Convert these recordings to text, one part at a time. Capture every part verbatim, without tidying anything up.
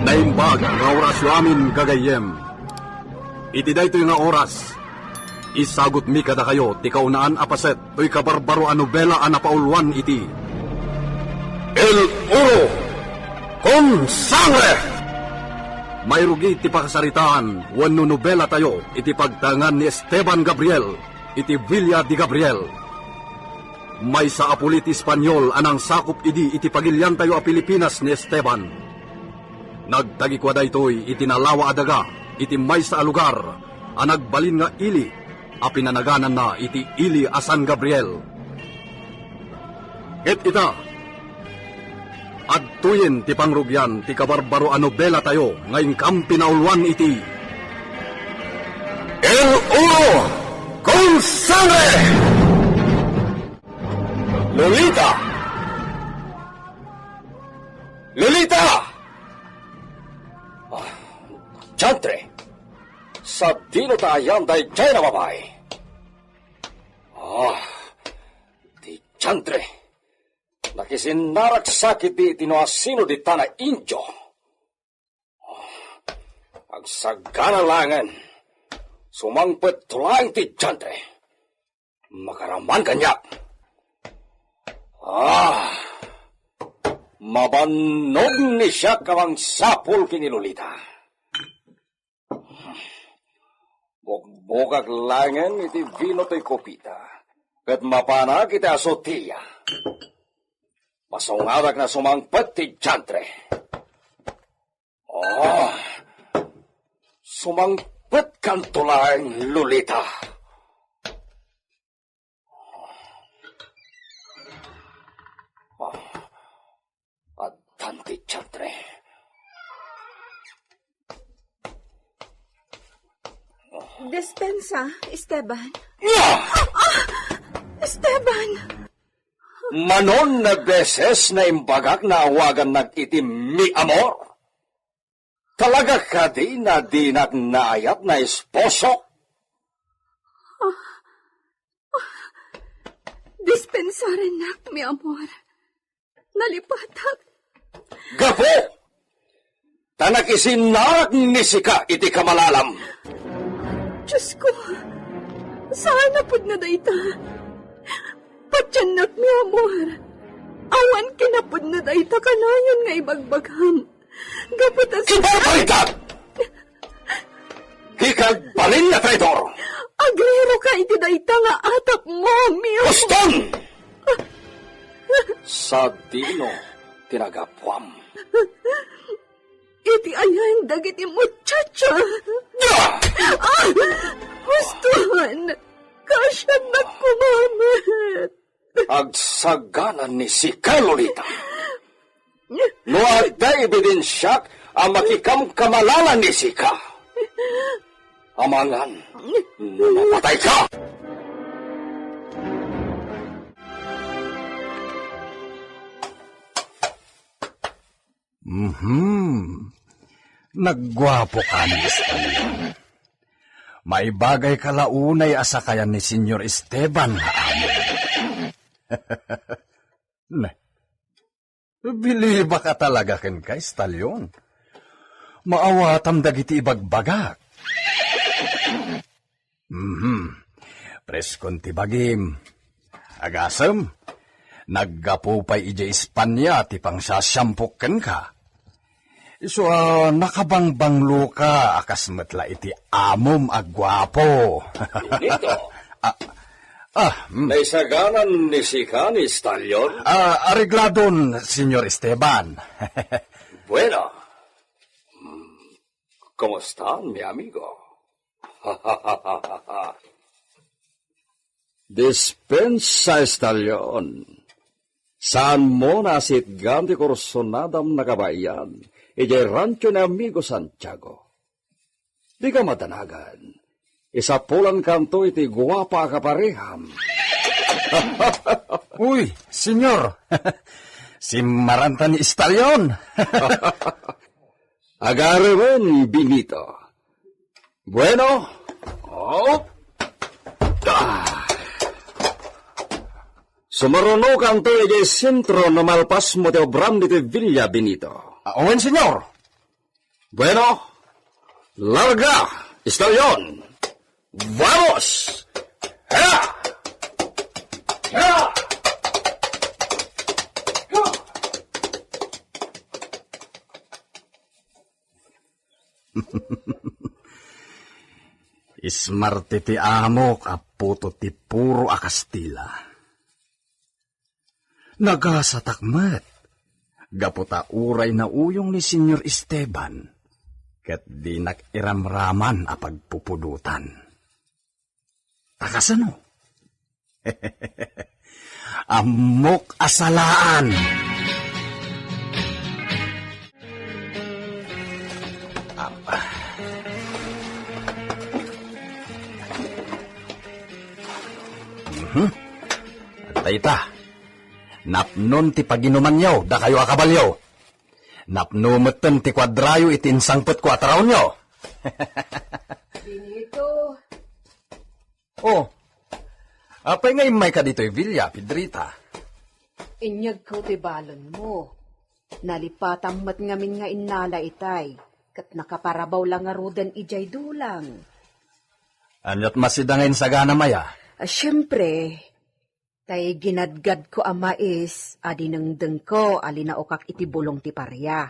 Naimbag nga orasyo amin, gagayyem. Iti daytoy nga oras, isagutmi kadakayo ti kaunaan a paset toy kabarbaro a nobela a napauluan iti El Oro con Sangre! Mairugi ti pakasaritaan wenno nobelatayo iti pagtaengan ni Esteban Gabriel iti Villa de Gabriel. Maysa a puli ti Espanyol a nangsakop idi iti pagiliantayo a Pilipinas ni Esteban. Nagtagikua daytoy iti nalawa a daga iti maysa a lugar a nagbalin nga ili a pinanagananna iti ili a San Gabriel. Ket ita, adtoyen ti pangrugian ti kabarbaro a nobelatayo nga inkam pinauluan iti El Oro con Sangre! Lolita! Lolita! Ah, diantre! Sadino ta ayan daydiay a babai? Ah, diantre! Nakisinnarak sakit iti no asino dita nga indio. Agsagana laengen, sumangpet to laeng ti diantre. Makaraman kaniak. Ah, mabannog ni siak a mangsapul ken ni Lolita. Bukbukak laengen iti vino toy kopita, ket mapanak iti azotea. Masungadak nga sumangpet ti diantre. Oh, sumangpet kanto laeng, Lolita. Ah, addan ti diantre. Dispensa, Esteban. Nya! Ah! Esteban! Manon a beses nga imbagak nga awagannak iti mi amor? Talaga kadi nga dinak naayat nga esposo? Dispensarennak, mi amor. Nalipatak. Gapu! Ta nakisinnarak ni sika iti kamalalam. Diosko, saan a pudno dayta. Patiennak, mi amor. Awan kinapudno dayta kanayon nga ibagbagam. Gapu ta sa— Kibarbarita! Ikagbalin nga traidor! Agrero ka iti dayta nga atapmo, mi amor. Huston! Sadino ti nagapuam? Iti ayan dagiti muchacha. Ah! Ah! Huston! Kaasiannak koma met. Agsagana ni sika, Lolita. No adda ebidensiak a makikamkamalala ni sika, amangan no mapatayka. Mhm. Nagguapo ka ni Estalyon. Maibagay ka la unay a sakayan ni Señor Esteban nga amo. Ne. Bilibak a talaga kenka, Estalyon. Maawatam dagiti ibagbagak. Mhm. Preskon ti bagim. Agasem, naggapu pay idiay Espanya ti pangsasiampok kenka. Isu a nakabangbanglo ka a kas met la iti amom a guapo. Benito. Ah, ah, mm. Naisaganan ni sika ni Stallion? Ah, arigladon, Señor Esteban. Bueno. Hmm, kumusta, mi amigo? Dispensa, Estalyon. Saanmo nga asitgan ti kursonadam a kabaelan idiay rancho ni amigo Santiago. Dika madanagan. Isapulankanto iti guapa a kapareham. Uy, senyor! Simmaranta ni Estalyon! Agaremen, Benito. Bueno, oh. Ah. Sumuronokanto idiay sentro no malpasmo ti obram ditoy villa, Benito. Ah, wen, senyor. Bueno, larga, estalyon! Vamos! Ha! Ha! Ismarte ti amok a puto ti puro a Kastila. Nagasatak met, gapu ta uray nauyong ni Señor Esteban, ket dinak iramraman a pagpupudotan. Ta kasano? Ammok a salaan! Apa. Mhm. Dayta. Napnon ti paginumanyo, dakayo a kabalio. Napno metten ti kuadrayo iti insangpetko a taraonyo. Benito. Oh, apay nga immayka ditoy villa, Pedrita? Inyegko ti balonmo. Nalipatam met ngamin nga innala itay, ket nakaparabaw la ngaruden idiay dulang. Aniat masida nga insaganam aya? Ah, siempre, tay ginadgadko a mais a dinengdengko a linaokak iti bulong ti paria.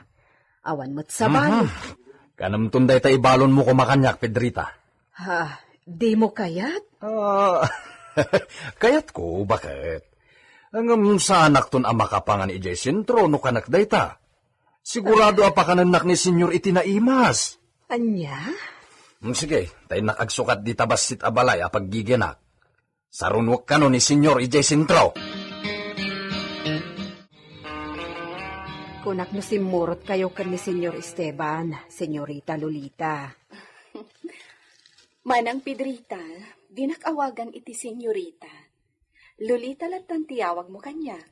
Awan met sabali. Mhm. Kanemton dayta ibalonmo koma kaniak, Pedrita. Ha, dimo kayat? Ah, kayatko, baket. Ngem saanakton a makapangan idiay sentro no kanak dayta. Sigurado a pakanennak ni Senyor iti naimas. Ania? Mm, sige, ta innak agsukat dita bassit a balay a paggigenak. Sarunuek kano ni Senyor idiay sentro. Kunak no simmurotkayo ken ni Senyor Esteban, Senyorita Lolita. Manang Pedrita, dinak awagan iti Senyorita. Lolita lattan ti awagmo kaniak.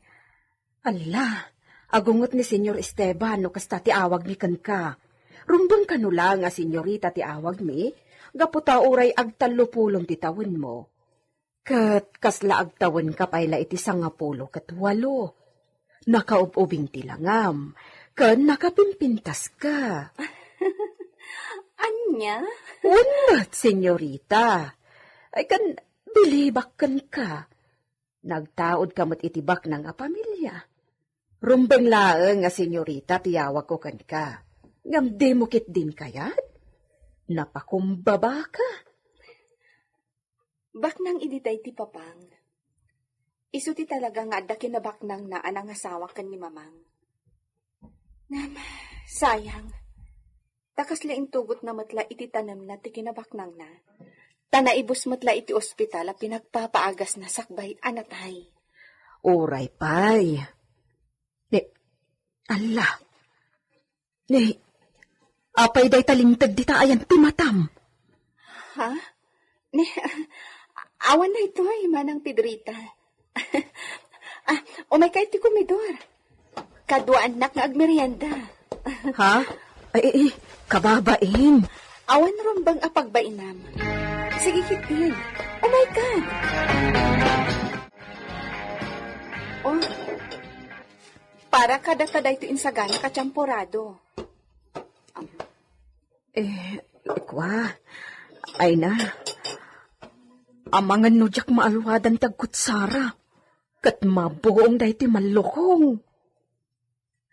Alla, agunget ni Senyor Esteban no kasta ti awagmi kenka. Rumbeng kano la nga Senyorita ti awagmi, gapu ta uray agtallopulon ti tawenmo. Ket kasla agtawenka pay la iti sangapulo ket walo. Nakaub-ubing ti langam, ken nakapimpintaska. Ania? Wen met, Senyorita. Ay, kan bilibak kenka. Nagtaudka met iti baknang a pamilia. Rumbeng laeng nga Senyorita ti awagko kenka. Ngem dimo ketdin kayat? Napakumbabaka. Baknang idi daydi papang. Isu ti talaga nga adda kinabaknangna a nangasawa ken ni Mamang. Ngem, sayang. Ta kasla intugotna met la iti tanemna ti kinabaknangna. Ta naibus met la iti ospital a pinagpapaagasna sakbay a natay. Uray pay. Ni, alla. Ni, apay dayta linteg dita ayan ti matam? Ha? Ni, awan daytoy, Manang Pedrita. Ah, umayka iti komedor. Kaduaannak nga agmerienda. Ha? Ay, ay, ay, kababain. Awan rumbeng a pagbainam. Sige, ketdin. Umayka. Oh, para kadata daytoy insaganak a champorado. Eh, kua, ay na. Amangan no diak maaluadan ti agkutsara. Ket mabuong daytoy mallukong.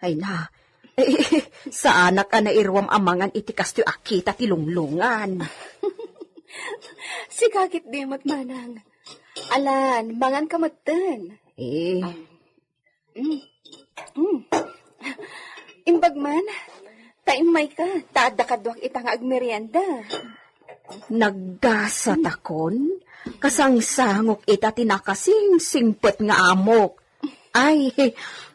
Ay na. Eh, saanak a nairuam a mangan iti kastoy a kita ti lunglungan. Sika ketdi met, Manang. Alan, mangan ka metten. Eh. Mm. Mm. Imbag man, ta immayka, ta adda kaduak ita nga agmerienda. Naggasatakon, kasangsangok ita ti nakasingsingpet nga amok. Ay,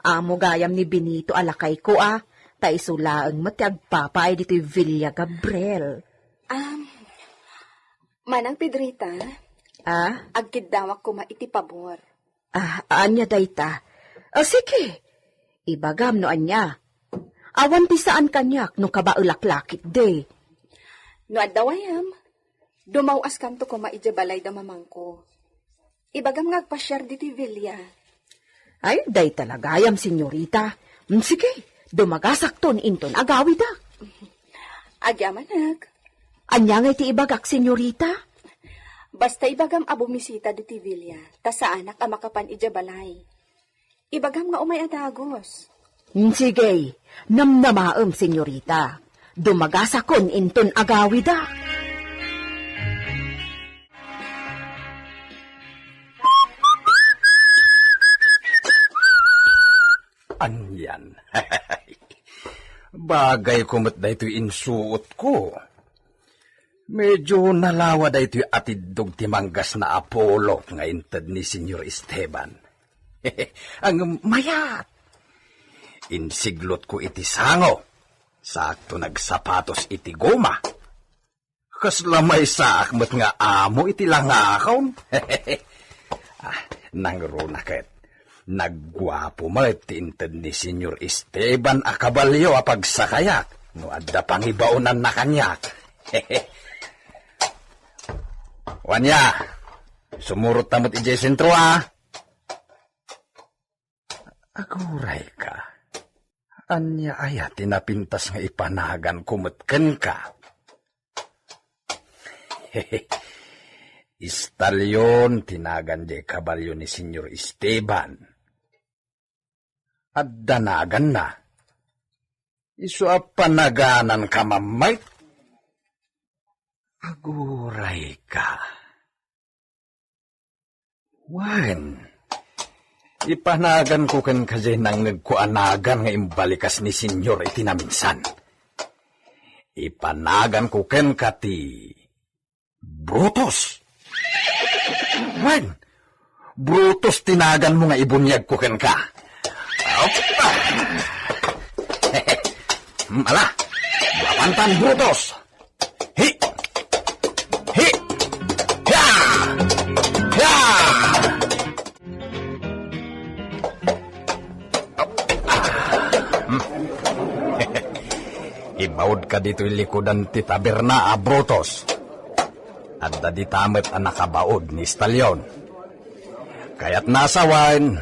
amo gayam ni Benito a lakayko a, ta isu laeng met ti agpapaay ditoy Villa Gabriel. Um, Manang Pedrita, ah? Agkiddawak koma iti pabor. Ah, ania dayta? Ah, sige. Ibagam no ania. Awan ti saan kaniak no kabaelak la ketdi. No adda wayam, dumaw-askanto koma idiay balay da mamangko. Ibagam nga agpasiar ditoy villa. Ay, dayta la gayam, senyorita. Mm, sige, dumagasakton inton agawidak. Agyamanak. Ania ngay ti ibagak, senyorita? Basta ibagam a bumisita ditoy villa, ta saanak a makapan idiay balay. Ibagam nga umay a dagus. Sige, namnamaem, senyorita. Dumagasakon inton agawida. Anian. Bagayko met daytoy insuotko. Medyo nalawa daytoy atiddog ti manggasna a pulot nga inted ni Senyor Esteban. Ang mayat! Insiglotko iti sango. Sakto nagsapatos iti goma. Kasla maysaak met nga amo iti langakon. Ah, nangruna ket. Nagguapo met ti inted ni Senyor Esteban a kabalio a pagsakayak no adda pangibaonanna kaniak. Wania, sumurot ta met idiay sentro, a. Aguray ka. Ania aya ti napintas nga ipanaganko met kenka? Istalyon ti nagan diay kabalio ni Senyor Esteban. Adda naganna. Isu a panagananka, Mike. Aguray ka. Wen, ipanaganko kenka diay nangngegko a nagan nga imbalikas ni Senyor iti naminsan. Ipanaganko kenka ti Brutus. Wen, Brutus ti naganmo nga ibuniagko kenka. Opa! Ala, mapantan, Brutus! Hi! Hi! Hia! Hia! Ibaudka ditoy likudan ti taberna a Brutus. Adda dita met a nakabaud ni Stalyon. Kayatna a sawen,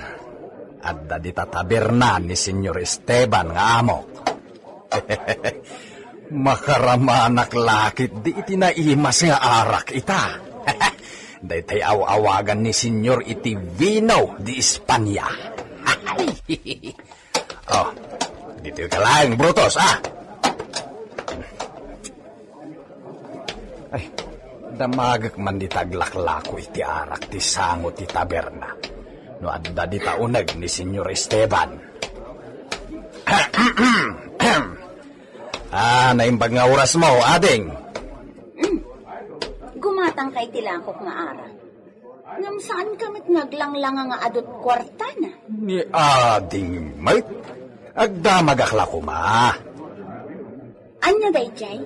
adda dita taberna ni Senyor Esteban nga amok. Makaramanak la ketdi iti naimas nga arak ita. Daytay aw-awagan ni Senyor iti vino di Espanya. Oh, ditoy ka laeng, Brutus, a. Ay, damagek man dita aglaklako iti arak ti sango ti taberna. No adda dita uneg ni Senyor Esteban. Ah, naimbag nga orasmo, ading. Mm. Gumatangka iti lakok nga arak. Ngem saanka met nga aglanglanga nga adu't kuartana? Ni ading met, agdamagak la koma. Ania daydiay?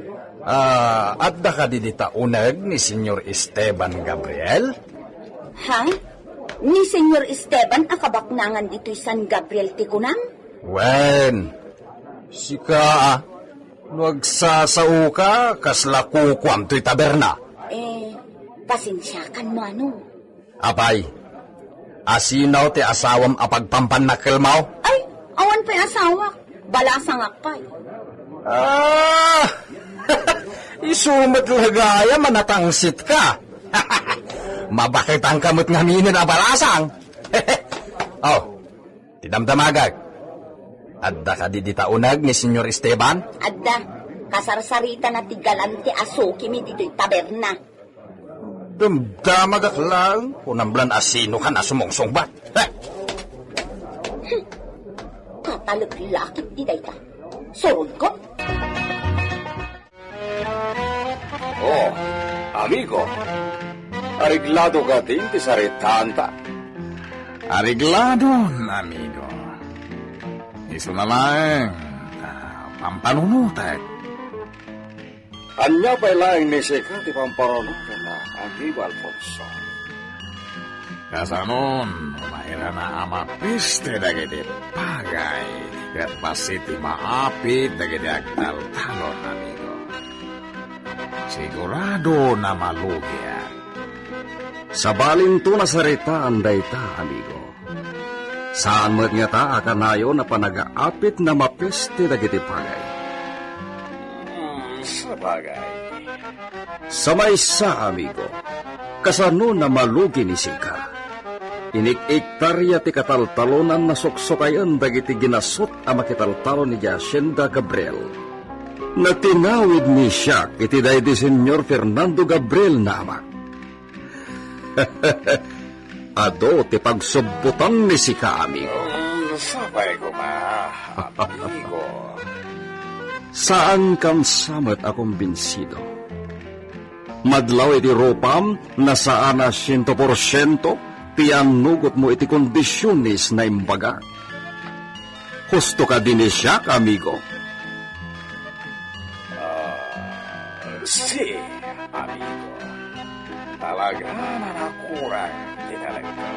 Ah, adda kadi dita uneg ni Senyor Esteban Gabriel? Ha? Ni Senyor Esteban a kabaknangan ditoy San Gabriel ti kunam? Wen, sika, a, no agsasaoka, kasla kukuam toy taberna. Eh, pasensiakan no ania. Apay, asino ti asawam a pagpampannakkelmo? Ay, awan pay asawak. Balasangak pay. Ah! Isu met la gayam a natangsitka. Mabaketanka met ngaminen a balasang. Oh, ti damdamagek. Adda kadi dita uneg ni Senyor Esteban? Adda. Kasarsaritana ti galante a sukimi ditoy taberna. Damdamagak laeng, kunam la no asinokan a sumungsungbat. Heh! Hmm. Katalek la ketdi dayta. Surodko. Oh, amigo. Areglado ka ti saritaanta? Arigladon, amigo. Isuna laeng, ah, pampanunotek. Ania pay laeng ni sika ti pamparunokanna, amigo Alfonso? Kasanon, mairana a mapiste dagiti pagay ket bassit ti maapit dagiti agtaltalon, amigo. Sigurado a malugiak. Sabalinto a saritaan dayta, amigo. Saan met ngata a kanayon a panagaapit a mapiste dagiti pagay. Hmm, Sabagay. Sa maysa, amigo, kasano namalugi ni Sika? Inik-iktarya ti kataltalonan a suksukayen dagiti ginasut a makitaltalon idiay Hacienda Gabriel. Natinawid ni Siak iti daydi Señor Fernando Gabriel nga amak. Adu ti pagsubbutan ni Sika, amigo. Mm, sapay koma, amigo. Saankam sa met a kumbinsido. Madlaw iti rupam, nasaan a siento porsiento ti annugotmo iti kondisiones nga imbagak. Husto kadi ni Siak, amigo? Ah, si, amigo. Talaga nga nakurang ti talagko.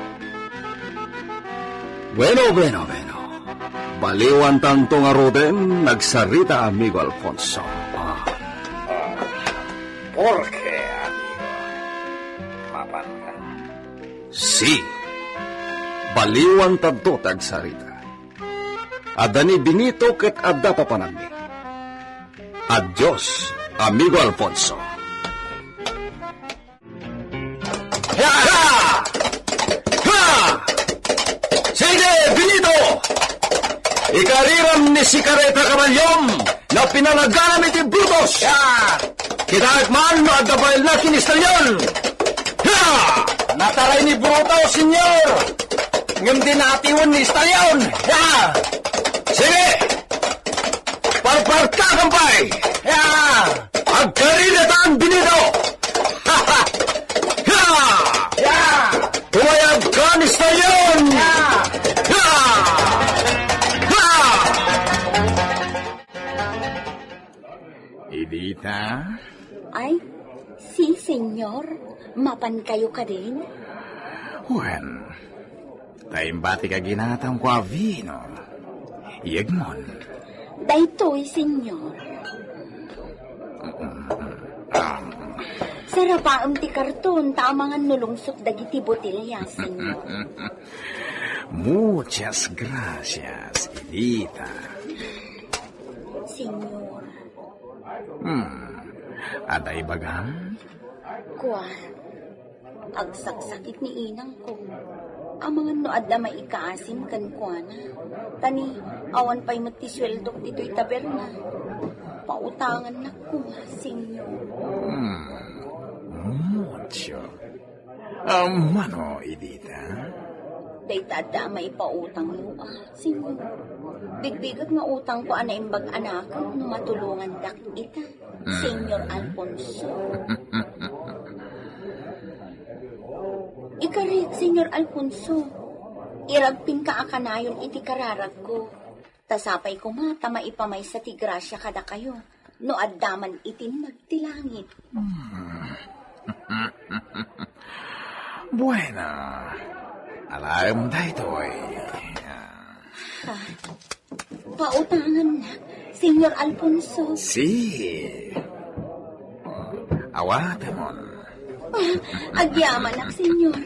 Bueno, bueno, bueno. Baliwantanto ngaruden, nagsarita, amigo Alfonso. Ah. Ah, porke, amigo? Mapan ka? Si, baliwantanto ti agsarita. Adda ni Benito ket adda papananmi. Adios, amigo Alfonso. Ha! Ha! Ha! Sige, Benito! Ikariram ni Sika dayta kabalyom nga pinalaganam iti Brutus! Ya! Kitaek man no adda baelna ken ni Stallion! Ya! Nataray ni Brutus, Senyor! Ngem di natiwen ni Stallion! Ya! Sige! Parparkakan pay! Ya! Agkaridatan, Benito! Ha! Ya! Tumayab ka ni Stallion! Ya! Ya! Ya! Edita? Ay, si, Senyor. Mapan kayo kadin? Wen, ta imbati ka ginatamko a vino. Yegmon. Daytoy, Senyor. Um, Sarabaem ti karton, ta amangan no lungsot dagiti botelya, Senyor. Muchas gracias, Edita. Senyor. Hmm. Adda ibagam? Kua, agsaksakit ni inangko. Amangan no adda maikaasim kenkuana. Ta ni, awan pay met ti sueldok ditoy taberna. Pautangannak koma, Senyor. Hmm. Mucho. Ah, mano, Edita? Dayta adda a maipautangyo, a, Senyor. Bigbigek nga utangko a naimbag a naked no matulongandak ita, Mm. Senyor Alfonso. Ikarik, Senyor Alfonso, iragpinka a kanayon iti kararagko. Ta sapay koma ta maipamaysa ti grasia kadakayo no adda man itinnag ti langit. Hmm. Bueno, alaem daytoy. Ah, pautangannak, Senyor Alfonso. Si. Awatemon. Ah, agyamanak, Senyor.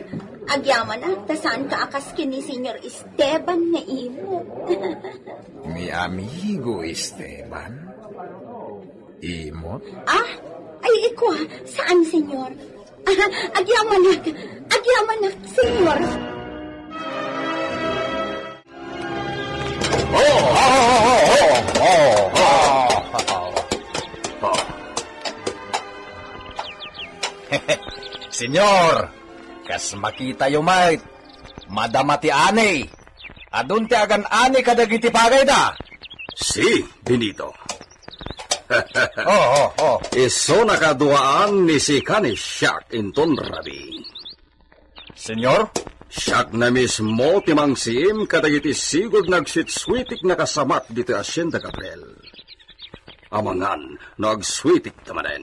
Agyamanak, ta saanka a kas ken ni Senyor Esteban nga imot. Ni amigo Esteban? Imot? Ah? Ay, ikua, saan, Senyor? Ah, agyamanak. Agyamanak, Senyor. Oh, oh, oh, oh, oh, oh, oh, oh. Senyor, kas makitayo met, madama ti ani. Adun ti agan-ani kadagiti pagayda. Si, Benito. Oh, oh, oh. Isu nakaduaan ni sika ni Siak inton rabii. Senyor? Siak na mismo ti mangsiim kadagiti sigud nga agsuitsuitik nga kasamak ditoy Hacienda Gabriel. Amangan no agsuitik ta manen.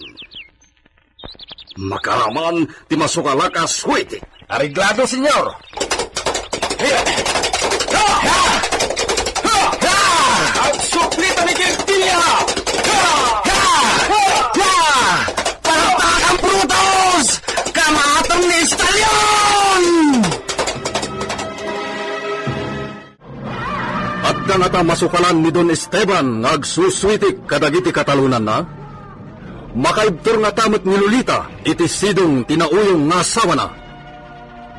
Makaraman ti masukalak a suitik. Areglado, Senyor. Agsuklitan ni Quintilia! Palpakan, Brutus! Kamatem ni Stallion! Adda ngata masukalan ni Don Esteban nga agsusuitik kadagiti katalonanna? Makaibtur ngata met ni Lolita iti sidong ti nauyong nga asawana.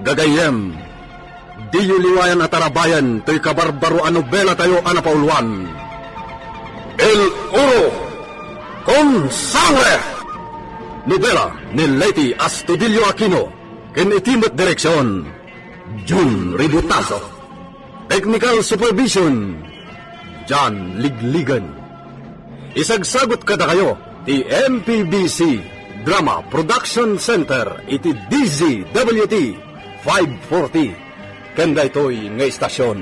Gagayyem, diyo liwayan a tarabayen toy kabarbaro a nobelatayo a napauluan, El Oro con Sangre! Nobela ni Leyte Astudillo Aquino ken iti met direksion, Jun Ributaso. Technical supervision, John Ligligan. Isagsagut kadakayo ti M P B C Drama Production Center iti D Z W T five forty ken daytoy nga istasyon.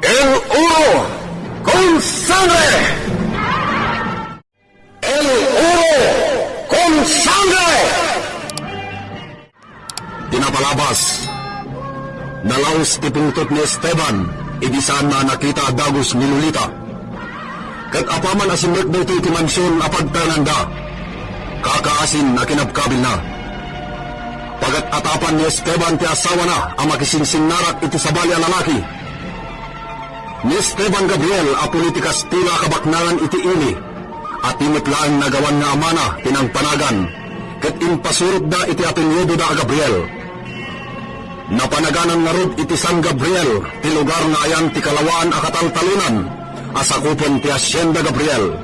El Oro con Sangre! El Oro con Sangre! Ti napalabas, nalaus ti pungtot ni Esteban idi saanna a nakita a dagus ni Lolita. Ket apaman a simrek daytoy iti mansion a pagtaenanda, kakaasin a kinabkabilna. Pagat-atapan ni Esteban ti asawana a makisinsinnarak iti sabali a lalaki. Ni Esteban Gabriel a puli ti Kastila a kabaknangan iti ili, a ti met laeng nagawan nga amana ti nangpanagan, ket impasurotda iti apelyidoda a Gabriel. Napanaganan ngarud iti San Gabriel ti lugar nga ayan ti kalawaan a kataltalonan a sakupen ti Hacienda Gabriel.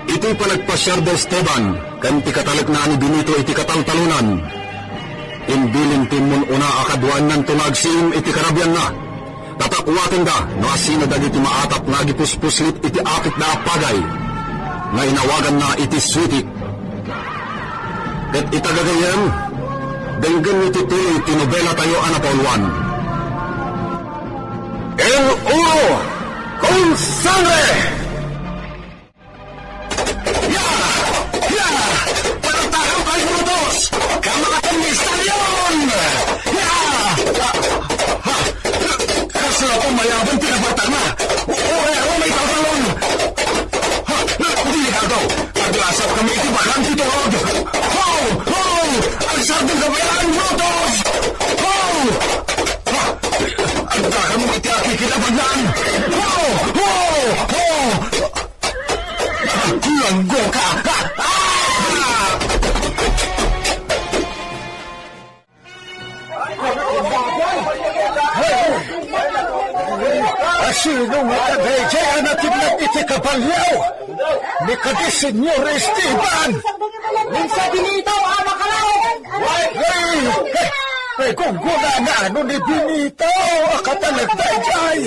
Iti panagpasiar da Esteban ken ti katalekna a ni Benito iti kataltalonan, imbilin ti immun-una a kaduaennanto nga agsiim iti karabianna. Tatakuatenda no asino dagiti maatap nga agipuspuslit iti apitda a pagay nga inawaganna iti suitik. Ket ita gagayyem, denggenyo ti tuloy ti nobelatayo a napauluan. El Oro con Sangre! Ya! Ya! Panagtahaw kay Brutus! Kamakaton ni Stallion! Ya! Ah! Ha! Kasla ko mayabang pinapartana! Uray ako may tatalon! Ha! Delikado! Aglasap kami iti bakang ti turod! Ho! Ho! Agsardeng ka bayan, Brutus! Ho! Ha! Agdakam iti akikinabangan! Ho! Ho! Ho! Langgo ka! Ah! Asino nga kadaydiay a natimnag iti kabalio? Ni kadi Señor Esteban! Ni Benito a makalaw! Ay! Ay, gunggonana no ni Benito a katalek daydiay!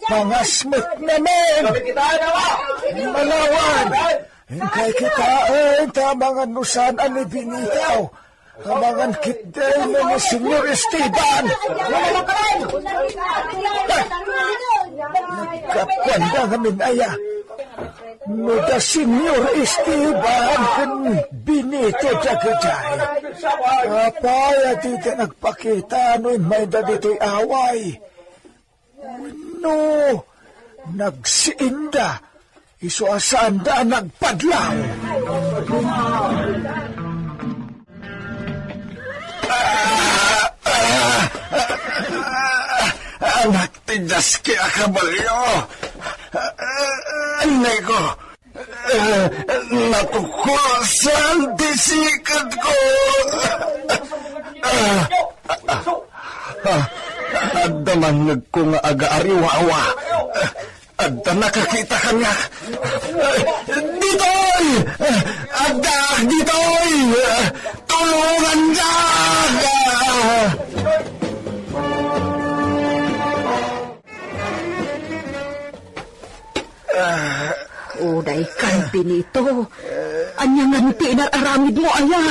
Pangasmet namin! Malawan! Inkay kitaen ta amangan no saan a ni Benito. Amangan ketdi no ni Señor Esteban. Naggapuanda ngamin aya. No da Señor Esteban ken Benito dagitoy. Apay a dida nagpakita no immayda ditoy away? Wenno, nagsiinda, isu a saanda a nagpadlaw. Anak ti diaski a kabalio. Anay ko, Eh, natukosan ti siketko. Ah, ah, ah, adda mannegko nga agaariwawa. Adda nakakita kaniak. Ditoy! Adda ditoy! Tulongannak! Ah. Uray kan, Benito. Ania ngarud ti inar-aramidmo aya?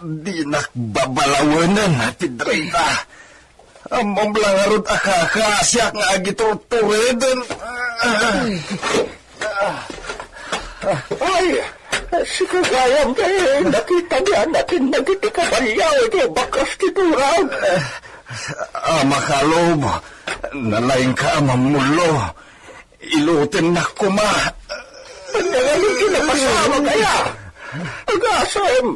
Dinak babalawenen, Pedrita. Ammom la ngarud a kakasiak nga agiturtureden. Ay. Ay, sika gayam, eh, nakita ni Anakin dagiti kabalio iti bakas ti turag. Ah, makalub, nalaingka a mammullo. Ilutennak koma. Ania ngamin ti napasamak aya? Agasem,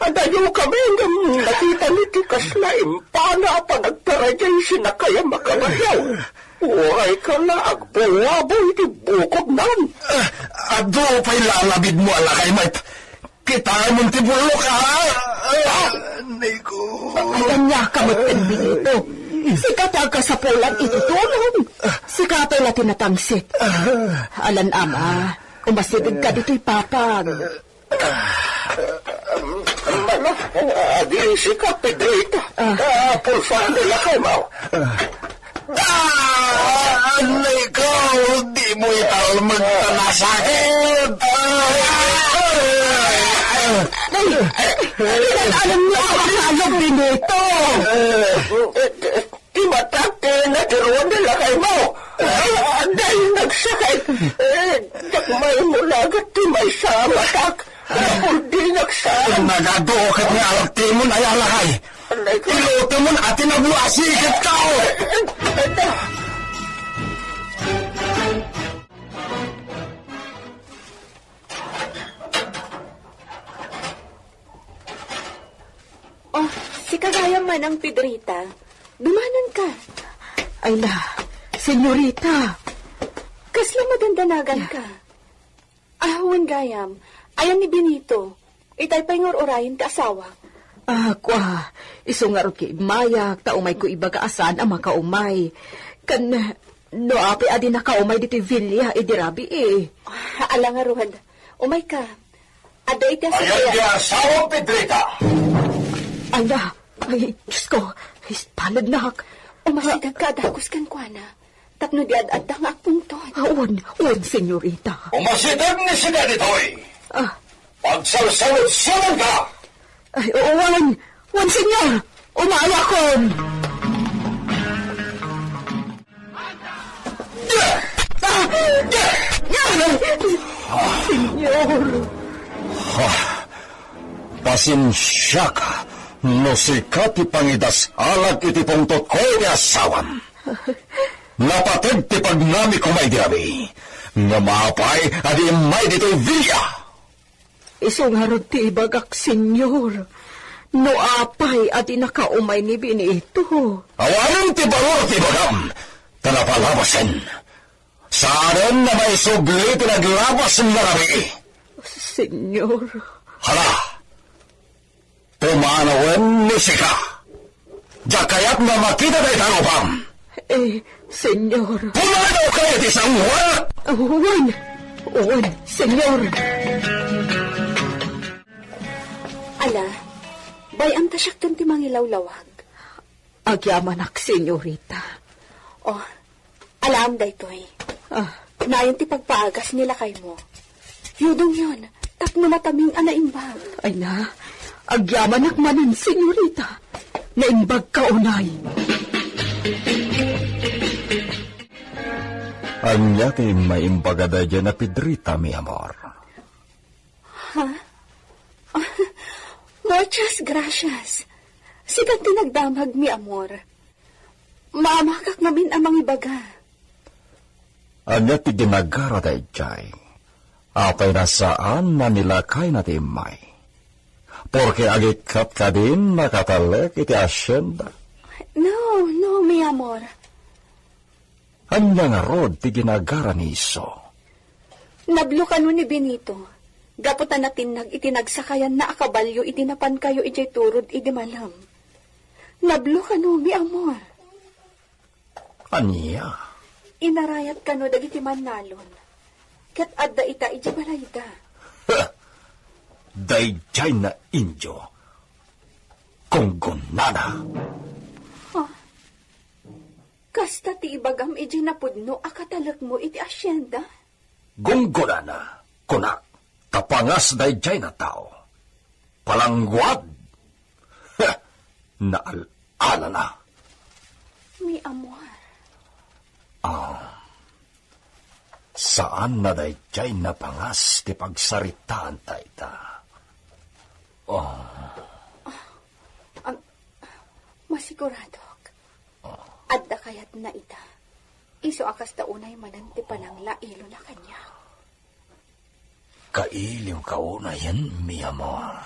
adayo kami ngem nakita mi ti kasla impana a panagtarayay sinakay a makabalio. Uray ka la agbuwabo iti bukodnan. Ah, adu Ikaw pay lalabidmo a lakay met. Kitaem ti bullok, ha? Ay, ko. Ay, ania ka met, Benito. Sika ti agkasapulan iti tulong. Sika pay la ti natangsit. Alan ama, umasideg ka ditoy papag. Mano, adi sika, Pedrita. Ah. Ah, pulsar nila kay Mau. Ah, ano ikaw? Di mo italmag ka na sakit. Ah! Ay, alam niya ako sa alog, Benito. Ti matak ti natiruan nila kay Mau. Ay, aday nagsakit. Eh, dakmay mo lagat ti maysa a matak. Apul di nagsakit. Nagadu ket ni Artimon ay alakay. Anay ko. Iluto mo na, ati na buwasi, ikat ka, oh! Oh, sika gayam, Manang Pedrita. Dumanan ka. Ay na, senyorita. Kasla madandanagan ka? Ah, wen gayam. Ayan ni Benito. Itay pay nga ur-urayen ti asawa. Ah, kua, isu ngarud ti immayak, ta umayko ibaga a saan a makaumay. Ken, no apay a di nakaumay ditoy villa idi rabii. Ah, ala ngarud. Umayka. Adda iti asawa. Ayan ti asawam, Pedrita. Ala, ay, Diyos ko, ispalagnak. Umasideg ka a dagus kenkuana. Tapno di ad-adda nga agpungtot. Ah, wen, wen, senyorita. Umasideg ni sika ditoy. Ah. Pagsalsaludsodan ka. Ay, oo, wen. Wen, senyor. Umayakon. Senyor. Ah, pasensiaka no sika ti pangidasalak iti pungtotko iti asawam. Napateg ti pagnamik koma idi rabii. Ngem apay a di immay ditoy villa? Isu ngarud ti ibagak, senyor. No apay a di nakaumay ni Benito? Awanen ti balor ti ibagam, ta napalabasen. Saanen a maisubli ti naglabas nga rabii. Senyor. Hala, pumanawen ni sika. Diak kayat nga makita dayta rupam. Eh, senyor. Pumanaw ka iti sanguanak! Wen, wen, senyor. Ala, bay-am ta siakton ti mangilawlawag. Agyamanak, senyorita. Oh, alaem daytoy. Ah. Nayon ti pagpaagas ni lakaymo. Yudongyon, tapno mataming a naimbag. Ay na, agyamanak manen, senyorita. Naimbag ka unay. Ania ti maimbaga daydiay a Pedrita, mi amor? Ha? Muchas gracias. Sika ti nagdamag, mi amor. Maamakak ngamin a mangibaga. Ania ti ginagara daydiay? Apay na saan a nilakayna ti immay? Porke agikkat kadin nakatalek iti asienda? No, no, mi amor. Ania ngarud ti ginagara ni Iso? Nablo kano ni Benito, gapu ta natinnag iti nagsakayanna a kabalio idi napankayo idiay turod idi malem. Nablo kano, mi amor. Ania? Inarayat kano dagiti mannalon, ket adda ita idiay balayda. Daydiay nga indio, gunggonana. Ha? Kasta ti ibagam idiay napudno a katalekmo iti asienda? Gunggonana, kunak, ta pangas daydiay nga tao. Palangguad! Heh! Naal-alana. Mi amor. Ah, saan a daydiay a pangas ti pagsaritaan ta ita. Oh. Am-, masiguradok. Adda kayatna ita. Isu a kasta unay manen ti pananglailona kaniak. Kailiwka unayen, mi amor.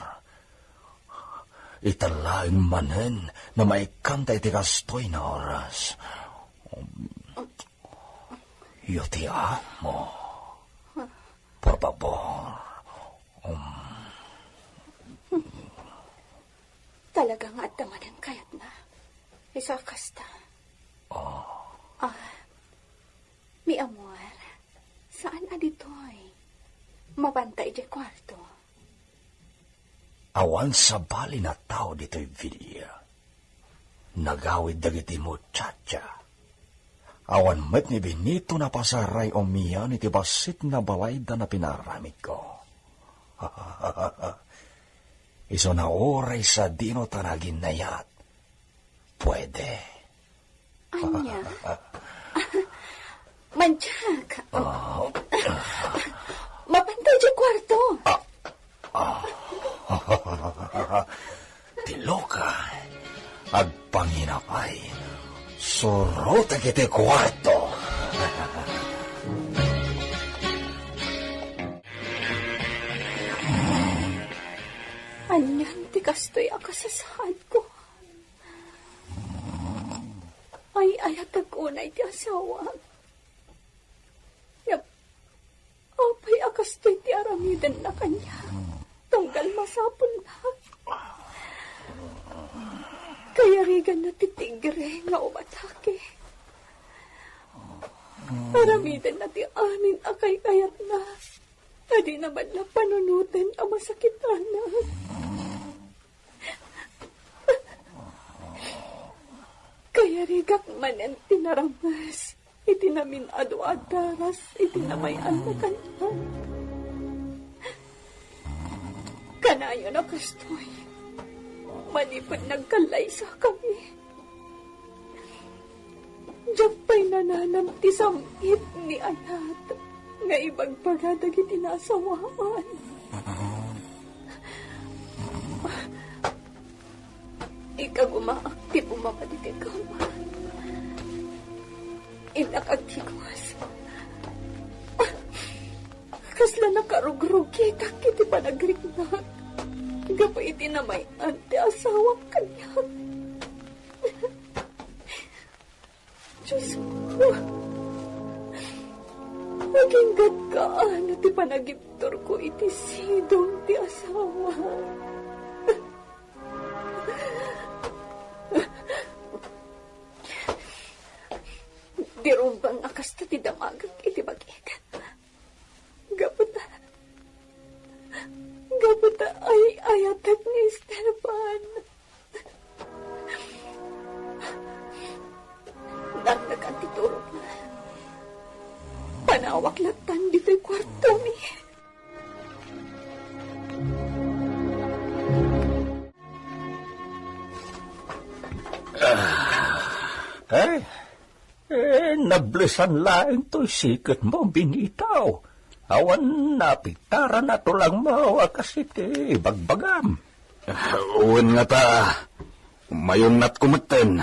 Ita laeng manen a maikkanta iti kastoy nga oras. Yo ti amo. Por favor. Talaga nga adda manen kayatna. Isu a kasta. Ah. Ah, mi amor, saan a ditoy. Mabanta idiay kuarto. Awan sabali a tao ditoy villa. Nagawid dagiti muchacha. Awan met ni Benito a pasaray umian iti bassit a balayda a pinaaramidko. Isuna uray sadino ta naginnayat. Pwede. Ania? Mandiak. Ah. Mabanta idiay kuarto. Ah. Ah. Ti Luca, agpangina pay. Surotek iti kuarto. Anian ti kastoy a kasasaadko? Ay-ayatek unay ti asawak. Ngem apay a kastoy ti aramidenna kaniak? Tunggal masapulna. Kayariganna ti tigre nga umatake. Aramidenna ti amin a kaykayatna. Ta dina met la panunoten a masakitanak. Kayarigak manen ti narames iti namin-adu a daras iti namay-anna kaniak. Kanayon a kastoy, manipud nagkallaysakami. Diak pay nananam ti sam-it ni Ayat nga ibagbaga dagiti naasawaan. Ikagumaak ti bumaba ditoy kama. Innak agtigos. Kasla nakarugrugitak iti panagriknak gapu iti namay-an ti asawak kaniak. Diosko, aginggatka no ti panagibturko iti sidong ti asawa. Di rumbeng a kasta ti damagek iti bagik. Gapu ta, gapu ta ay-ayatek ni Esteban. Narnekan ti turogna. Panawak lattan ditoy kuartomi. Ah, eh, eh, nablesan laeng toy siketmo, Benito. Awan napigtaran a tulangmo a kas iti ibagbagam. Ah, wen ngata, mayunnatko metten,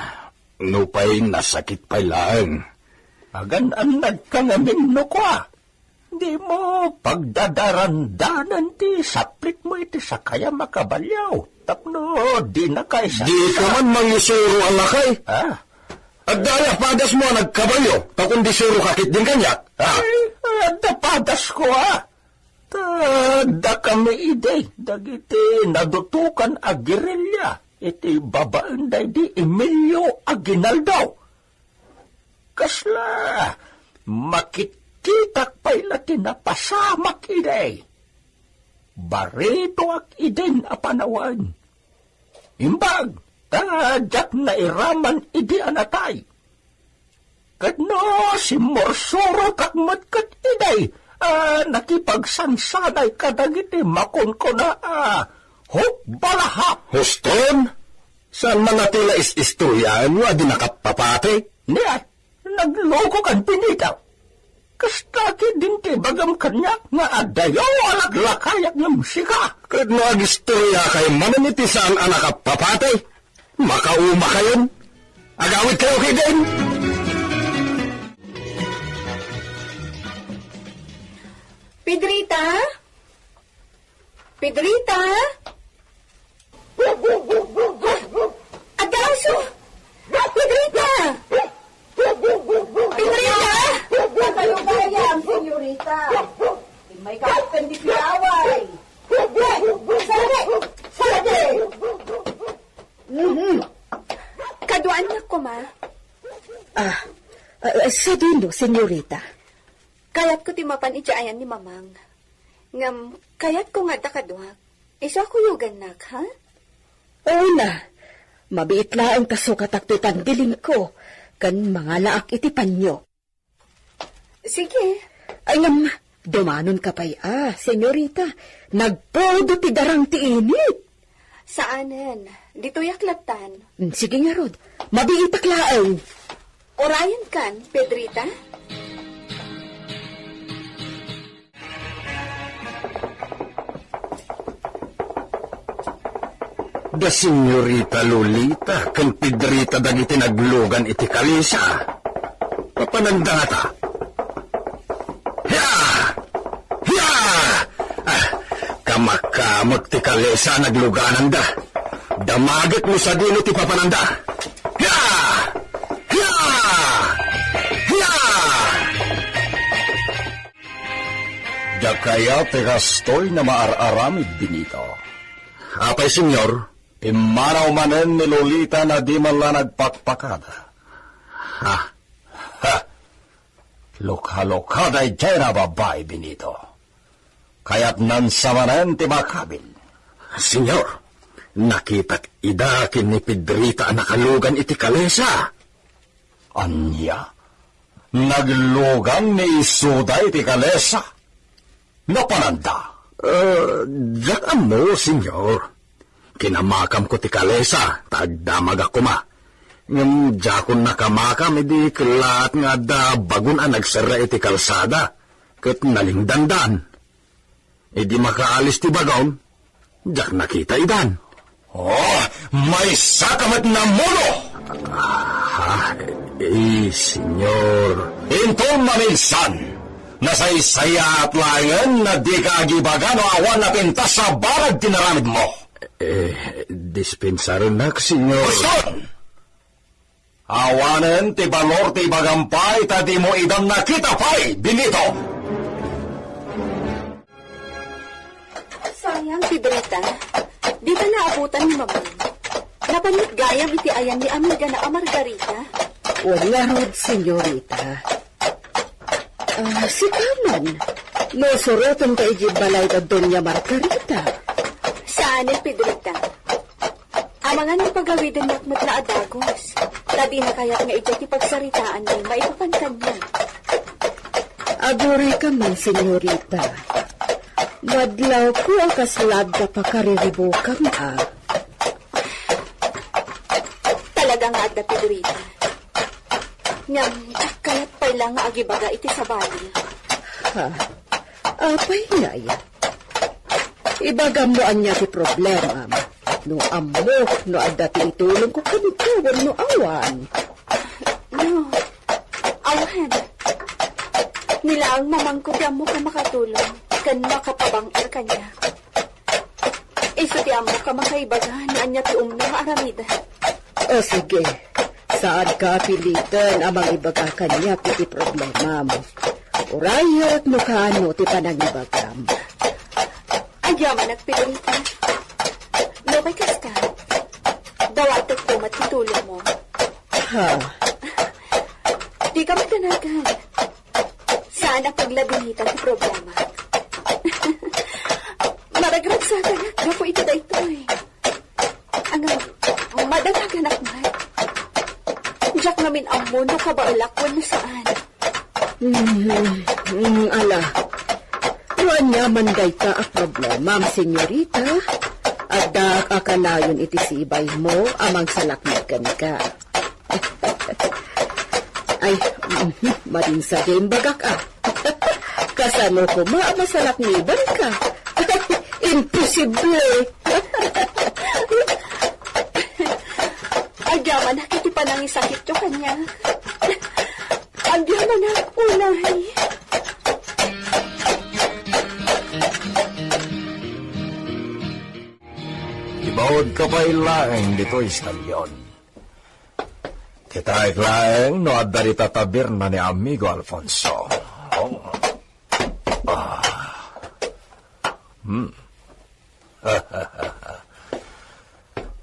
nupay nasakit pay laeng. Agan-annadka ngamin no kua? Dimo pagdadarandanen ti saplitmo iti sakayam a kabalio tapno dinaka isaksa. Dika man mangisuro a lakay. Ah? Adda aya padasmo a nagkabalio, ta kundi suroka ketdin kaniak? Ah? Ay, adda padasko, ah. Ta adda kami idi dagiti nadutokan a gerilya iti babaen daydi Emilio Aguinaldo. Kasla makitkitak pay la ti napasamak idi. Baritoak idin a panawen. Imbag ta diak nairaman idi a natay. Ket no simmursurotak met ket idi a nakipagsansanay kadagiti makunkuna a hukbalahap. Huston? Saan man a ti la is-istoryaen nga adda nakapapati? Ni, naglokokan, Benito. Kasta ketdin ti ibagam kaniak nga adayo a laklakayak ngem sika. Ket no agistoryakay manen iti saan a nakapapati, makaumakayon. Agawidkayo ketdin. Pedrita? Pedrita? Adda aso! Pedrita! Pedrita! Kayo gayam, senyorita. Immay ka ken di piaway. Sardi! Sardi! Kaduaannak koma. Ah, ah, sadino, senyorita? Kayatko ti mapan idiay ayan ni Mamang. Ngem, kayatko nga adda kaduak. Isu a kuyogannak, ha? Una, mabiit laeng ta sukatak ti pandilingko, ken mangalaak iti panyo. Sige. Ay, ngem, dumanonka pay a, senyorita. Nagpudo ti darang ti init. Saanen. Ditoyak lattan. Mm, sige ngarud. Mabiitak laeng. Urayenkan, Pedrita? Da Senyorita Lolita ken Pedrita dagiti naglugan iti kalesa. Papananda ngata. Hiya! Hiya! Ah, kamakamek ti kalesa naglugananda. Damaget no sadino ti papananda. Hiya! Hiya! Hiya! Dakaya ti kastoy nga maar-aramid, Benito. Apay, Senyor? Pimmanaw manen ni Lolita na di man la nagpakpakada. Ha? Ha! Lukalukada idiay a babai, Benito. Kayatnansa manen ti makabil. Senyor, nakitak ida ken ni Pedrita a nakalugan iti kalesa. Ania? Naglugan ni isuda iti kalesa? Napananda? Ah, diak ammo, Senyor. Kinamakamko ti kalesa, ta agdamagak koma. Ngem diakon nakamakam idi kellaat nga adda bagun a nagserra iti kalsada, ket nalingdandan. Idi makaalis ti bagun, diak nakita idan. Oh, maysa ka met nammuno! Ah, eh, Senyor. Inton maminsan, nasaysayaat laengen nga dika agibaga no awan a pintas a banag ti naramidmo. Eh, dispensarennak, Senyor. Baston! Awanen ti balor ti ibagam pay ta dimo idan nakita pay, Benito! Sayang, Pedrita. Dita naabutan ni Mamang. Napan met gayam iti ayan ni amigana a Margarita. Wen ngarud, senyorita. Ah, sika man. No surotenka idiay balay da Doña Margarita. Saanen, Pedrita. Amangan nga pagawidennak met la a dagus. Ta dina kayat nga idiay ti pagsaritaanmi maipapan kaniak. Agurika man, senyorita. Madlawko a kasla adda pakariribukam a. Talaga nga adda, Pedrita. Ngem, diak kayat pay la nga agibaga iti sabali. Ha? Apay ngay? Ibagam no ania ti problemam. No ammok no adda ti itulongko kenka wenno awan. No, awan. Ni laeng mamangko ti ammok a makatulong ken makapabang-el kaniak. Isu ti ammok a makaibaga no ania ti umno nga aramidek. O sige, saanka a piliten a mangibaga kaniak iti problemam. Urayek no kaano ti panangibagam. Agyamanak, Pedrita. No kay kasta, dawatek koma ti tulongmo. Ha? Dika magdanagan. Saan a paglabinita ti problema. Maragragsakanak gapu iti daytoy. Ngem, madanaganak met. Diak ngamin ammo no kabaelak wenno saan. Mm, mm, ala. No aniaman dayta a problemam, senyorita, addaak a kanayon iti sibaymo a mangsalaknib kenka. Ay, mhm, madin sadiay imbagak a. Kasano koma a masalaknibanka? Imposible! Agyamanak iti panangisakityo kaniak. Agyamanak unay. Ibaonka pay laeng ditoy estalyon. Kitaek laeng no adda dita tabirna ni Amigo Alfonso. Oh. Ah. Hmm.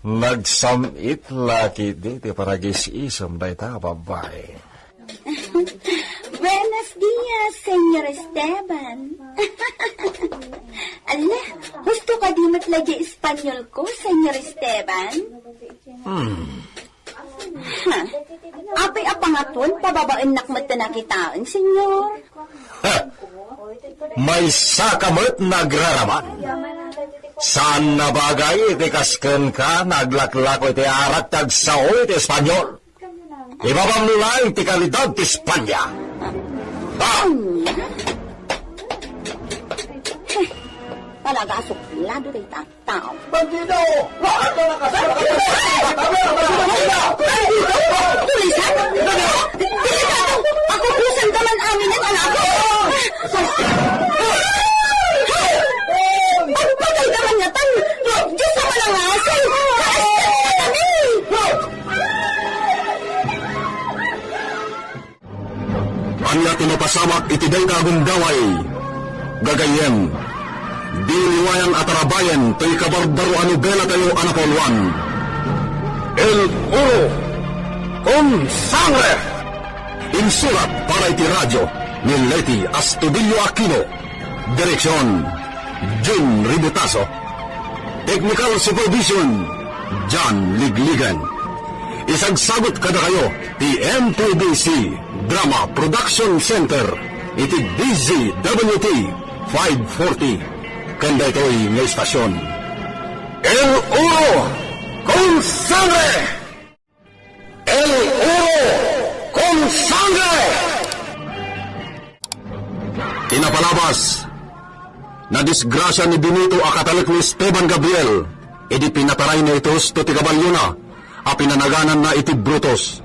Nagsam-it la ketdi ti paragis-isem dayta a babbai. Buenos dias, Señor Esteban. Ala, husto kadi met la diay Espanyolko, Señor Esteban? Hmm. Ha? Apay a pangaton, pababaennak met ti nakitaen, Señor? Ha! Maysaka met nga agraraman. Saan a bagay ti kas kenka nga aglaklako iti arak ti agsao iti Espanyol. Ibabammo laeng ti kalidad ti Espanya. Ha! Talaga a suplado dayta a tao. Bandido! Bakit ka nakasal? Tulisan? Delikado! Ako, kusan ka man aminen, anak ko! Pagpatay ka man ngatan! Diyos a manangasay! Kaastan na kami! Ania ti mapasamak iti dayta a gundaway? Gagayyem, diniwayan a tarabayen toy kabarbaro a nobelatayo a napauluan, El Oro con Sangre! Insurat para iti radio ni Leti Astudillo Aquino. Direksyon, Jun Ributaso. Technical supervision, John Ligligan. Isagsagut kadakayo ti M T V C Drama Production Center iti D Z W T five forty. Ken daytoy nga istasyon, El Oro con Sangre! El Oro con Sangre! Ti napalabas, nadisgrasia ni Benito a katalek ni Esteban Gabriel idi pinatarayna iti husto ti kabaliona a pinanagananna iti Brutus.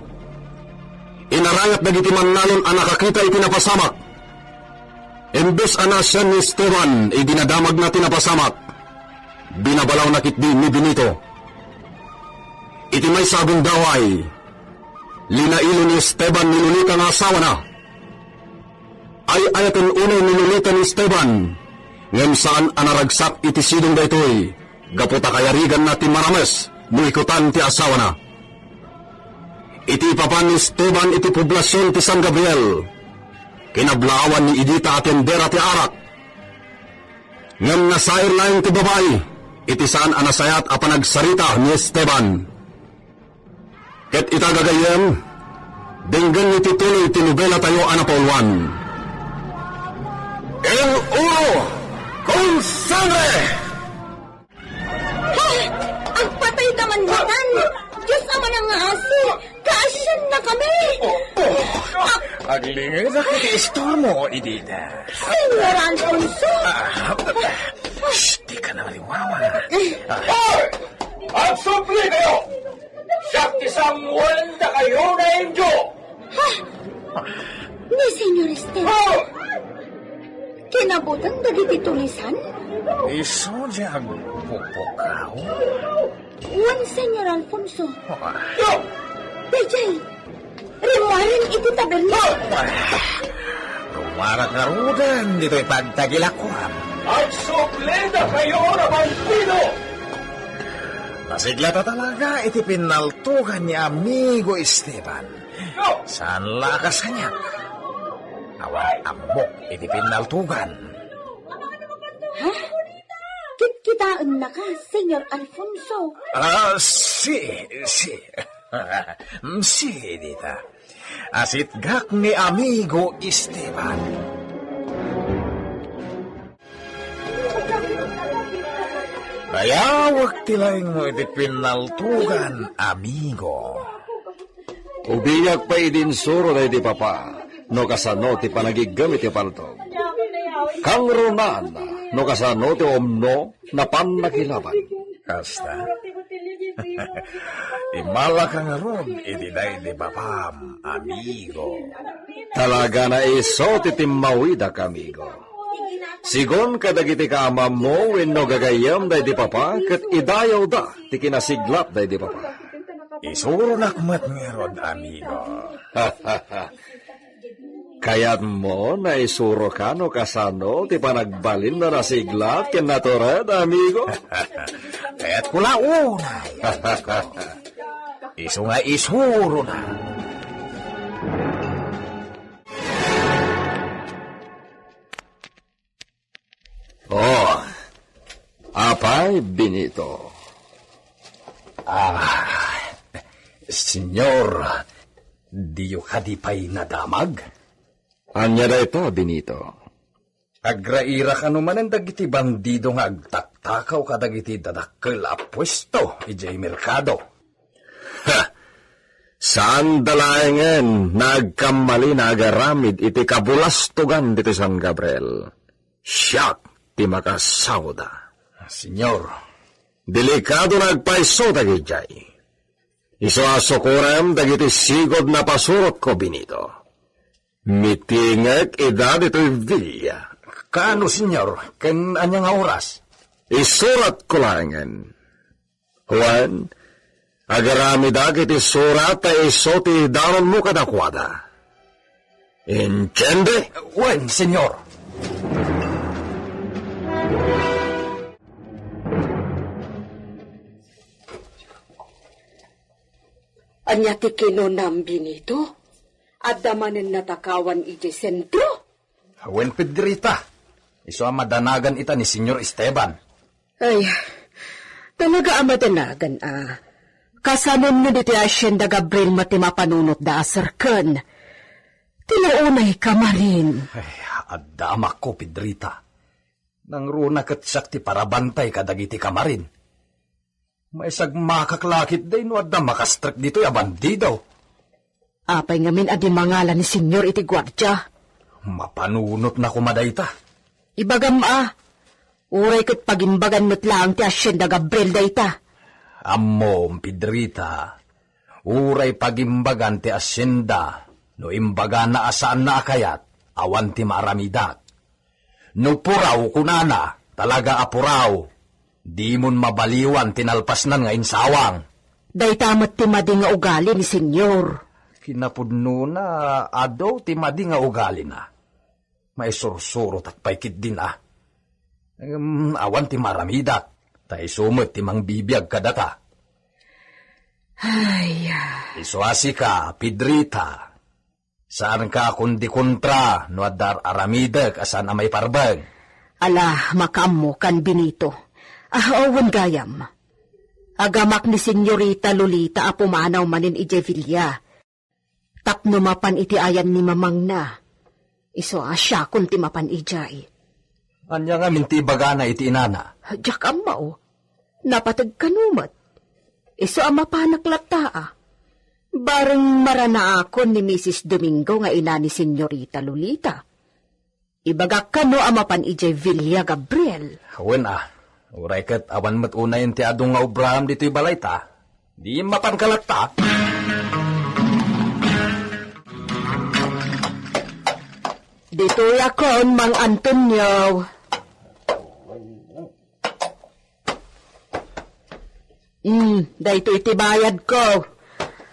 Inarayat dagiti mannalon a nakakita iti napasamak. Imbes a naasian ni Esteban idi nadamagna ti napasamak, binabalawna ketdi ni Benito. Iti maysa a gundaway, linailo ni Esteban ni Lolita nga asawana. Ay-ayaten unay ni Lolita ni Esteban, ngem saan a naragsak iti sidong daytoy gapu ta kayariganna ti marames no ikutan ti asawana. Iti ipapan ni Esteban iti poblasion ti San Gabriel, kinablaawan ni Edita a tendera ti arak. Ngem nasair laeng ti babai iti saan a nasayaat a panagsarita ni Esteban. Ket ita, gagayyem, denggenyo ti tuloy ti nobelatayo a napauluan, El Oro con Sangre! Ha? Agpatay ka man ngatan! Diyos a manangaasi! Kaasianna kami! Oh, oh. Ah. Aglingedak iti istormo, Edita. Señor Alfonso! Ah, shh, di ka na maliwawa. Ah. Hoy! Agsubli kayo! Siak ti Samuel dakayo nga Indio! Ha? Ni Señor Esteban? Oh! Kinabutan dagiti tulisan? Isu diay agpupukkaw? Wen, Señor Alfonso. Ah. Daydiay, rimmuaren iti taberna. Ah! Rumarak ngaruden ditoy pagtagilakuam. Agsubli dakayo a bandido! Nasiglata talaga iti pinnaltugan ni amigo Esteban. Saan la a kas kaniak. Awan ammok iti pinnaltugan. Ha? Kitkitaennaka, Señor Alfonso? Ah, si, si. Si, Edita. Asitgak ni amigo Esteban. Dayawek ti laingmo iti pinnaltugan, amigo. Ubiak pay idi insuro daydi papa no kasano ti panagiggem iti paltog. Kangrunaan no kasano ti umno na pannakilaban. Kasta? Immala ka ngarud iti daydi papam, amigo. Talaga nga isu ti timmawidak, amigo. Sigun kadagiti kaamammo wenno gagayyem daydi papa ket idayawda ti kinasiglap daydi papa. Isuronak met ngarud, amigo. Kayatmo naisuroka no kasano ti panagbalin a nasiglat ken natured, amigo? Kayatko la unay. Isu nga isurona. Oh, apay, Benito? Ah, Senyor, diyo kadi pay nadamag? Ania dayta, Benito? Agraira kano manen dagiti bandido nga agtaktakaw kadagiti dadakkel a puesto idiay merkado. Ha! Saanda laengen nga agkammalin a agaramid iti kabulastogan ditoy San Gabriel. Siak ti makasaoda. Senyor. Delikado nga agpayso dagidiay. Isu a sukorem dagiti sigud a pasurotko, Benito. Mitingek ida ditoy villa. Kaano, Senyor? Ken ania nga oras? Isuratko laengen. Wen, agaramidak iti surat ta isu ti danonmo kadakuada. Entiende? Wen, Senyor. Ania ti kinunam, Benito? Adda manen natakawan idiay sentro? Wen, Pedrita. Isu a madanagan ita ni Senyor Esteban. Ay, talaga a madanagan a. Kasanon nga ditoy Hacienda Gabriel met ti mapanunotda a serken? Ti naunay kamarin. Ay, adda amakko, Pedrita. Nangruna ket siak ti parabantay kadagiti kamarin. Maisagmakak la ketdi no adda makastrek ditoy a bandido. Apay ngamin a di mangala ni Senyor iti guardia? Mapanunotna koma dayta. Ibagam a, uray ket pagimbagan met laeng ti Hacienda Gabriel dayta. Ammom, Pedrita, uray pagimbagan ti hacienda no imbagana a saanna a kayat, awan ti maaramidak. No puraw kunana, talaga a puraw. Dimon mabaliwan ti nalpasnan nga insawang. Dayta met ti madi nga ugali ni Senyor. Kinapudnona, adu ti madi nga ugalina. Maisursurotak pay ketdin a. Ngem awan ti maaramidak, ta isu met ti mangbibiag kadata. Ay, ah. Isu a sika, Pedrita. Saanka a kundi kontra no adda ar-aramidek a saan a maiparbeng. Ala, makaammokan, Benito. Ah, wen gayam. Agamak ni Senyorita Lolita a pumanaw manen idiay villa. Tapno mapan iti ayan ni mamangna. Isu a siakon ti mapan idiay. Ania ngamin ti ibagana iti inana? Diak ammao. Napateg kano met. Isu a mapanak latta a. Bareng maranaakon ni Misis Domingo nga ina ni Senyorita Lolita. Ibagak kano a mapan idiay Villa Gabriel. Wen a, uray ket awan met unayen ti adu nga obraam ditoy balayta. Di mapanka latta. Ditoyakon, Mang Antonio. Hmm, daytoy ti bayadko.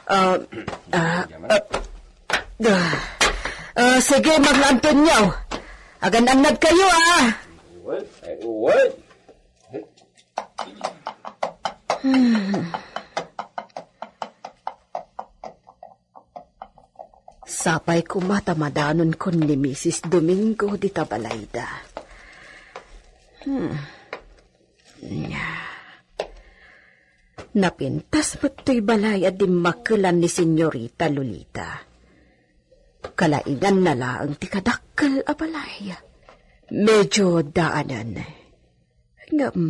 Ah, ah, ah, ah, ah, sige, Mang Antonio. Agan-annadkayo, ah. Uy, ay, uy. Hmm. Sapay koma ta madanonkon ni Misis Domingo dita balayda. Hmm. Napintas met toy balay a dimmakelan ni Senyorita Lolita. Kalainganna laeng ti kadakkel a balay. Medyo daanen. Ngem,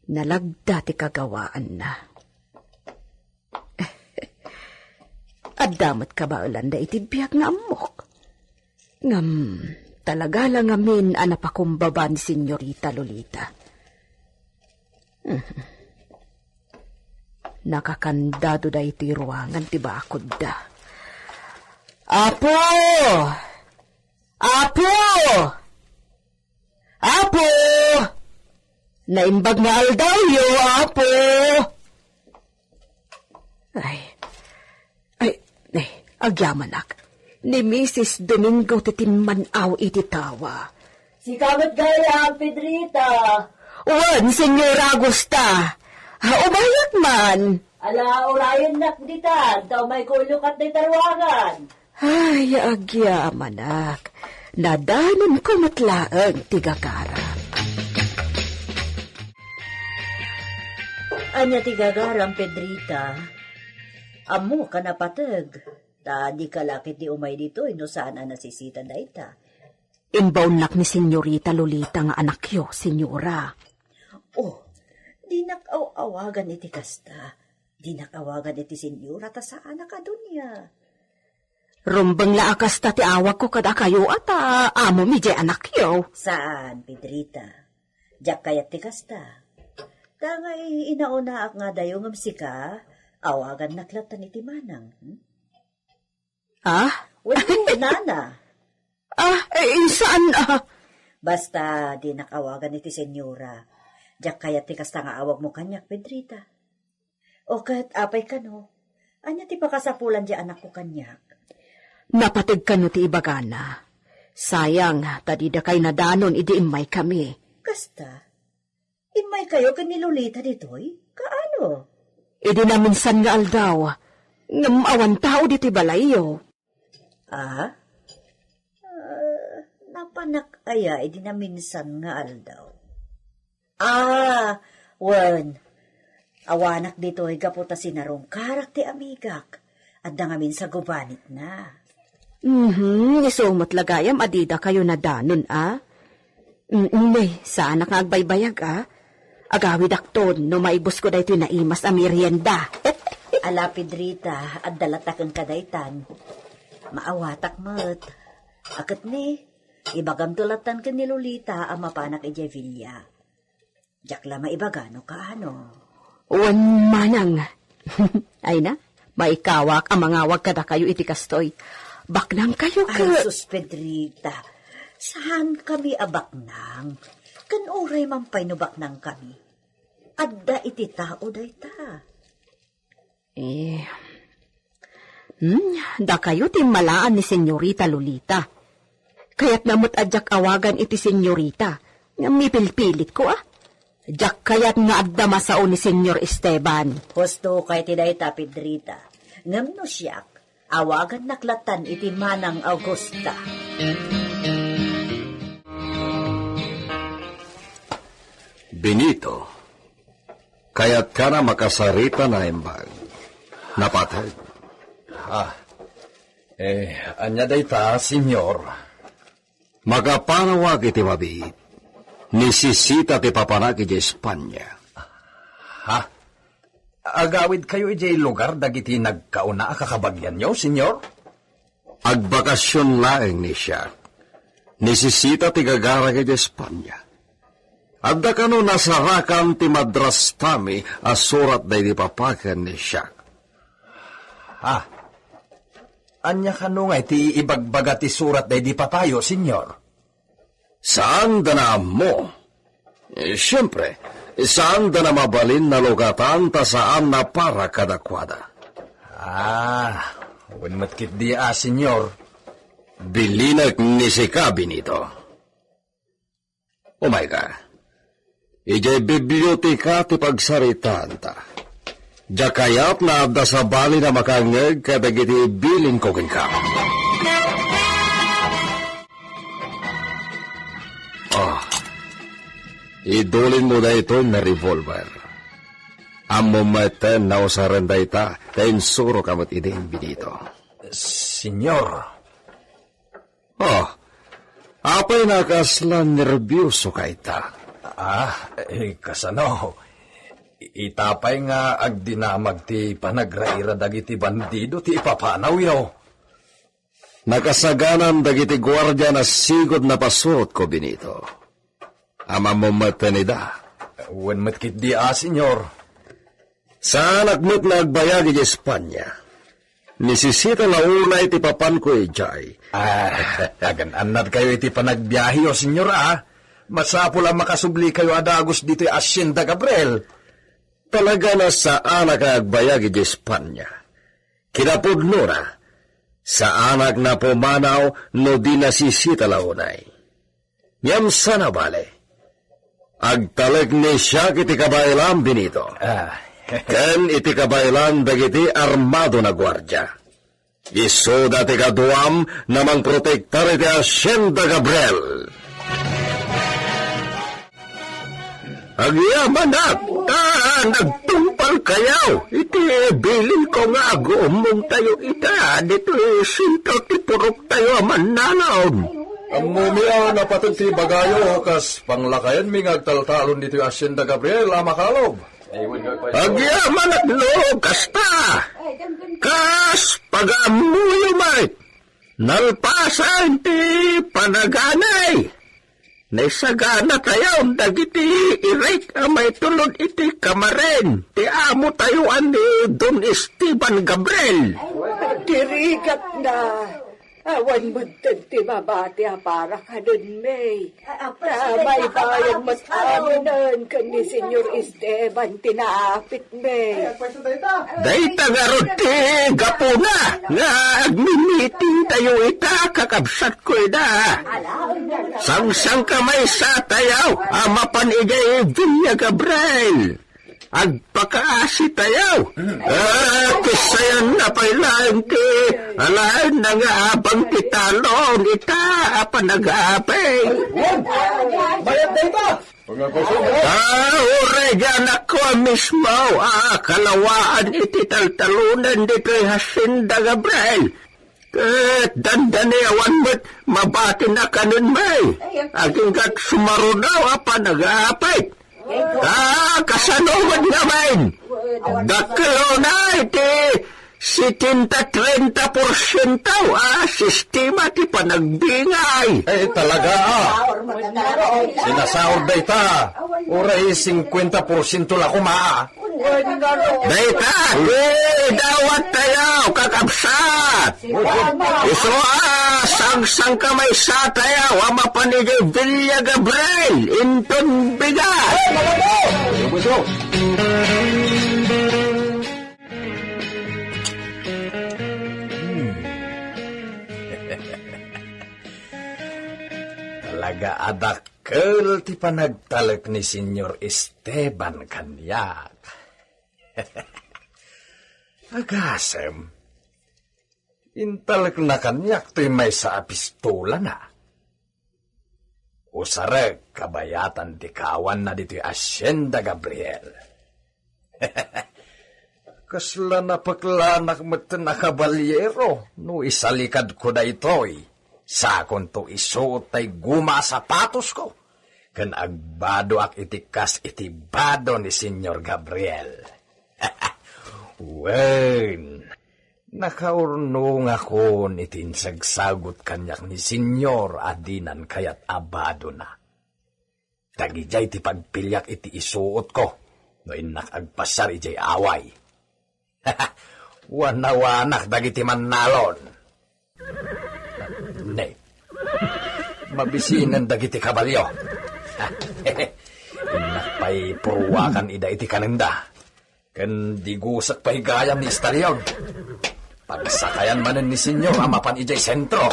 nalagda ti kagawaanna. Adda met kabaelanda iti biag nga ammok. Ngem, talaga la ngamin a napakumbaba ni Senyorita Lolita. Nakakandado daytoy ruangan ti bakodda. Apo! Apo! Apo! Naimbag nga aldawyo, Apo! Ay, ay, ay, agyamanak. ni Misis Domingo ti timman-aw iti tawa. Sika met gayam, Pedrita. Wen, Senyora Augusta. Ha, umayak man. Ala, urayennak ditan, ta umayko ilukat dayta ruangan. Ay, agyamanak. Nadanonko met laeng ti gagaram. Ania ti gagaram, Pedrita? Ammok a napateg, ta dika la ketdi umay ditoy no saan a nasisita dayta. Imbaonnak ni Senyorita Lolita nga anakyo, Senyora. Oh, dinak aw-awagan iti kasta. Dinak awagan iti senyora ta saanak a dunia. Rumbeng la a kasta ti awagko kadakayo a ta amom idiay anakyo. Saan, Pedrita. Diak kayat ti kasta. Ta ngay inaunaak nga adayo ngem sika, awagannak lattan iti manang, hmm? Ah? Wenno, nana. Ah, eh, saan, ah? Basta, dinak awagan iti senyora. Diak kayat ti kasta nga awagmo kaniak, Pedrita. O ket, apay kano? Ania ti pakasapulan ti anakko kaniak? Napateg kano ti ibagana. Sayang, ta didakay nadanon idi immaykami. Kasta? Immaykayo ken ni Lolita ditoy? Kaano? Idi naminsan nga aldaw, ngem awan tao ditoy balayyo. Ah? Ah, napanak aya idi naminsan nga aldaw? Ah, wen. Awanak ditoy gapu ta sinarungkarak ti amigak. Adda ngamin sa gubanitna. Mhm, isu met la gayam a didakayo nadanon, a? Mm, mm, ne, saanak nga agbaybayag, a? Agawidakton no maibusko daytoy naimas a merienda. Ala, Pedrita, adda latta kenka daytan. Maawatak met. A ket ne, ibagamto lattan ken ni Lolita a mapanak idiay villa. Diak la maibaga no kaano. Wen manang. Ay na, maikawak a mangawag kadakayo iti kastoy. Baknangkayo Ay, ket sus, Pedrita. Saankami a baknang. Ken uray man pay no baknangkami. Adda iti tao dayta. Eh, hmm, dakayo ti immalaan ni Senyorita Lolita. Kayatna met a diak awagan iti senyorita, ngem mipilpilitko, a. Diak kayat nga adda masao ni Senyor Esteban. Husto kay ti dayta, Pedrita. Ngem no siak, awagannak lattan iti Manang Augusta. Benito, kayatka a makasarita, naimbag? Napateg? Ah, eh, ania dayta, Senyor? Makapanawak iti mabiit. Nisisita ti papanak idiay Espanya. Ha? Agawidkayo idiay lugar dagiti nagkauna a kakabagianyo, Senyor? Agbakasion laeng ni siak. Nisisita ti gagarak idiay Espanya. Adda kano nasarakan ti madrastami a surat daydi papa ken ni siak. Ah, ania kano nga iti ibagbaga ti surat daydi papayo, Senyor? Saanda naammo. Eh, siempre, saanda na mabalin nalukatan ta saan a para kadakuada. Ah, wen met ketdi a, Senyor. Bilinek ni sika, Benito. Umayka. Idiay biblioteka ti pagsaritaanta. Diak kayat nga adda sabali a makangngeg kadagiti ibilinko kenka. Ah, idulinmo daytoy nga revolver. Ammom met a nausaren dayta, ta insuroka met idi, Benito. Senyor, Oh, apay a kasla nerbiosoka ita? Ah, eh, kasano? I-, ita pay nga agdinamag ti panagraira dagiti bandido ti ipapanawyo. Nakasaganan dagiti guardia a sigud napasurotko, Benito. Ammom met ida? Wen met ketdi a, Senyor. Saanak met nga agbayag idiay Espanya. Nisisita la unay ti papanko idiay. Ah, agan-annadkayo iti panagbiaheyo, Senyor, a. Masapul a makasublikayo a dagus ditoy Hacienda Gabriel. Talaga a saanak nga agbayag idiay Espanya. Kinapudnona, Saanak nga pumanaw no di nasisita la unay. Ngem sana bale, agtalek ni siak iti kabaylam, Benito. Ah. Ken iti kabaylan dagiti armado nga guardia. Isuda ti kaduam nga mangprotektar iti Hacienda Gabriel. Agyamanak, ta nagtungpalkayo iti bilinko nga aguummongtayo ita ditoy sentro ti puroktayo a mannalon. Ammomi a napateg ti ibagayo kas panglakayenmi nga agtaltalon ditoy Hacienda Gabriel a makalob. Agyamanak no kasta, kas pagaammoyo met, nalpasen ti panaganay. Naisaganatayo dagiti irek a maitulod iti kamaren ti amotayo a ni Don Esteban Gabriel. Dirigatna, awan metten ti mabati a para kadenmi. Ta baybayan met aminen ken ni Señor Esteban ti naapit Dayta ngarud ti gapuna nga agmimitingtayo ita, kakabsatko, ida. Sangsangkamaysatayo a mapan idiay Villa Gabriel. Agpakaasitayo. Ah, ti sayanna pay laeng ti alaenna nga abang ti talon ita a panagapit. Mayat dayta. Ah, uray di anakko a mismo a kalawaan iti taltalonen ditoy Hacienda Gabriel. Ket dandani awan met mabatin a kanenmi. Aginggat sumaruno a panagapit. Ah, kasano met ngamin? Dakkel unay ti setenta trenta por siento a sistema ti panagbingay. Eh, talaga, ah. Sinasaur dayta. Uray singkwenta por siento la koma, ah. Dayta, ti dawat tayo, kakabsat. Isu a sangsangkamaysatayo a mapan idiay Villa Gabriel inton bigat. Hmm. Talaga a dakkel ti panagtalek ni Señor Esteban kaniak. Agasem, intalekna kaniak toy maysa a pistolana. Usarek kabayatan ti kaawanna ditoy Hacienda Gabriel. Kasla napeklanak metten a kabalyero no isalikadko daytoy. Sakonto isuot tay guma a sapatosko, ken agbadoak iti kas iti bado ni Señor Gabriel. Wen, nakaurnongakon iti insagsagut kaniak ni Señor a dinan kayat a badona. Dagidiay ti pagpiliak iti isuotko no innak agpasiar idiay away. Wanawanak dagiti mannalon. Ne, mabisinen dagiti kabalio. Innak pay puruakan ida iti kanenda. Ken digusak pay gayam ni Estalion. Pagsakayan manen ni Señor a mapan idiay sentro.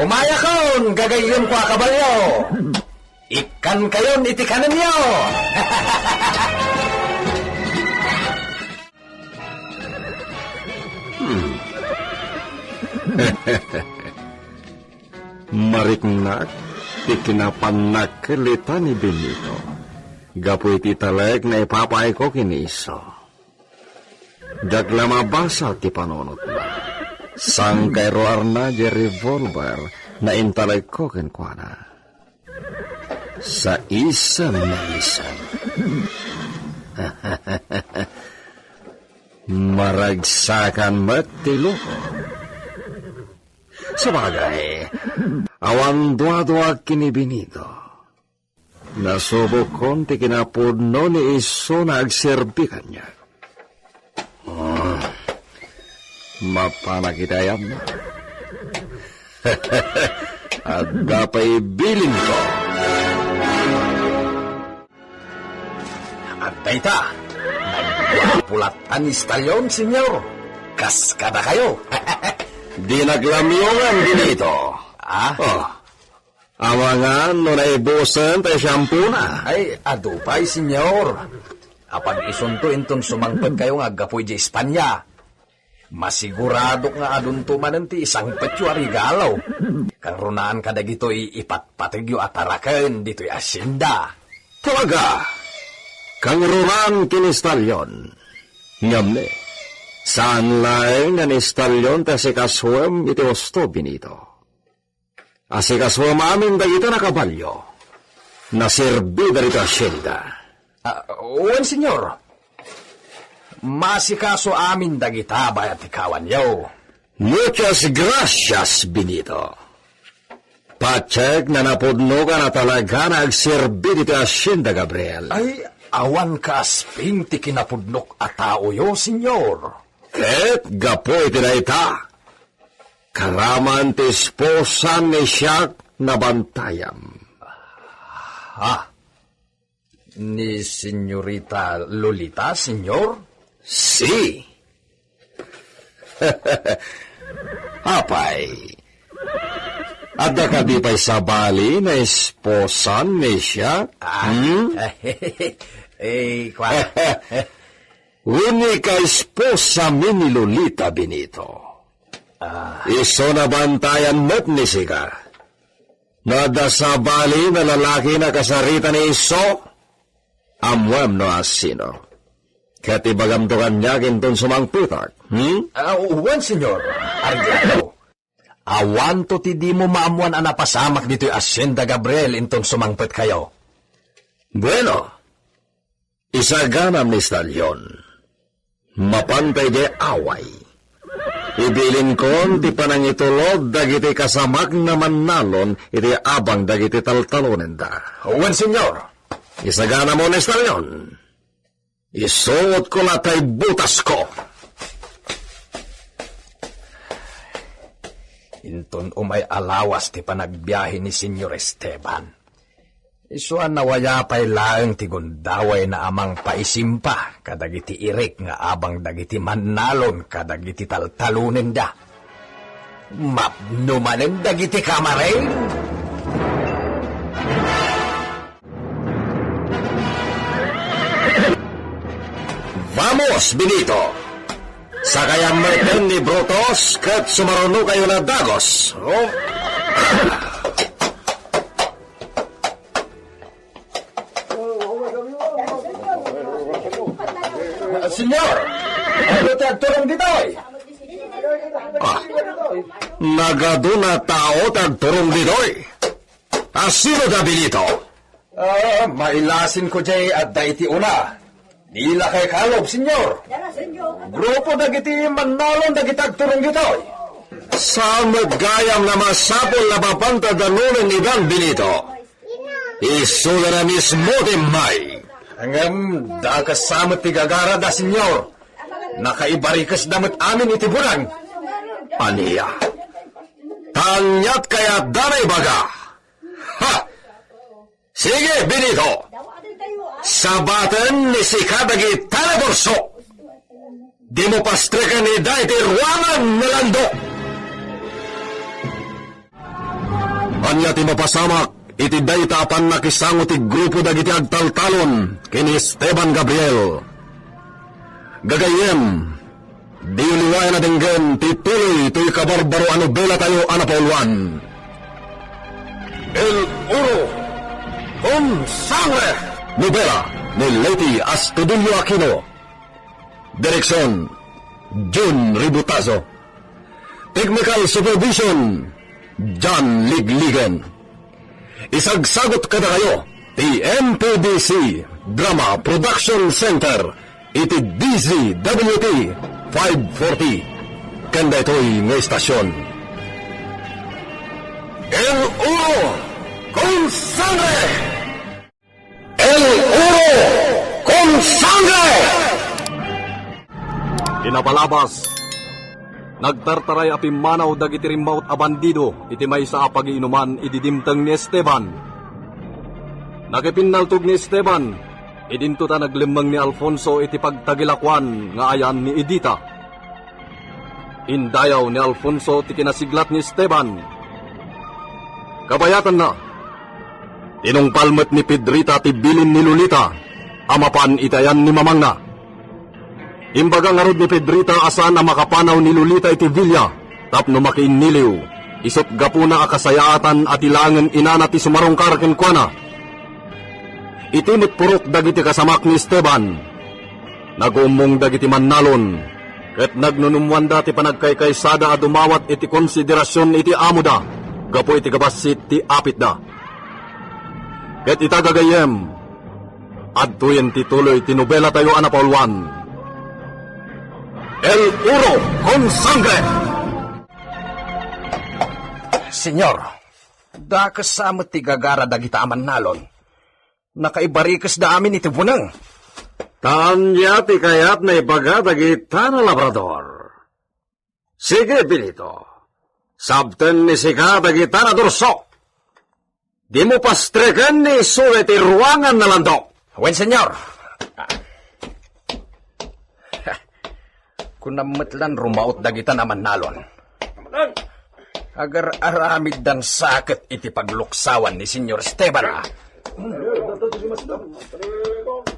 Umayakon, gagayyemko a kabalio! Ikkankayon iti kanenyo! Hmm. Mariknak ti kinapannak ken lita ni Benito gapu iti talek nga ipapaayko ken ni Iso. Diak la mabasa ti panunotna. Sangkay ruarna diay revolver nga intalekko kenkuana. Saisem nga isem. Maragsakan met ti loko. Sabagay, awan duadua ken ni Benito. Nasubokkon ti kinapudno ni Iso nga agserbi kaniak. Ah, mapanak iti ayam. Adda pay bilinko. Adda ita. Nagpulatan ni Estalion, Señor. kas kadakayo. Dinak lamiongan, Benito. Ah? Oh. Amangan no naibusen tay shampoo na. Ay, adu pay, senyor. Apag-isunto inton sumangpet kayo nga aggapu idiay Espanya. Masiguradok nga adunto manen ti isangpetyo a regalo. Kangrunaan kadagitoy ipatpategyo a taraken ditoy asyenda. Talaga, kangrunaan ken Estalyon. Ngem ne, saan laeng nga ni Estalyon ti asikasuem iti husto, Benito. Asikasuem amin dagiti nakabalio. Naserbi dagiti asyenda. Ah, wen, senyor. Maasikaso amin dagita bayat ti kawanyo. Muchas gracias, Benito. Pacheck, nanapudno ka na talaga nga agserbi ditoy asyenda, Gabriel. Ay, awan kaasping ti kinapudnok a taoyo, senyor. Ket gapu iti dayta, karaman ti esposan ni Siak nabantayam. Ha? Ni Senyorita Lolita, senyor? Si. Apay, adda kadi pay sabali nga esposan ni Siak? Ah, hmm? Eh, kwa. Unika esposami ni Lolita, Benito. Ah. Isu nabantayan met ni sika. No adda sabali nga lalaki nga kasarita ni isu, ammoem no asino. Ket ibagamto kaniak inton sumangpetak, hmm? Ah, wen, senyor. Argento. Awanto ti dimo maammoan a napasamak ditoy Hacienda Gabriel inton sumangpet kayo. Bueno, isaganam ni Estalyon. Mapanta idiay away. Ibilinkon ti panangitulod dagiti kasamakna mannalon iti abang dagiti taltalonenda. Wen, senyor. Isaganam ni Estalyon. Isuotko la tay butasko. Inton umay a lawas ti panagbiahe ni Senyor Esteban, isu a nawaya pay laeng ti gundawayna a mangpaisimpa kadagiti irik nga abang dagiti mannalon kadagiti taltalonenda. Mapno manen dagiti kamareng. Vamos, Benito! Sakayam metten ni Brutus ket sumarunokayo na dagus. Oh. Senyor, adu ti agturong ditoy. Ah, nagadu a tao ti agturong ditoy. Asino da, Benito? Ah, mailasin ko jay adda iti una. Ni lakay Kalob, senyor. Grupo dagiti mannalon dagiti agturong ditoy. Saan met gayam a masapul a mapanta danonen idan, Benito? Isuda na mismo ti immay. Ngem dakes sa met ti gagarada, senyor. Nakaibarikesda met amin iti bunag. Ania? Ania ti kayatda a ibaga? Ha! Sige, Benito! Sabaten ni sika dagita a torso! Dimo pastreken ida iti ruangan nga landok! Ania ti mapasamak iti dayta a pannakisango ti grupo dagiti agtaltalon ken ni Esteban Gabriel? Gagayyem, diyo liwayan a denggen ti tuloy toy kabarbaro a nobelatayo a napauluan. El Oro con Sangre! Nobela ni Leti Astudillo Aquino. Direksyon, Jun Ributazo. Technical Supervision, John Ligligen. Isagsagut kadakayo ti M P D C Drama Production Center iti D Z W T five forty. Ken daytoy nga istasyon. El Oro con Sangre! El Oro con Sangre! Inabalabas, nagtartaray a pimmanaw dagiti rimmaut a bandido iti maysa a pagiinuman idi dimteng ni Esteban. Nakipinnaltog ni Esteban, idinto ta naglemmeng ni Alfonso iti pagtagilakuan nga ayan ni Edita. Indayaw ni Alfonso ti kinasiglat ni Esteban. Kabayatanna, tinungpal met ni Pedrita ti bilin ni Lolita a mapan iti ayan ni mamangna. Imbaga ngarud ni Pedrita a saan a makapanaw ni Lolita iti villa tapno makiinniliw, isut' gapuna a kasayaatan a ti laengen inana ti sumarungkar kenkuana. Iti met purot dagiti kasamak ni Esteban, nagummong dagiti mannalon, ket nagnunummoanda ti panagkaykaysada a dumawat iti konsiderasion iti amoda gapu iti kabassit ti apitda. Ket ita, gagayyem, adtoyen ti tuloy ti nobelatayo a napauluan, El Oro con Sangre. Señor, dakes sa met ti gagara dagita a mannalon. Nakaibarikesda amin iti buneng. Ta ania ti kayatna ibaga dagita a labrador? Sige, Benito. Sabten ni sika dagita a durso. Dimo pastreken ni isu iti ruangan a landok. Wen, señor. Kunam met lan rumaut dagita a mannalon. Agar-aramiddan saket iti pagluksawan ni Señor Esteban, a.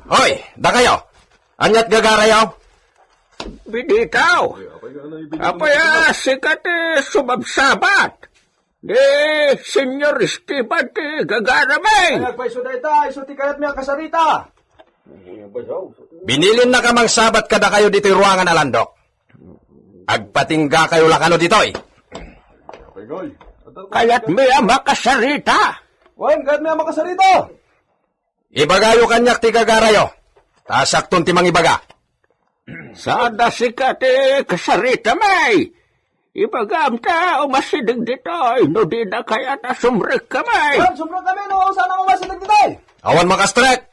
Hoy, dakayo! Aniat gagarayo? Benito! Apay a sika ti sumabsabat? Ni Señor Esteban ti gagarami. Ay, agpayso dayta, isu ti kayatmi a kasarita. Binilinak a mangsabat kadakayo ditoy ruangan a landok. Agpatinggakayo la kano ditoy. Kayatmi a makasarita. Wen, kayatmi a makasarita. Ibagayo kaniak ti gagarayo, ta siakton ti mangibaga. Saan a sika ti kasaritami. Ibagam ta umasideg ditoy no dina kayat a sumrekkami. Wen, sumrekkami no saan a umasideg ditoy. Awan makastrek.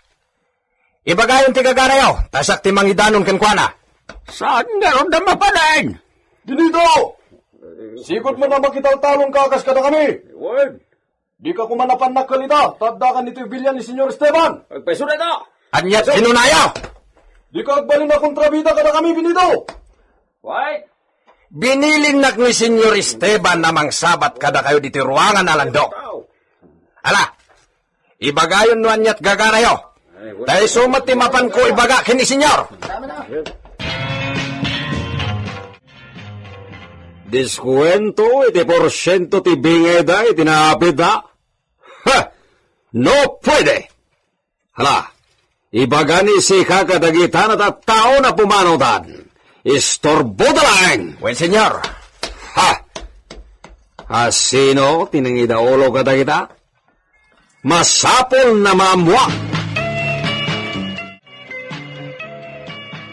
Ibagayon ti gagarayo, ta siak ti mangidanon kenkuana. Saan ngarud a mabalin? Benito! Sigud man a makitaltalonka kas kadakami. Wen. Dika koma napannakkel ita, ta addakan ditoy villa ni Señor Esteban. Agpayso dayta. Ania ti kinunayo? Dika agbalin a kontrabida kadakami, Benito. Why? Binilinnak ni Señor Esteban a mangsabat kadakayo ditoy ruangan a landok. Ala, ibagayon no aniat gagarayo. Ta isu met ti mapanko ibaga ken ni Señor. Diskuento iti porsiento ti bingayda iti naapitda? Ha! No puede! Hala, ibaga ni sika kadagita a tattao a pumanawdan. Istorboda laeng! Wen, señor. Ha! Asino ti nangidaulo kadagita? Masapul a maammoak.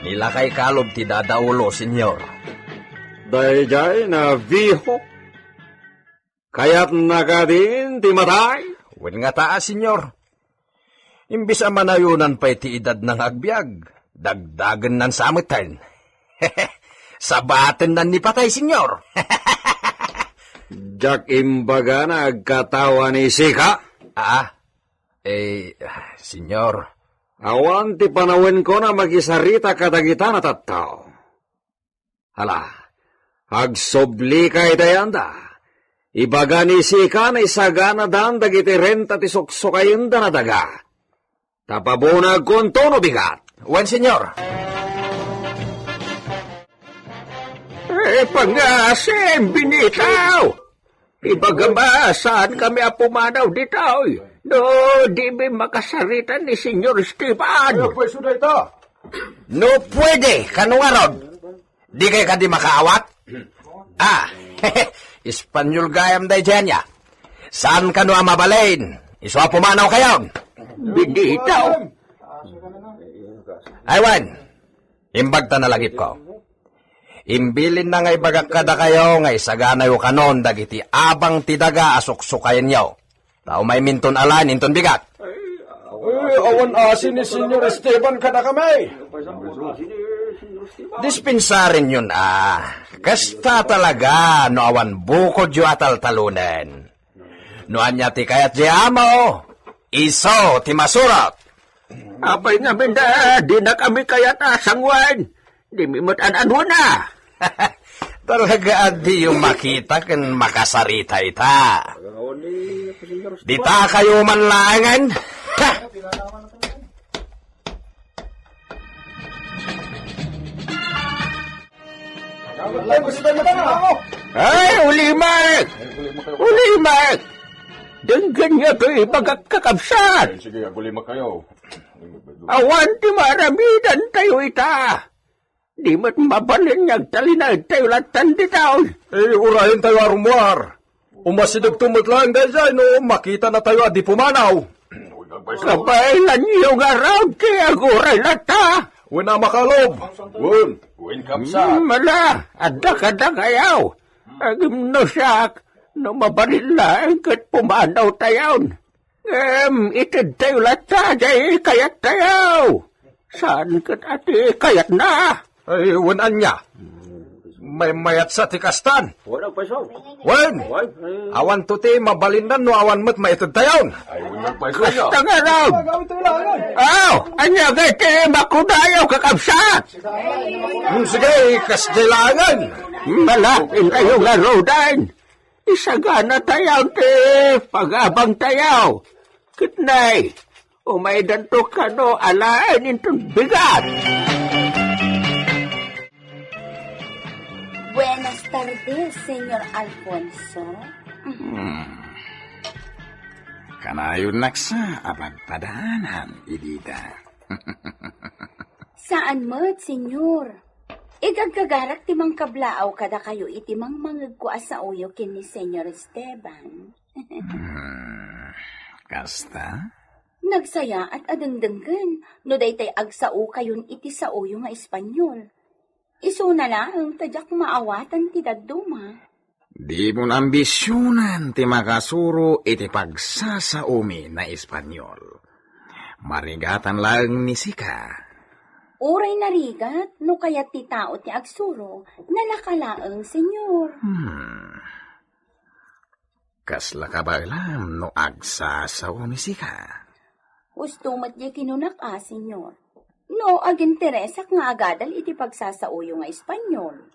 Ni lakay Kalob ti dadaulo, señor. Daydiay a viejo. Kayatna kadin ti matay? Wen ngata, señor. Imbes a manayonan pay ti edadna nga agbiag, dagdagennan sa metten. Sabatennan ni patay, señor. Diak imbaga a agkatawa ni sika. Ah, eh, señor. Awan ti panawenko a makisarita kadagita a tattao. Hala, agsublika iti ayanda. Ibaga ni sika a isaganadan dagiti renta ti suksukayenda a daga. Ta pabunagkonto no bigat. Wen, señor. Eh, pangasim, Benito! Ibagam a saankami a pumanaw ditoy. No, dimi makasarita ni Señor Esteban. Ay, agpayso dayta. No puede, kano ngarud? Dikay kadi makaawat? Ah, Espanyol gayam daydiay ania. Saan kano a mabalin? Isu a pumanawkayon. Benito. Ay, wen. Imbagta a lagipko. Imbilinna nga ibagak kadakayo nga isaganayo kanon dagiti abang ti daga a suksukayenyo. Ta umayminton alaen inton bigat. Eh, awan asi ni Señor Esteban kadakami. Dispensarenyon a, kasta talaga no awan bukodyo a taltalonen. No ania ti kayat ti amo, isu ti masurot. Apay ngamin da, dinakami kayat a sanguen. Dimi met an-anuena. Talaga a diyo makita ken makasarita ita. Dita kayo man laengen. Ha! Ay, ulimek! Ulimek! Denggen nga to ibagak, kakabsat! Sige, agulima kayo. Awan ti maaramidan tayo ita. Di met mabalin nga agtalinaedtayo lattan ditoy. Eh, urayen tayo a rummuar. Umasidegto met laeng daydiay no makita natayo a di pumanaw. Kabaelanyo ngarud ti aguray latta. Wen a makalob. Wen, wen kabsat. Hmm, ala, adda kadakayaw. Agim no siak, no mabalin laeng ket pumanaw tayon. Ngem itedtayo latta jay kayattayo. Saan ket a ti kayatna? Ay, wen ania? Maymayat sa ti kastan. Wen, agpayso. Wen! Wen, ay. Awan to ti mabalinnan no awan met maitedtayon. Ay, wen, agpayso. Kasta ngarud. Aw, ania gay ti makudayo, kakabsat? Hmm, sige, kasdi laengen. Malapit tayo ngaruden. Isagana tayo ti pagabang tayo. Ket nay, umaydanto kano alaen inton bigat. Buenas tardes, Señor Alfonso. Hmm. Kanayon naksa a padpadanan, Edita. Saan met, Señor. Igagagarak ti mangkablaaw kadakayo iti mangmangegko a saoyo ken ni Señor Esteban. Hmm, kasta? Nagsayaat a dengdenggen no daytay agsaokayon iti saoyo nga Espanyol. Isuna laeng ta diak maawatan ti dadduma. Dimon ambisionan ti makasuro iti pagsasaomi nga Espanyol. Marigatan laeng ni sika. Uray narigat no kayat ti tao ti agsuro, nalaka laeng, Señor. Hmm. Kasla kabaelam no agsasao ni sika? Husto met diay kinunak a, Señor. No aginteresak nga agadal iti pagsasaoyo nga Espanyol.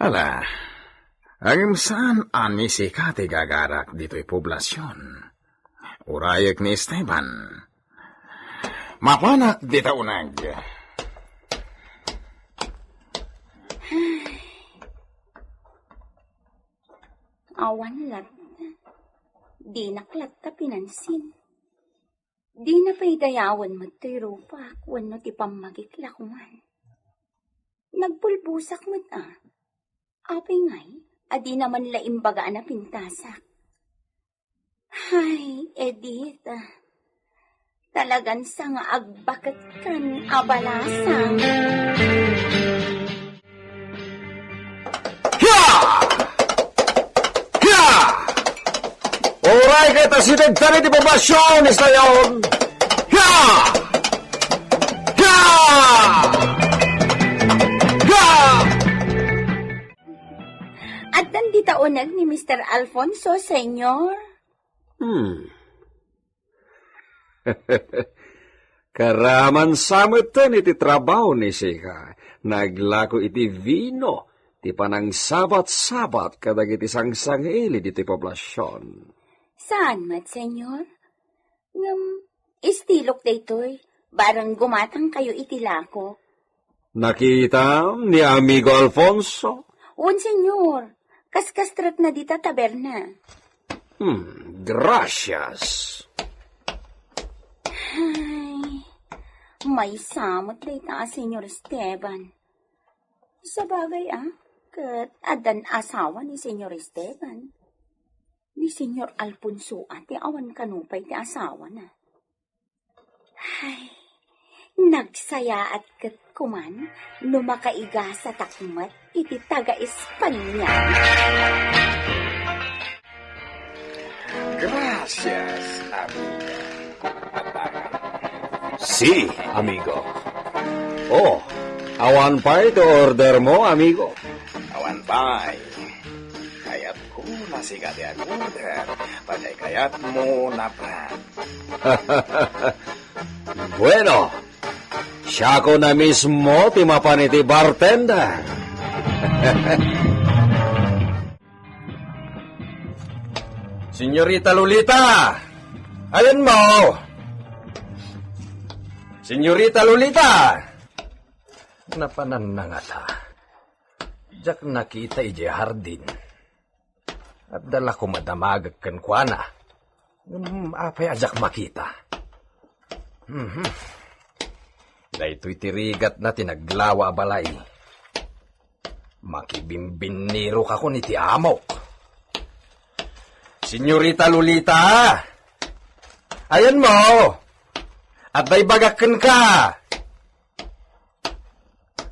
Ala, ngem saan a ni sika ti gagarak ditoy poblasion. Urayek ni Esteban. Mapanak dita uneg. Awan latta. Dinak latta pinansin. Dina pay dayawen met toy rupak wenno ti pammagik la koman. Nagbulbusak met a. Apay ngay a dina man la imbaga a napintasak? Hay, Edith, ah, talagan sa nga agbaketkan a balasang. Hia! Hia! Uray ket asidegtan iti poblasion, istayon. Hia! Hia! Hia! Addan dita uneg ni Mister Alfonso, Señor? Hmm. Karaman sa metten iti trabaho ni sika. Naglako iti vino ti panangsabat-sabat kadagiti sangsangili ditoy poblasion. Saan met, Señor? Ngem, istilok daytoy, bareng gumatangkayo iti lako. Nakitam ni Amigo Alfonso? Wen, Señor. Kaskastrekna dita taberna. Hmm, gracias. Ay, maysa met dayta a Señor Esteban. Sabagay, a, ket addan asawa ni Señor Esteban. Ni Señor Alfonso a ti awan kano pay ti asawana. Ay, nagsayaat ket koman no makaigasatak met iti taga-Espanya. Gracias, amiga. Si, amigo. Oh, awan pay ti order mo, amigo? Awan pay. Kayat Kuna sika ti ag-order, pay kayatmo napan. Bueno, siakon a mismo ti mapan iti bartender. Senyorita Lolita! Ayanmo! Senyorita Lolita! Napananna ngata. Diak nakita idiay hardin. Adda la koma damagek kenkuana. Ngem apay a diak makita? Mhm. Daytoy ti rigatna ti naglawa a balay. Makibimbinirok a kun iti amok. Senyorita Lolita! Ayanmo! Adda ibagak kenka!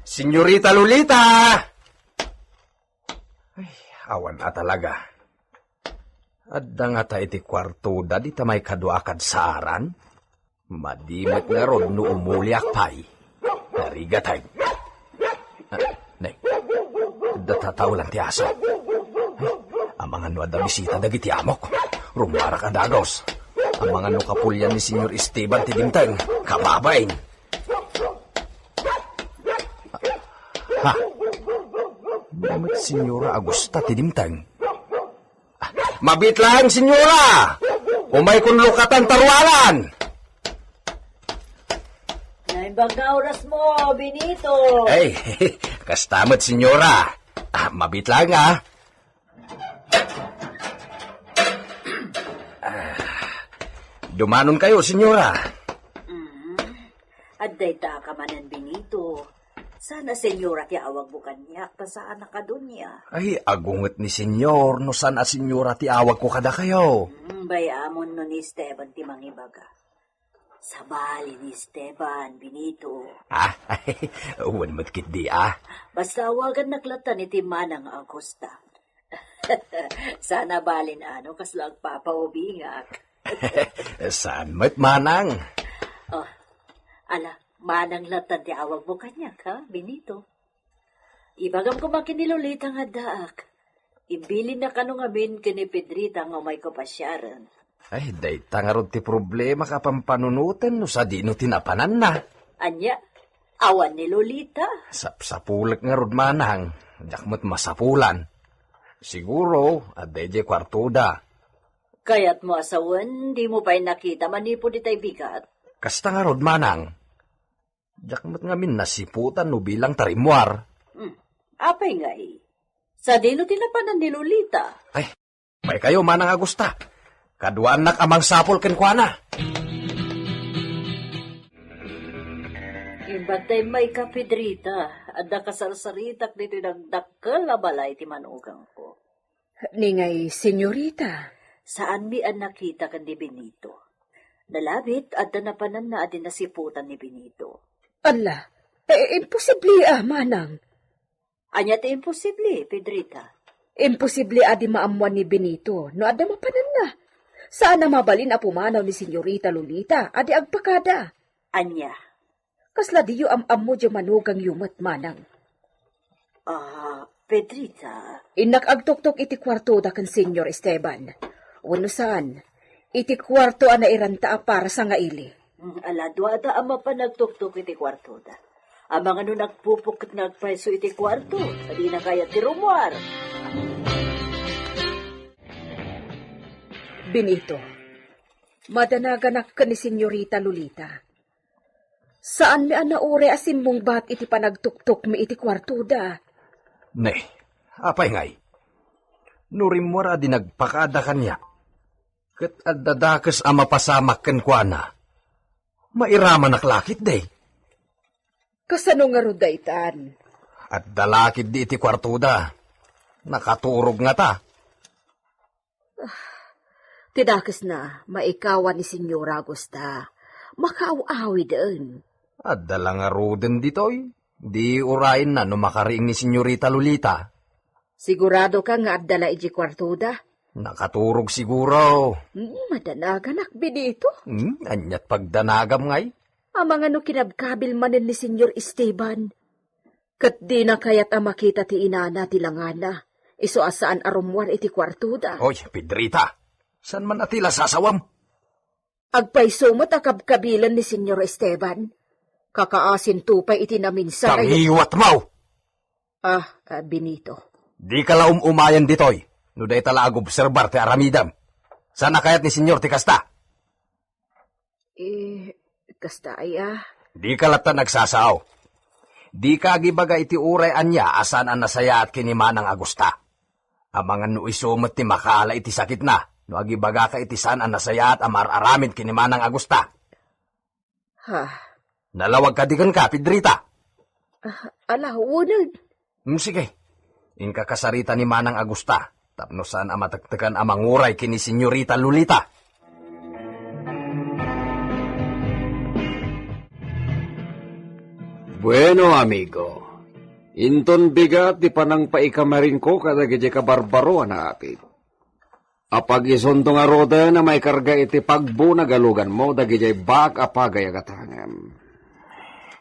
Senyorita Lolita! Ay, awan a talaga. Adda ngata iti kuartoda dita maikadua a kadsaaran? Madi met ngarud no umuliak pay. Narigateg. Ah, ne. Adda tataolan ti aso. Amangan no adda bisita dagiti amok. Rummuarak a dagus. Amangan no kapulian ni Senyor Esteban ti dimteng. Kababain. Ha? Ania met Senyora Agusta ti dimteng? Mabiit laeng, Senyora! Umaykon lukatan ta ruangan! Naimbag nga orasmo, Benito! Ay, kasta met, Senyora. Ah, mabiit laeng, ah. Ah, dumanonkayo, Senyora. Mm. Adda ita ka manen, Benito. Saan a Senyora ti awagmo kaniak, ta saan a Kadonia. Ay, agunget ni Senyor no saan a Senyora ti awagko kadakayo. Hmm, bay-amon no ni Esteban ti mangibaga. Sabali ni Esteban, Benito. Ah, wen met ketdi, ah. Basta awagannak lattan iti Manang Agusta. Saan a balin, ano, kasla agpapaubingak. Saan met, Manang. Oh, ala, Manang lattan ti awagmo kaniak, ha, Benito? Ibagam koma ken ni Lolita nga addaak. Imbilinna kano ngamin ken ni Pedrita nga umayko pasiaren. Ay, dayta ngarud ti problema ka pampanunoten no sadino ti napananna. Ania? Awan ni Lolita? Sapsapulek ngarud, Manang. Diak met masapulan. Siguro, adda idiay kuartoda. Kayatmo a sawen, dimo pay nakita manipud itay bigat? Kasta ngarud, Manang. Diak met ngamin nasiputan no bilang ta rimmuar. Hmm. Apay ngay? Sadino ti napanan ni Lolita? Ay, maykayo, Manang Agusta. Kaduaannak a mangsapul kenkuana. Imbag ta immayka, Pedrita, adda kasarsaritak ditoy dakdakkel a balay ti manugangko. Ni ngay, senyorita? Saanmi a nakita ken ni Benito. Nalabit, adda napananna a di nasiputan ni Benito. Ala, eh, imposible a, Manang. Ania ti imposible, Pedrita? Imposible a di maammuan ni Benito no adda mapananna. Saan a mabalin a pumanaw ni Senyorita Lolita a di agpakada. Ania? Kasla diyo am-ammo diay manugangyo met, Manang? Ah, Pedrita. Innak agtuktok iti kuartoda ken Senyor Esteban. Wenno saan, iti kuarto a nairanta a para sangaili. Mm, ala, duada a mapan agtuktok iti kuartoda. Amangan no nagpupok ket nagpayso iti kuarto, a dina kayat ti rummuar. Benito, madanaganak ken ni Senyorita Lolita. Saanmi a nauray a simmungbat iti panagtuktokmi iti kuartoda. Ne, apay ngay? No rimmuar a di nagpakada kaniak, ket adda dakes a mapasamak kenkuana, mairamanak la ketdi. Kasano ngarud daytan? Adda la ketdi iti kuartoda. Nakaturog ngata. Ah, ti dakesna, maikawan ni Senyora Agusta. Makaaw-awiden. Adda la ngaruden ditoy. Di urayenna no makariing ni Senyorita Lolita. Sigurado ka nga adda la idiay kuartoda? Nakaturog siguro. Hmm, madanaganak, Benito. Hmm, aniat pagdanagam ngay? Amangan no kinabkabil manen ni Senyor Esteban. Ket dina kayat a makita ti inana ti langana, isu a saan a rummuar iti kuartoda. Oy, Pedrita, saan man a ti lasasawam? Agpayso met a kabkabilen ni Senyor Esteban. Kakaasinto pay iti naminsan a Tangiwat mo! Ah, ah, Benito. Dika la um-umayen ditoy, no dayta la agobserbar ti aramidem. Saan a kayat ni Senyor ti kasta? Eh, kasta aya? Dika latta nagsasao. Dika agibaga iti uray ania a saan a nasayaat ken ni Manang Agusta. Amangan no isu met ti makaala iti sakitna, no agibagaka iti saan a nasayaat a mar-aramid ken ni Manang Agusta. Ha? Nalawag kadi kenka, Pedrita? Ah, ala, uneg. Hmm, sige. Inka kasarita ni Manang Agusta, tapno saan a matektekan a manguray ken ni Senyorita Lolita. Bueno, amigo. Inton bigat ti panangpaikamarinko kadagiti kabarbaro a naapit. Apag-isunto ngaruden a maikarga iti pagbunagaluganmo dagidiay baak a pagay a gatangem.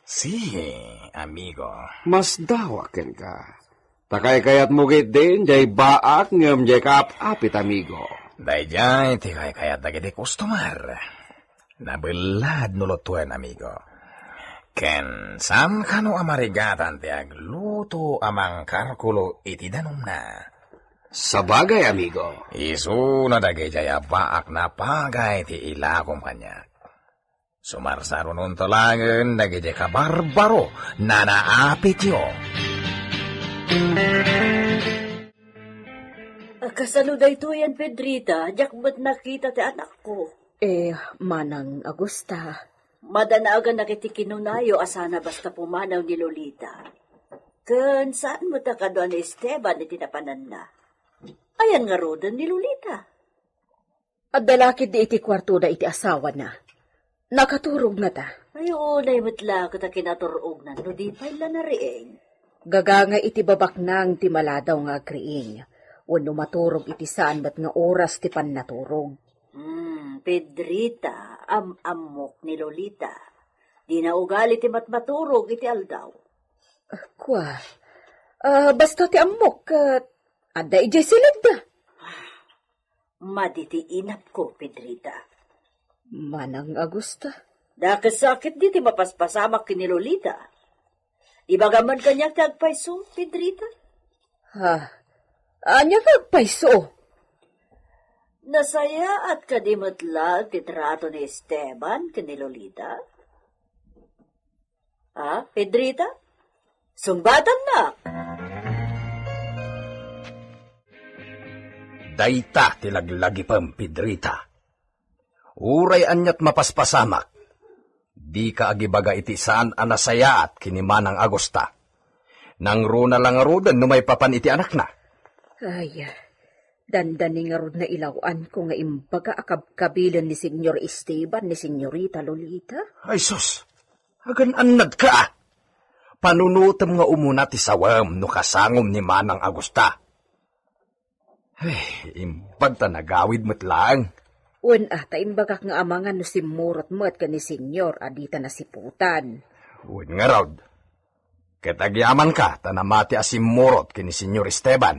Si, amigo. Masdawak kenka. Ta kaykayatmo ketdin, diay baak ngem diay kaap-apit, amigo. Daydiay ti kaykayat dagiti customer. Nabellad no lutuen, amigo. Ken saan kano a marigatan ti agluto a mangkarkulo iti danumna. Sabagay, amigo. Isuna dagidiay a baak a pagay ti ilakom kaniak. Sumarsarononto laengen dagidiay kabarbaro a naapityo. Kasano daytoyen, Pedrita? Diak met nakita ti anakko. Eh, Manang Agusta. Madanagannak iti kinunayo a saan a basta pumanaw ni Lolita. Ken saan met a kadua ni Esteban iti napananna. Ayan ngaruden ni Lolita? Adda la ketdi iti kuartoda iti asawana. Nakaturogna ta. Ay, unay met la ket a kinatur-ognan no di pay la nariing. Gagangay iti babaknang ti maladaw nga agriing, wenno maturog iti saan met nga oras ti pannaturog. Hmm, Pedrita, am-ammok ni Lolita. Dina ugali ti matmaturog iti aldaw. Kua, ah, basta ti ammok, ket adda idiay silegda. Madi ti inapko, Pedrita. Manang Agusta? Dakes sakit di ti mapaspasamak ken ni Lolita. Ibagam man kaniak ti agpayso, Pedrita? Ha? Ania nga agpayso? Nasayaat kadi met la ti trato ni Esteban ken ni Lolita? Ah, Pedrita? Sungbatannak! Dayta ti laglagipem, Pedrita. Uray aniat mapaspasamak, dika agibaga iti saan a nasayaat ken ni Manang Agusta. Nangruna la ngaruden no maipapan iti anakna. Ay, dandani ngarud nailaw-anko nga imbaga a kabkabilen ni Señor Esteban ni Señorita Lolita. Ay, sus! Agan-annadka, a! Panunotem nga umuna ti sawem no kasangom ni Manang Agusta. Ay, imbag ta nagawid met laeng. Wen, a, ta imbagak nga amangan no simmurot met ken ni Senyor a dita nasiputan. Wen ngarud. Ket agyamanka ta namati a simmurot ken ni Senyor Esteban.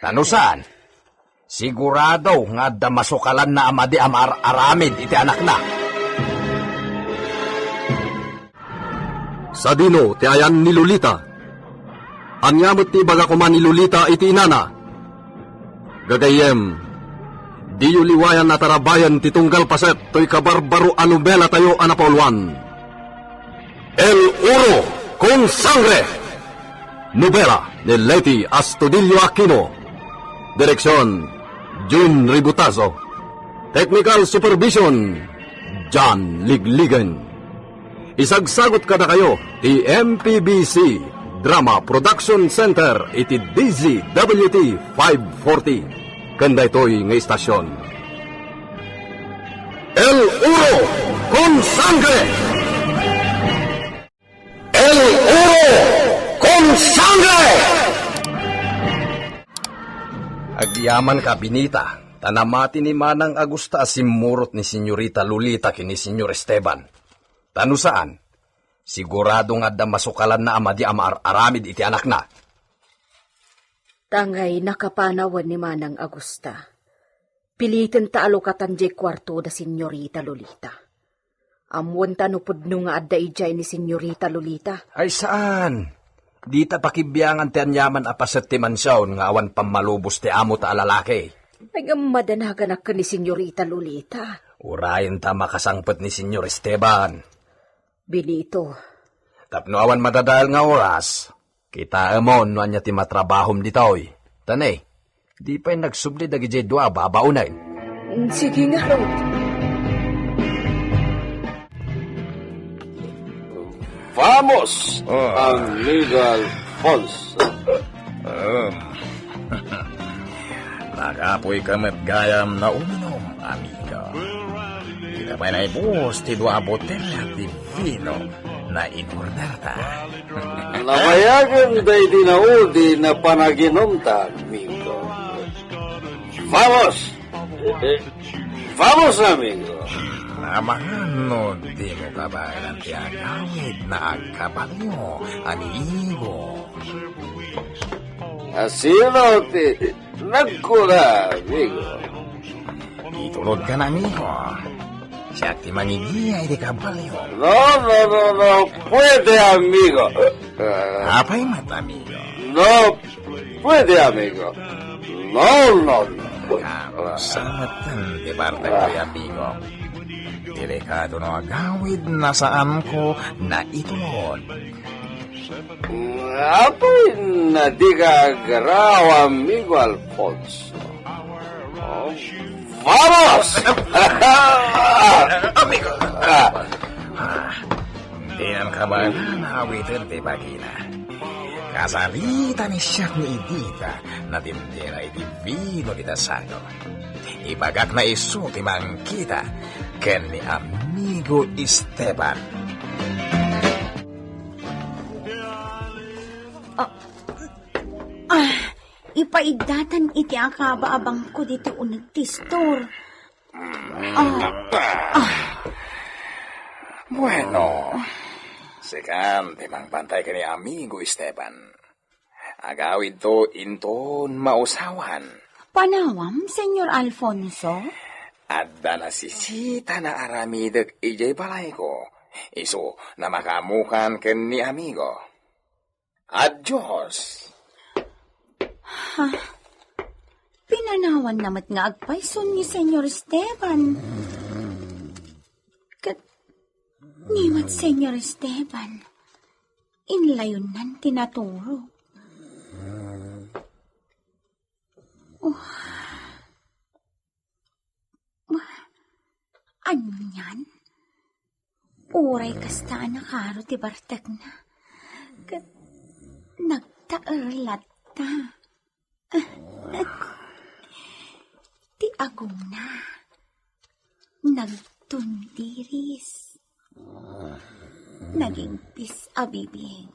Ta no saan, sigurado nga adda masukalanna a madi a maar-aramid iti anakna. Sadino ti ayan ni Lolita? Ania met ti ibaga koma ni Lolita iti inana? Gagayyem, diyo liwayan a tarabayen ti tunggal paset toy kabarbaro a nobelatayo a napauluan, El Oro con Sangre. Nobela ni Leti Astudillo Aquino. Direksyon, Jun Ributazo. Technical Supervision, John Ligligen. Isagsagut kadakayo ti M P B C Drama Production Center iti D Z W T five forty. Ken daytoy nga istasyon. El Oro con Sangre! El Oro con Sangre! Agyamanka, Benita, ta namati ni Manang Agusta a simmurot ni Senyorita Lolita ken ni Senyor Esteban. Ta no saan, sigurado nga adda masukalanna a madi a maar-aramid iti anakna. Tangay nakapanawen ni Manang Agusta. Piliten ta alukatan diay kuarto da Senyorita Lolita. Ammoen ta no pudno nga adda idiay ni Senyorita Lolita. Ay saan! Dita pakibiangan ti aniaman a paset ti mansion nga awan pammalubos ti amota a lalaki. Ay, ngem madanaganak ken ni Senyorita Lolita. Urayenta a makasangpet ni Senyor Esteban. Benito. Tapno awan madadael nga oras, kitaemon no ania ti matrabahom ditoy. Tane, di pay nagsubli dagidiay dua a babaonen. Sige ngarud. Vamos, Ah. Amigo Alfonso. Um. Nakapoy ka met gayam na uminom, amigo. Dita pay naibus ti dua a botella ti vino na in-orderta. Nabayagen daydi naudi na panaginumta, amigo. Vamos! Vamos, amigo! Amangan no dimo kabaelan ti agawid na agkabalio, amigo. Asino ti nagkuna, amigo? Itulodkan, amigo. Siak ti mangigiya iti kabalio. No, no, no, no. Pwede, amigo. Ah. Apay met, amigo? No, pwede, amigo. No, no, no. Karusa met ti bartek, amigo. Delikado no agawid na saanko na itulod. Apay na dika agraw, amigo Alfonso? Oh, vamos! Amigo! Ah. Ah, dinan kabaelan a awiten ti bagina. Kasarita ni siak ni Edita, natindera iti vino dita sako. Ibagak na isu ti mangkita ken ni amigo Esteban. Ah, ah, ipaiddatan iti akaba a bangko ditoy uneg ti store. Ah, ah. Bueno, sikan ti mangbantay ken ni amigo Esteban. Agawidto inton mausawan. Panawam, Senyor Alfonso? Adda nasisita nga aramidek idiay balayko. Isu a makaammokan ken ni amigo. Adios. Ha? Pinanawanna met nga agpayso ni Senyor Esteban. Ket ni met Senyor Esteban, inlayonnan ti naturo. Oh. Anian? Uray kasta a nakaro ti bartekna, ket nagtaer latta. Ti agongna, nagtundiris. Nagingpis a bibig.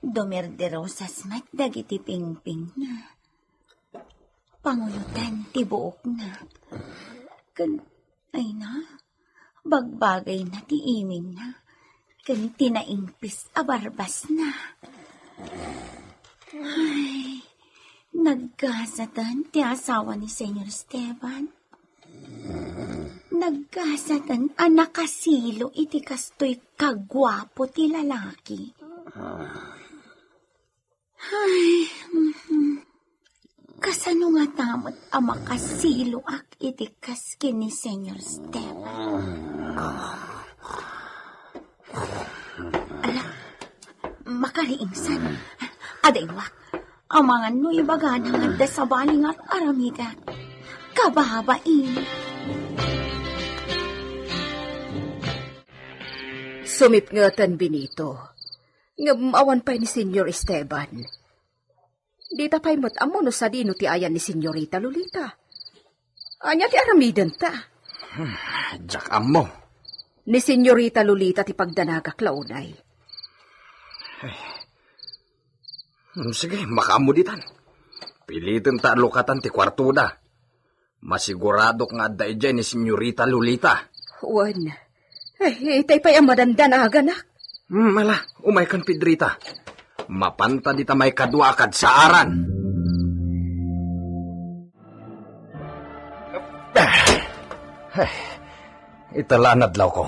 Dumirdirosas met dagiti pingpingna. Panguloten ti buokna. Ken, ay na, bagbagayna ti imingna ken ti naingpis a barbasna. Ay, naggasaten ti asawa ni Senyor Esteban. Naggasaten a nakasilo iti kastoy kaguapo ti lalaki. Ay, mhm. Kasano ngata met a makasiloak iti kas ken ni Senyor Step? Ala, makariingsan. Adda inuak. Amangan no ibagana nga adda sabali nga ar-aramidek. Kababain. Sumipngeten, Benito. Ngem awan pay ni Senyor Esteban. Dita pay met ammo no sadino ti ayan ni Senyorita Lolita. Ania ti aramidenta? Hmm, diak ammo. Ni Senyorita Lolita ti pagdanagak la unay. Ay. Hmm, sige, makaammo ditan. Pilitenta a lukatan ti kuartoda. Masiguradok nga adda idiay ni Senyorita Lolita. Wen. Eh, itay pay a madandanaganak. Hmm, ala, umaykan, Pedrita. Mapanta dita maikadua a kadsaaran. Ay, ita la an adlawko.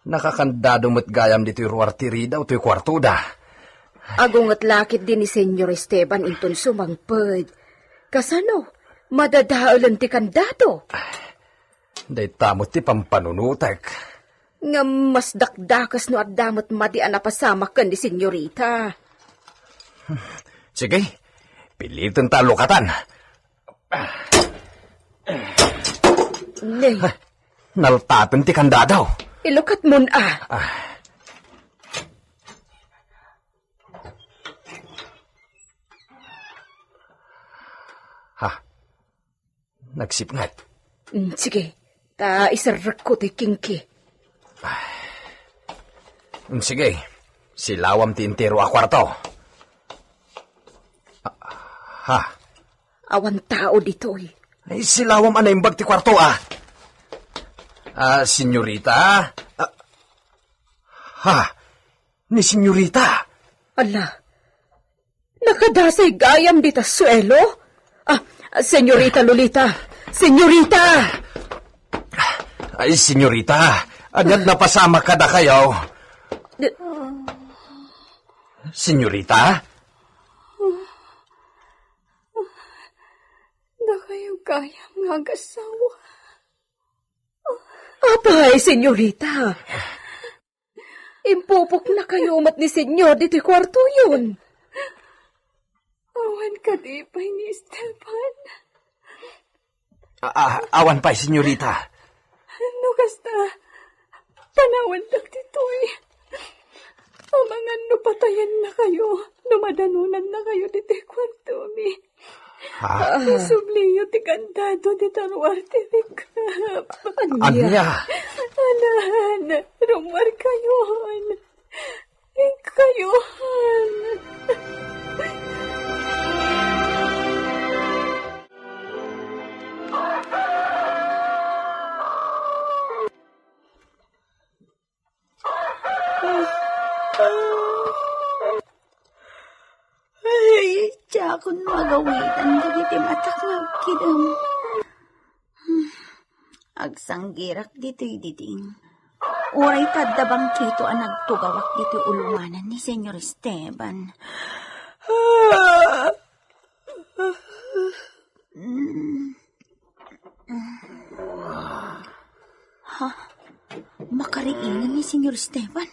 Nakakandado met gayam ditoy ruar ti rida o toy kuartoda. Agunget la ketdi ni Señor Esteban inton sumangpet. Kasano? Madadaelen ti kandado? Dayta met ti pampanunotek. Ngem mas dakdakes no adda met madi a napasamak ken ni Señorita. Sige, piliten ta lukatan. Ne. Naltaten ti kandado. Ilukat mon a. Ah. Ha? Nagsipnget. Mm, sige, ta iserrekko ti kingki. Mm, sige, silawam ti entero a kuarto. Ah, ha? Awan tao ditoy. Ay, silawam a naimbag ti kuarto, ah. Ah, senyorita? Ah, ha? Ni senyorita? Ala, nakadasay gayam dita suelo? Ah, senyorita Lolita! Senyorita! Ay, senyorita, ania't napasamak kadakayo? Senyorita? Dakayo gayam nga agassawa. Apay, senyorita? Impupoknakayo met ni Senyor ditoy kuartoyon. Awan kadi pay ni Esteban? A-, a-, awan pay, senyorita. No kasta, panawandak ditoy. Amangan no patayannakayo, no madanonannakayo ditoy kuartomi. Ha? Isubliyo ti kandado dita ruar ti rikap. Ania? Ania? Anan, rummuarkayon. Inkayon. Ay, diakon magawidan dagiti matak nga agkidem. Agsanggirak ditoy diding. Uray ta adda bangkito a nagtugawak ditoy ulonganan ni Senyor Esteban. Ha? Makariingan ni Senyor Esteban.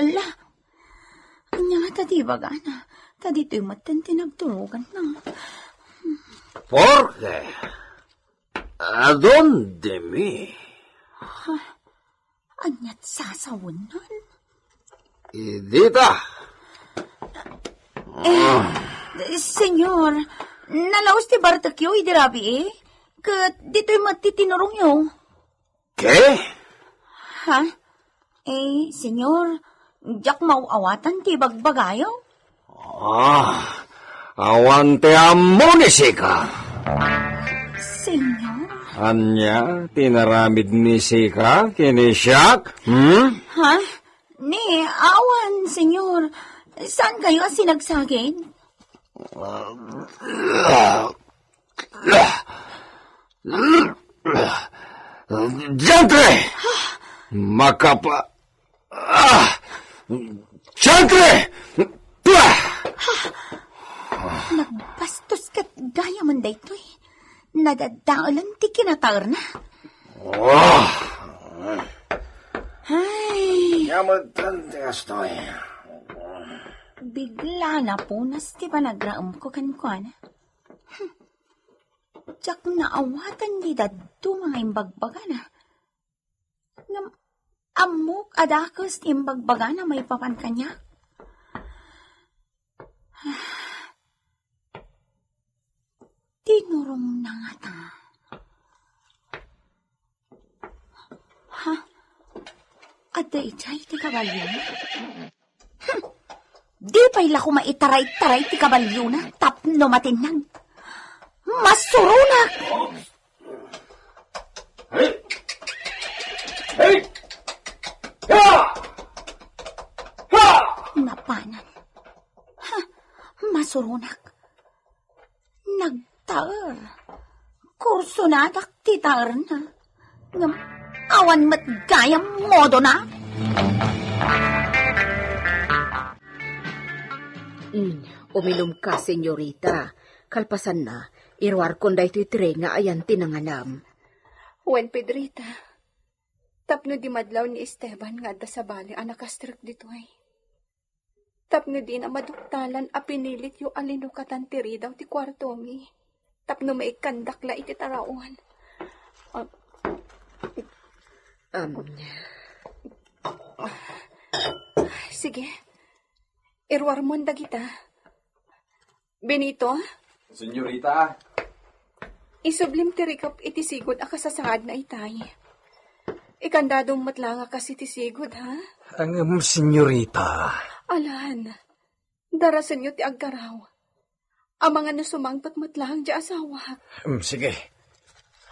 Ala, ania ngata ti ibagana? Ta ditoy metten ti nagtuloganna. Porque, ¿a dónde mi? Ha? Ania't sasawennan? Idita. Eh, senyor, nalaus ti bartekyo idi rabii, ket ditoy met ti tinurongyo. ¿Qué? Ha? Eh, senyor, diak maaw-awatan ti ibagbagayo. Ah, awan ti ammo ni sika. Senyor? Ania ti inaramid ni sika ken ni siak? Hmm? Ha? Ni, awan, senyor. Saankayo a sinagsagid? Diantre! Makapa-, ah! Diantre! Pah! Nagbastos ket gayamen daytoy. Nadadaelan ti kinataerna. Ah! Ay. Ania metten ti kastoy? Bigla napunas ti panagraemko kenkuana. Hmm. Diak naawatan ti dadduma nga imbagbagana. Ngem ammok a dakes ti imbagbagana maipapan kaniak. Tinurongna ngata. Ha? Adda idiay ti kabalio? Hmm. Di pay la koma itaray-taray ti kabaliona tapno matinnag. Masuronak! Hey! Hey! Ha! Ha! Napanan. Ha! Masuronak. Nagtaer. Kursonadak ti taerna. Ngem awan met gayam modona. Mm, uminumka, senyorita. Kalpasanna, iruarkon daytoy tray nga ayan ti nanganem. Wen, Pedrita, tapno di madlaw ni Esteban nga adda sabali a nakastrek ditoy. Tapno dina maduktalan a pinilityo a linukatan ti ridaw ti kuartomi. Tapno maikkandak la iti taraon. Ah, Um, sige. Iruarmon dagita. Benito? Senyorita? Isublim ti rikep iti sigud a kasasaadna itay. Ikandadom met la nga kas iti sigud, ha? Ngem, senyorita. Alan, darasenyo ti agkaraw. Amangan no sumangpet met laeng ti asawak. Mm, sige.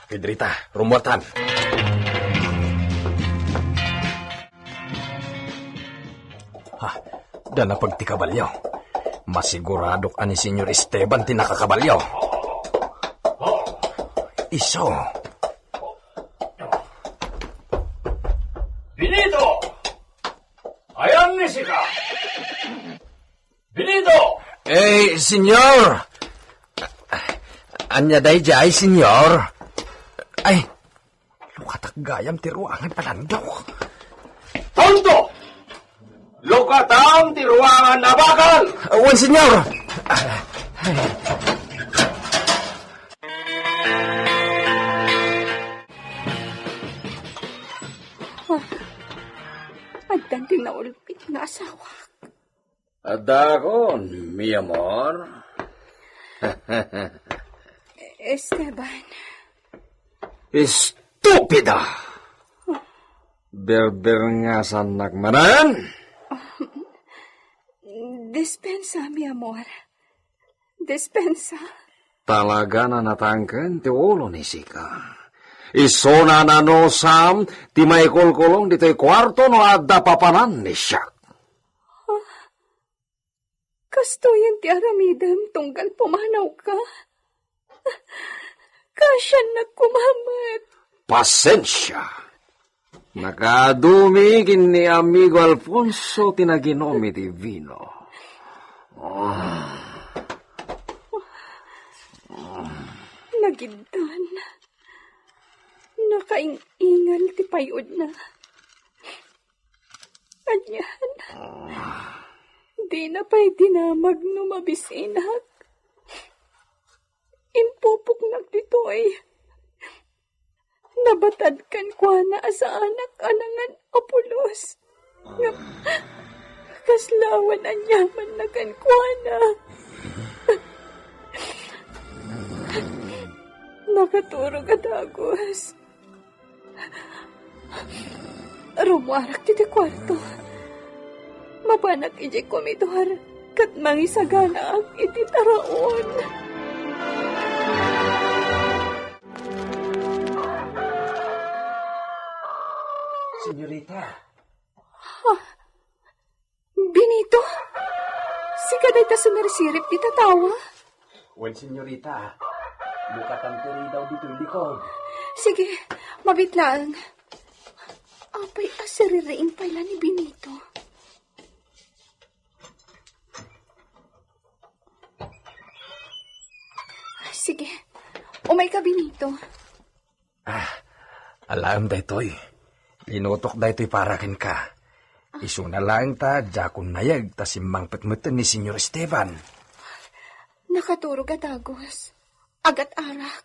Pedrita, rumuartan. Ha, da napag ti kabalyo. Masiguradok a ni Senyor Esteban ti nakakabalyo. Isu. Benito! Ayan ni sika! Benito! Eh, senyor! Ania daydiay, senyor? Ay, lukatak gayam ti ruangan a landok. Tonto! Lukatam ti ruangan a bakal! Wen, senyor! Addan ti naulpit nga asawak. Adakon, mi amor. Esteban. Estupida! Berberngasannak manen? Dispensa, mi amor. Dispensa. Talaga a natangken ti ulo ni sika. Isuna a nanusam ti maikulkulong ditoy kuarto no adda papanan ni siak. Kastoyen ti aramidem tunggal pumanawka. Kasiannak koma met. Pasensia. Nakaadumi ken ni amigo Alfonso ti naginom iti vino. Ah. Nagiddan. Nakaing-ingal ti payudna. Anian? Dina pay dinamag no mabisinak. Impupoknak ditoy. Nabatad kenkuana a saanak a nangan a pulos. Ngem kasla awan aniamanna kenkuana. Nakaturog a dagus. Rumuarak iti kuarto. Mapanak idiay komedor ket mangisaganaak iti taraon. Senyorita. Ah, Benito? Sika dayta sumirsirip ti tatawa? Wen, senyorita. Lukatam ti ridaw ditoy likod. Sige, mabiit laeng. Apay a siririing pay la ni Benito? Sige, umayka, Benito. Ah, alaem daytoy. Linutok daytoy para kenka. Isuna laeng ta diakon nayeg ta simmangpet metten ni Senyor Esteban. Nakaturog a dagus. Agat-arak.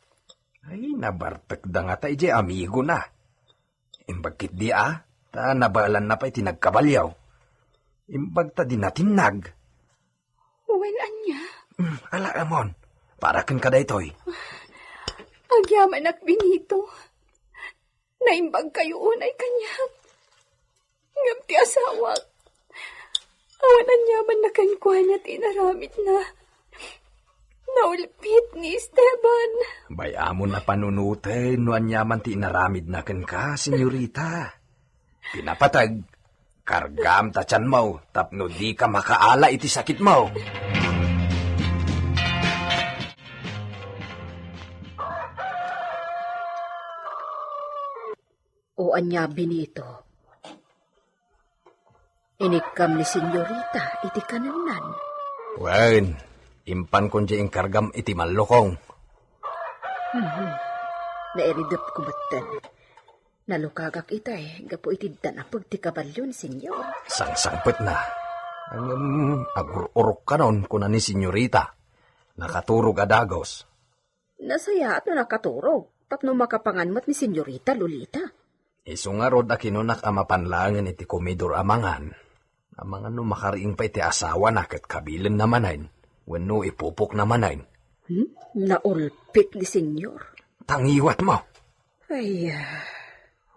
Ay, nabartekda ngata idiay amigona. Imbag ketdi a, ta nabaelanna pay ti nagkabalio. Imbag ta di natinnag. Wen, ania? Mm, alaemon. Para kenka daytoy. Agyamanak, Benito. Naimbagkayo unay kaniak. Ngem ti asawak, awan aniamanna kenkuana ti inaramidna. Naulpit ni Esteban. Bay-amon a panunoten no aniaman ti inaramidna kenka, senyorita. Pinapateg, kargam ta tianmo tapno dika makaala iti sakitmo. Ania, Benito? Inikkam ni Senyorita iti kanennan. Wen, impankon diay inkargam iti mallukong. Mhm. Nairidepko metten. Nalukagak itay gapu iti danapeg ti kabalio ni Senyor. Sangsangpetna. Ngem agur-urokkanon, kuna ni Senyorita. Nakaturog a dagus. Nasayaat no nakaturog, tapno makapangan met ni Senyorita Lolita. Isu ngarud a kinunak a mapan laengen iti komidor a mangan. Amangan no makariing pay ti asawana ket kabilenna manen, wenno ipupokna manen. Hmm? Naulpit ni Senyor. Tangiwatmo. Ay, ah.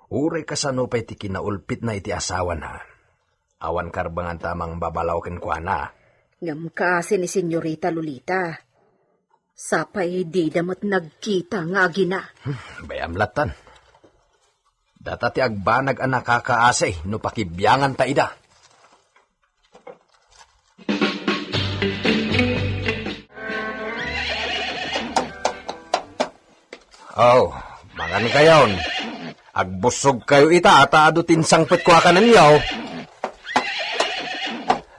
Uray kasano pay ti kinaulpitna iti asawana. Awan karbenganta a mangbabalaw kenkuana. Ngem kaasi ni Senyorita Lolita. Sapay dida met nagkita nga agina. Hmm, bay-am lattan. Data ti agbanag a nakakaasi no pakibianganta ida. Oh, mangankayon. Agbussogkayo ita, ta adu ti insangpetko a kanenyo.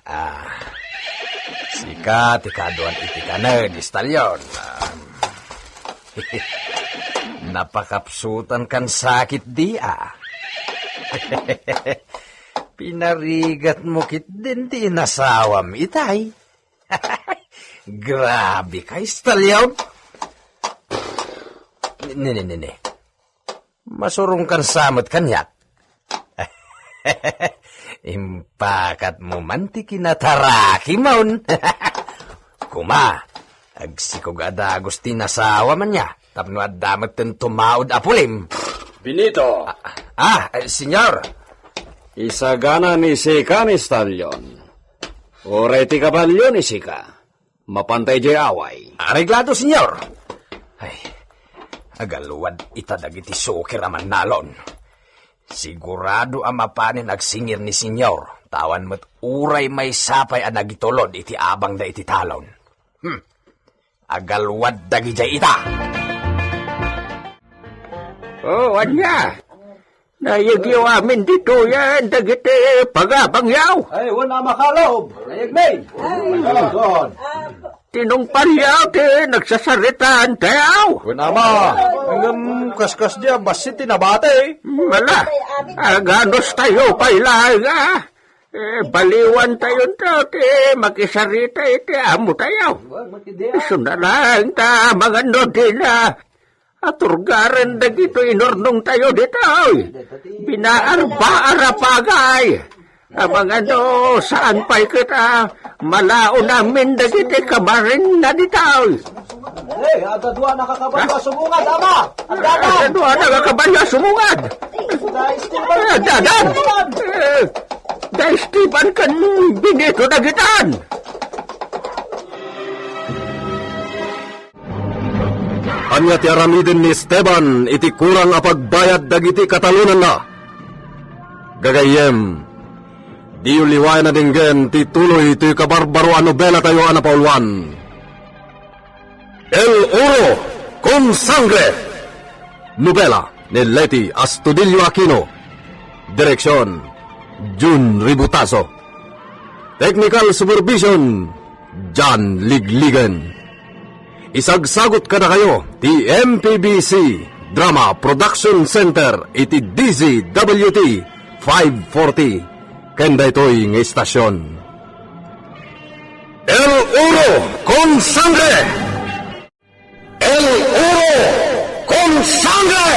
Ah, sika ti kaaduan iti kanen, Stallion. Ah, napakapsutan kan sakit di, ah. Pinarigatmo ketdin ti inasawam itay. Grabe ka, Stallion. Ne, ne, ne, ne. Masurong kan sa met kaniak. Impakatmo man ti kinatarakimon. Kuma, agsikog a dagus ti nasawam ania, tapno adda metten tumaud a pulim. Benito. Ah, ah, eh, senyor. Isagana ni sika ni Stallion. Uray ti kabalio ni sika. Mapantay diay away. Areglado, senyor. Ay, agalwad ita dagiti sukir a mannalon. Sigurado a mapanen agsingir ni senyor, ta awan met uray maysa pay a nagitulod iti abangda iti talon. Hmm. Agalwad dagidiay ita. Oh, ania? Nayegyo amin ditoyen dagiti pagabangyo. Ay, wen a makalaob. Nayegmi. Ay. Tinungpalyo ti nagsasaritaan tayo. Wen ama, ngem kaskas dia bassit ti nabati. Mala, aganos tayo pay laeng, ah. Eh, baliwantayonto ti makisarita iti amo tayo. Isu na laeng ta mangan no dina aturgaren dagitoy inurnongtayo ditoy. Binaarbaar a pagay. Amangan no saan pay ket a malaon amin dagiti kamarinna ditoy. Eh, adda dua a nakakabalio a sumungad, ama! Addadan! Adda dua a nakakabalio a sumungad! Addadan! Eh, da Esteban ken Benito dagitan! Ania ti aramiden ni Esteban iti kurang a pagbayad dagiti katalonanna? Gagayyem, diyo liwayan a denggen ti tuloy toy kabarbaro a nobelatayo a napauluan. El Oro con Sangre. Nobela ni Leti Astudillo Aquino. Direksyon, Jun Ributazo. Technical supervision, John Ligligan. Isagsagut kadakayo ti M P B C Drama Production Center iti D Z W T five forty. Ken daytoy nga istasyon. El Oro con Sangre! El Oro con Sangre!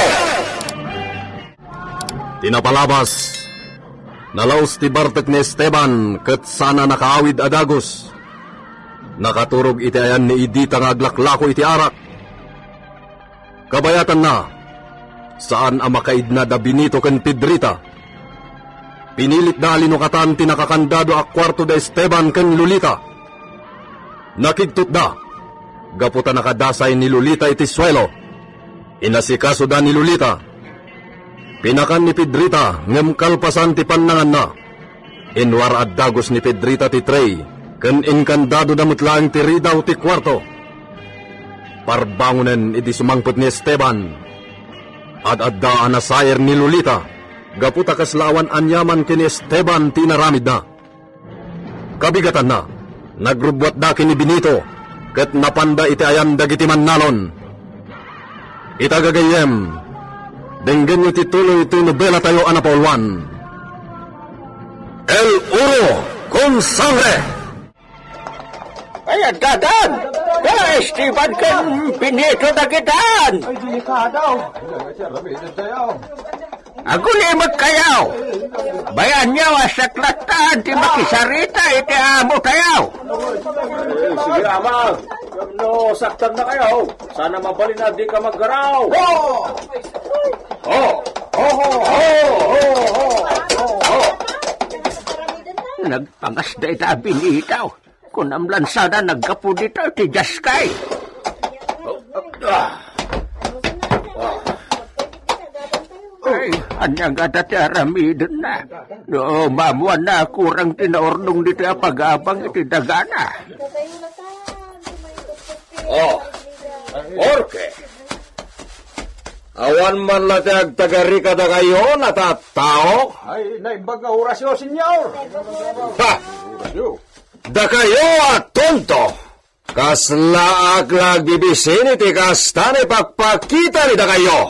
Ti napalabas, nalaus ti bartek ni Esteban ket saan a nakaawid a dagus. Nakaturog iti ayan ni Edita nga aglaklako iti arak. Kabayatanna, saan a makaidna da Benito ken Pedrita. Pinilitda a linukatan ti nakakandado a kuarto da Esteban ken Lolita. Nakigtotda, gapu ta nakadasay ni Lolita iti suelo. Inasikasoda ni Lolita. Pinakan ni Pedrita ngem kalpasan ti pannanganna, inwar a dagus ni Pedrita ti tray ken inkandadoda met laeng ti ridaw ti kuarto. Parbangonen idi sumangpet ni Esteban, ad-adda a nasair ni Lolita. gapu ta kasla awan aniaman ken ni Esteban ti inaramidna. Kabigatanna, nagrubbuatda ken ni Benito, ket napanda iti ayan dagiti mannalon. Ita gagayyem, denggenyo ti tuloy ti nobelatayo a napauluan. El Oro con Sangre! Ay, addadan! Wala Esteban ken Benito dagitan! Ay, delikado! Agulimek kayo! Bayanyo a saklatan ti makisarita iti amo tayo! Eh, sige, ama. No, saktan na kayo. Sana mabalin a di ka maggaraw. Oh! Oh! Oh! Oh! Oh! Oh! Oh! Nagpangas dayta a Benito. Kunam laeng sana naggapu dita ti diaskay. Ah. Ay, ania ngata ti aramidenna? No, maammoanna a kurang ti naurnong ditoy a pag-abang iti dagana. Oh, Jorge. Awan man la ti agtagari kadakayo, natattao? Ay, naimbag nga orasyo, senyor. Ha! Dakayo a tonto! Kaslaak la agbibisin iti kasta nga ipakpakita ni dakayo.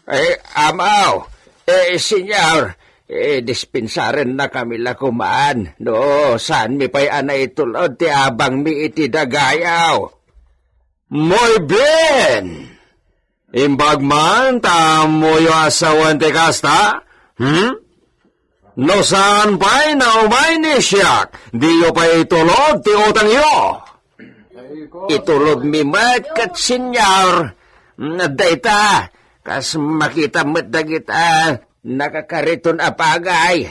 Eh, amaw, eh, senyor, eh, dispensarennakami la koman, no, saanmi pay a naitulod ti abangmi iti dagayo. Muy bien! Imbag man ta ammoyo a sawen ti kasta? Hmm? No saan pay nga umay ni siak, diyo pay itulod ti utangyo. Itulodmi met ket, senyor. Dayta, kas makita met dagita nakakariton a pagay.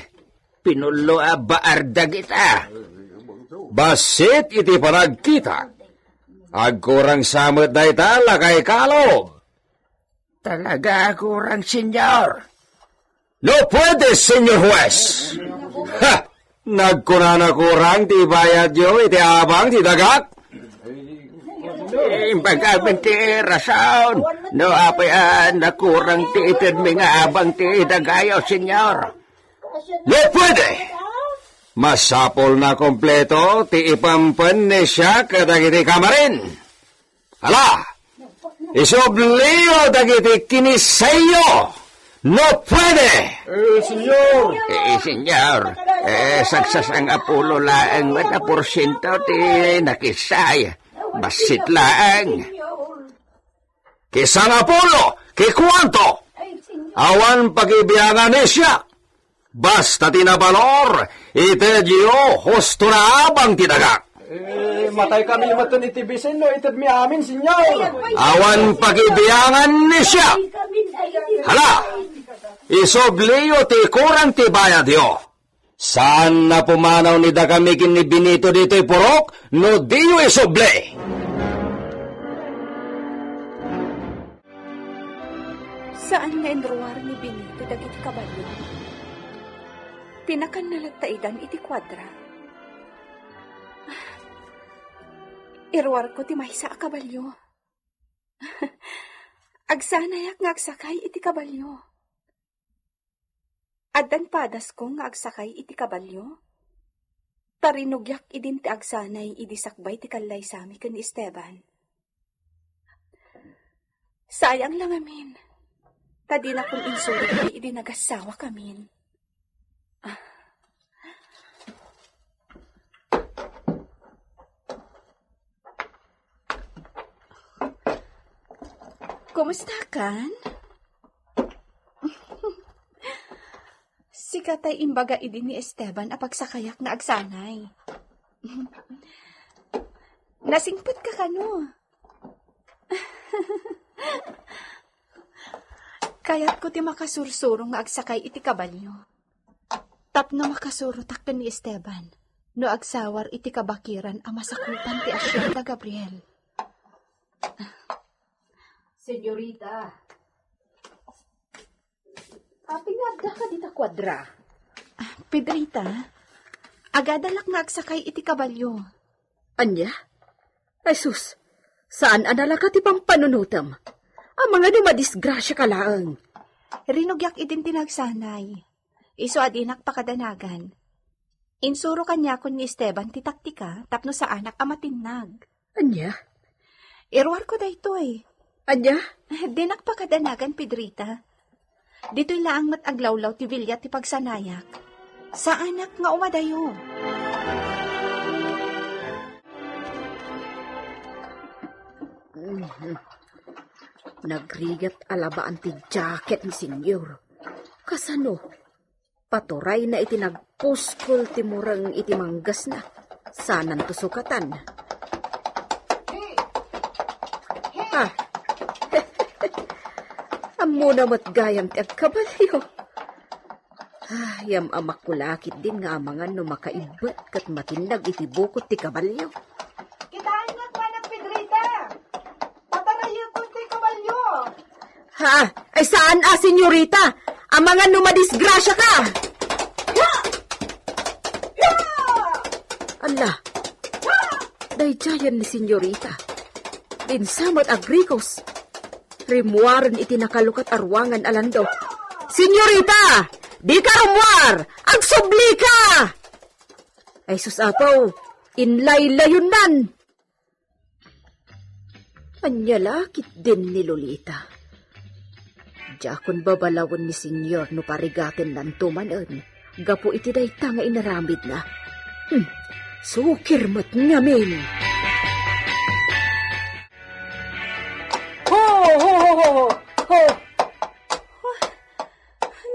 Pinullo a baar dagita. Bassit iti panagkita, agkurang sa met dayta, lakay Kalob. Talaga a kurang, senyor? No puede, senyor huwes. Ha! Nagkunana kurang ti bayadyo iti abang ti dagak? Imbagamin ti rason. No apay a nakurang ti itedmi nga abang ti dagayo, senyor? No puede. Masapul nga kompleto ti ipampen ni siak kadagiti kamarin. Ala, isubliyo dagiti kinisayo, no puede! Eh, senyor! Eh, senyor, eh, sagsasangapulo laeng met a porsiento ti nakisay. Bassit laeng. Ki sangapulo, ki kuanto? Awan pagibiangan ni siak. Basta ti nabalor, itedyo husto nga abang ti dagak. Eh, matay kami metten iti bisin no itedmi amin, senyor. Awan pagibiangan ni siak. Hala, isubliyo ti kurang ti bayadyo. Saan a pumanaw ni dakami ken ni Benito ditoy purok no diyo isubli. Saan nga inruar ni Benito dagiti kabalio? Ti nakanna latta idan iti kuadra. Iruarko ti maysa a kabalio. Agsanayak nga agsakay iti kabalio. Addan padasko nga agsakay iti kabalio. Tarinugiak idin ti agsanay idi sakbay ti kallaysami ken ni Esteban. Sayang la ngamin, ta dinakon insurot idi nagassawakamin. Ah. Kumustakan? Sika tay imbaga idi ni Esteban a pagsakayak nga agsanay. Nasingpetka kano? Kayatko ti makasursuro nga agsakay iti kabalio. Tapno makasurotak ken ni Esteban no agsawar iti kabakiran a masakupan ti Hacienda Gabriel. Senyorita, apay nga addaka dita kuadra? Ah, Pedrita, agadalak nga agsakay iti kabalio. Ania? Ay sus, saan a nalaka ti pampanunotem? Amangan no madisgrasiaka laeng. Rinugyak idin ti nagsanay. Isu a dinak pakadanagan. Insuro kaniakon ni Esteban ti taktika tapno saanak a matinnag. Ania? Iruarko daytoy. Ania? Dinak pakadanagan, Pedrita. Ditoy laeng met aglawlaw ti bilia ti pagsanayak. Saanak nga umadayo. Nagrigat a labaan ti jacket ni Senyor. Kasano? Paturayna iti nagpuskol ti mureng iti manggasna. Sananto sukatan. Ah. Ammona met gayam ti agkabalio. Ah, yam-amak ko la ketdin nga amangan no makaibbet ket matinnag iti bukot ti kabalio. Kitaennak, Manang Pedrita. Patarayekon ti kabalio. Ha? Ay saan a, senyorita? Amangan no madisgrasiaka. Ala, daydiayen ni senyorita. Dinsa met agrikos. Rimmuaren iti nakalukat a ruangan a landok. Senyorita, dika rummuar! Agsublika! Ay sus, apaw, inlaylayonnan. Ania la ketdin ni Lolita? Diakon babalawen ni Senyor no parigatennanto manen gapu iti dayta nga inaramidna. Hmm, sukir met ngamin. Ho, ho, ho, ho, ho!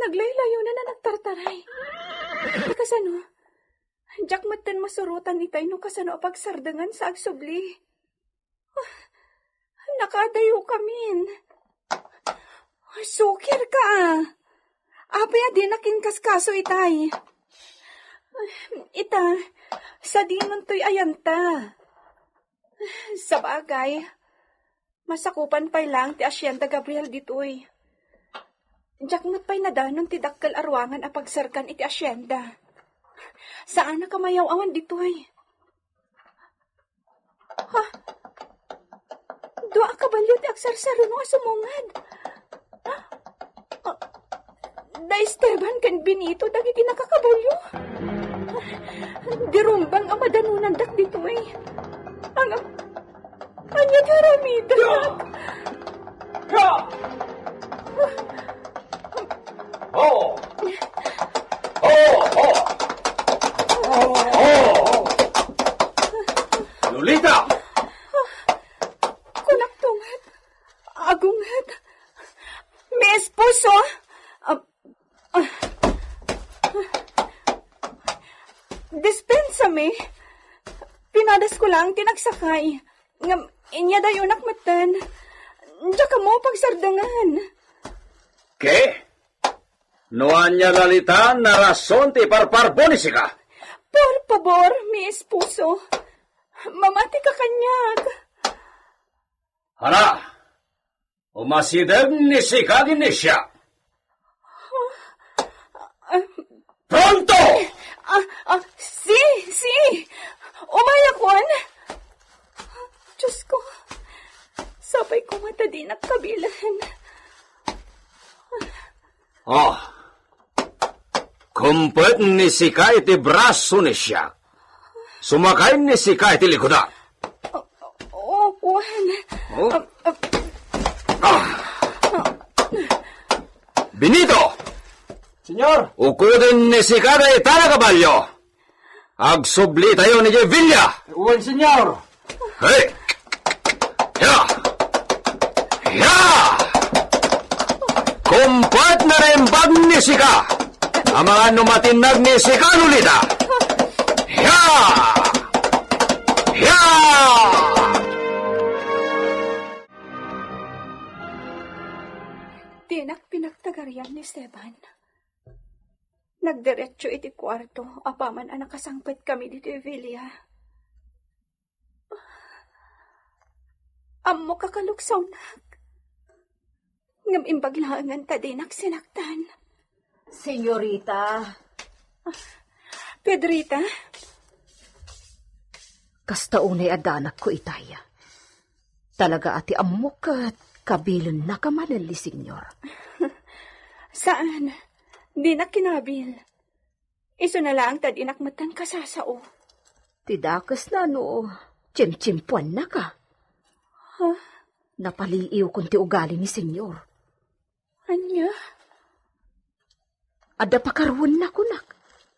Naglaylayonan a nagtartaray. Kasano? Diak metten masurotan itay no kasano a pagsardengan sa agsubli. Ah, nakadayokamin. Sukirka. Apay a dinak inkaskaso itay? Ita, sadinontoy ayanta. Sabagay, masakupan pay laeng ti Hacienda Gabriel ditoy. Diak met pay nadanon ti dakkel a ruangan a pagserkan iti hacienda. Saanak a mayaw-awan ditoy. Ha? Dua a kabalio ti agsarsaruno a sumungad. Ah, da Esteban ken Benito dagiti nakakabalio. Di rumbeng a madanonandak ditoy. Ngem, ania ti aramidek? Ya! Ya! Oh! Oh! Oh! Oh! Lolita! Kunakto met, agunget. Mi esposo. Ah, ah. Dispensami. Pinadasko laeng ti nagsakay. Ngem, inyadayonak metten. Diak ammo pagsardengan. Ke? No ania, Lolita, narason ti parparbon ni sika. Por pabor, mi esposo. Mamatika kaniak. Hala, umasideg ni sika ken ni siak. Pronto! Ah, ah, si, si! Umayakon! Diyos ko, sapay koma ta dinak kabilen. Oh, kumpet ni sika iti braso ni siak. Sumakay ni sika iti likudan. Oh, oh, Juan. Oh? Ah, ah. Ah. Benito! Senyor! Ukoden ni sika dayta a kabalio. Agsublitayo idiay villa. Wen, senyor. Hey! Ya! Ya! Kumpet nga naimbag ni sika! Amangan no matinnag ni sika, Lolita! Ya! Ya! Dinak pinagtagarian ni Esteban. Nagdiretso iti kuarto apaman a nakasangpetkami ditoy villa. Ammok a kaluksawnak. Ngem imbag laengen ta dinak sinaktan. Senyorita. Pedrita? Kasta unay a danagko itay. Talaga a ti ammok ket Kabilennaka manen ni Senyor. Saan. Dinak kinabil. Isuna laeng ta dinak metten kasasao. Ti dakesna no tsimtsimpuannaka. Ha? Napaliiwkon ti ugali ni Senyor. Ania? Adda pakaruenna kunak.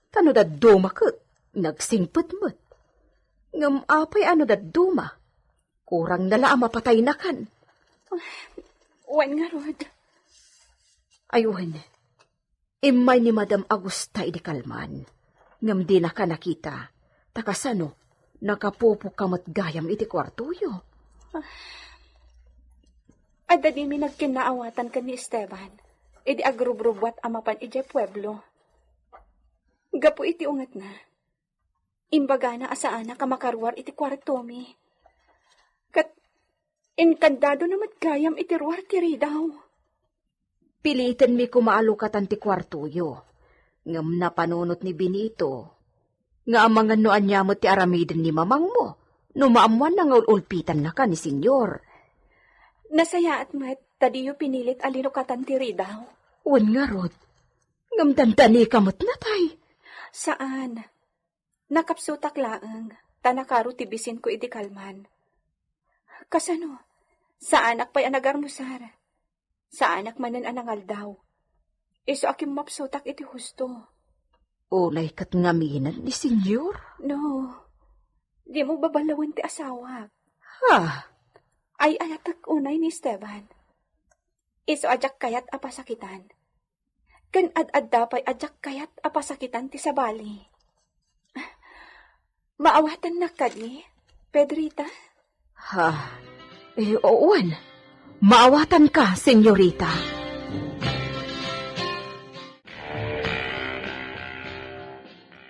Ta no dadduma ket, nagsingpet met. Ngem apay a no dadduma? Kurangna la a mapataynakan. Wen ngarud. Ay wen, immay ni Madam Agusta idi kalman. Ngem dinaka nakita. Ta kasano, nakapupokka met gayam iti kuartoyo. Adda dimi nagkinnaawatan ken ni Esteban, idi agrubrubuat a mapan idiay pueblo. Gapu iti ungetna, imbagana a saanak a makaruar iti kuartomi. Ket inkandadona met gayam iti ruar ti ridaw. Pilitenmi koma a lukatan ti kuartoyo, ngem napanunot ni Benito nga amangan no ania met ti aramiden ni mamangmo no maammoanna nga ul-ulpitannaka ni Senyor. Nasayaat met ta diyo pinilit a linukatan ti ridaw. Wen ngarud, ngem dandanika met natay. Saan. Nakapsutak laeng, ta nakaro ti bisinko idi kalman. Kasano? Saanak pay a nagarmusar. Saanak manen a nangaldaw. Isu a kimmapsutak iti husto. Unay ket ngamin ni Senyor? No, dimo baballawen ti asawak. Ha? Ay-ayatek unay ni Esteban. Isu a diak kayat a pasakitan. Ken ad-adda pay a diak kayat a pasakitan ti sabali. Maawatannak kadi, Pedrita? Ha? Eh, wen. Maawatanka, senyorita.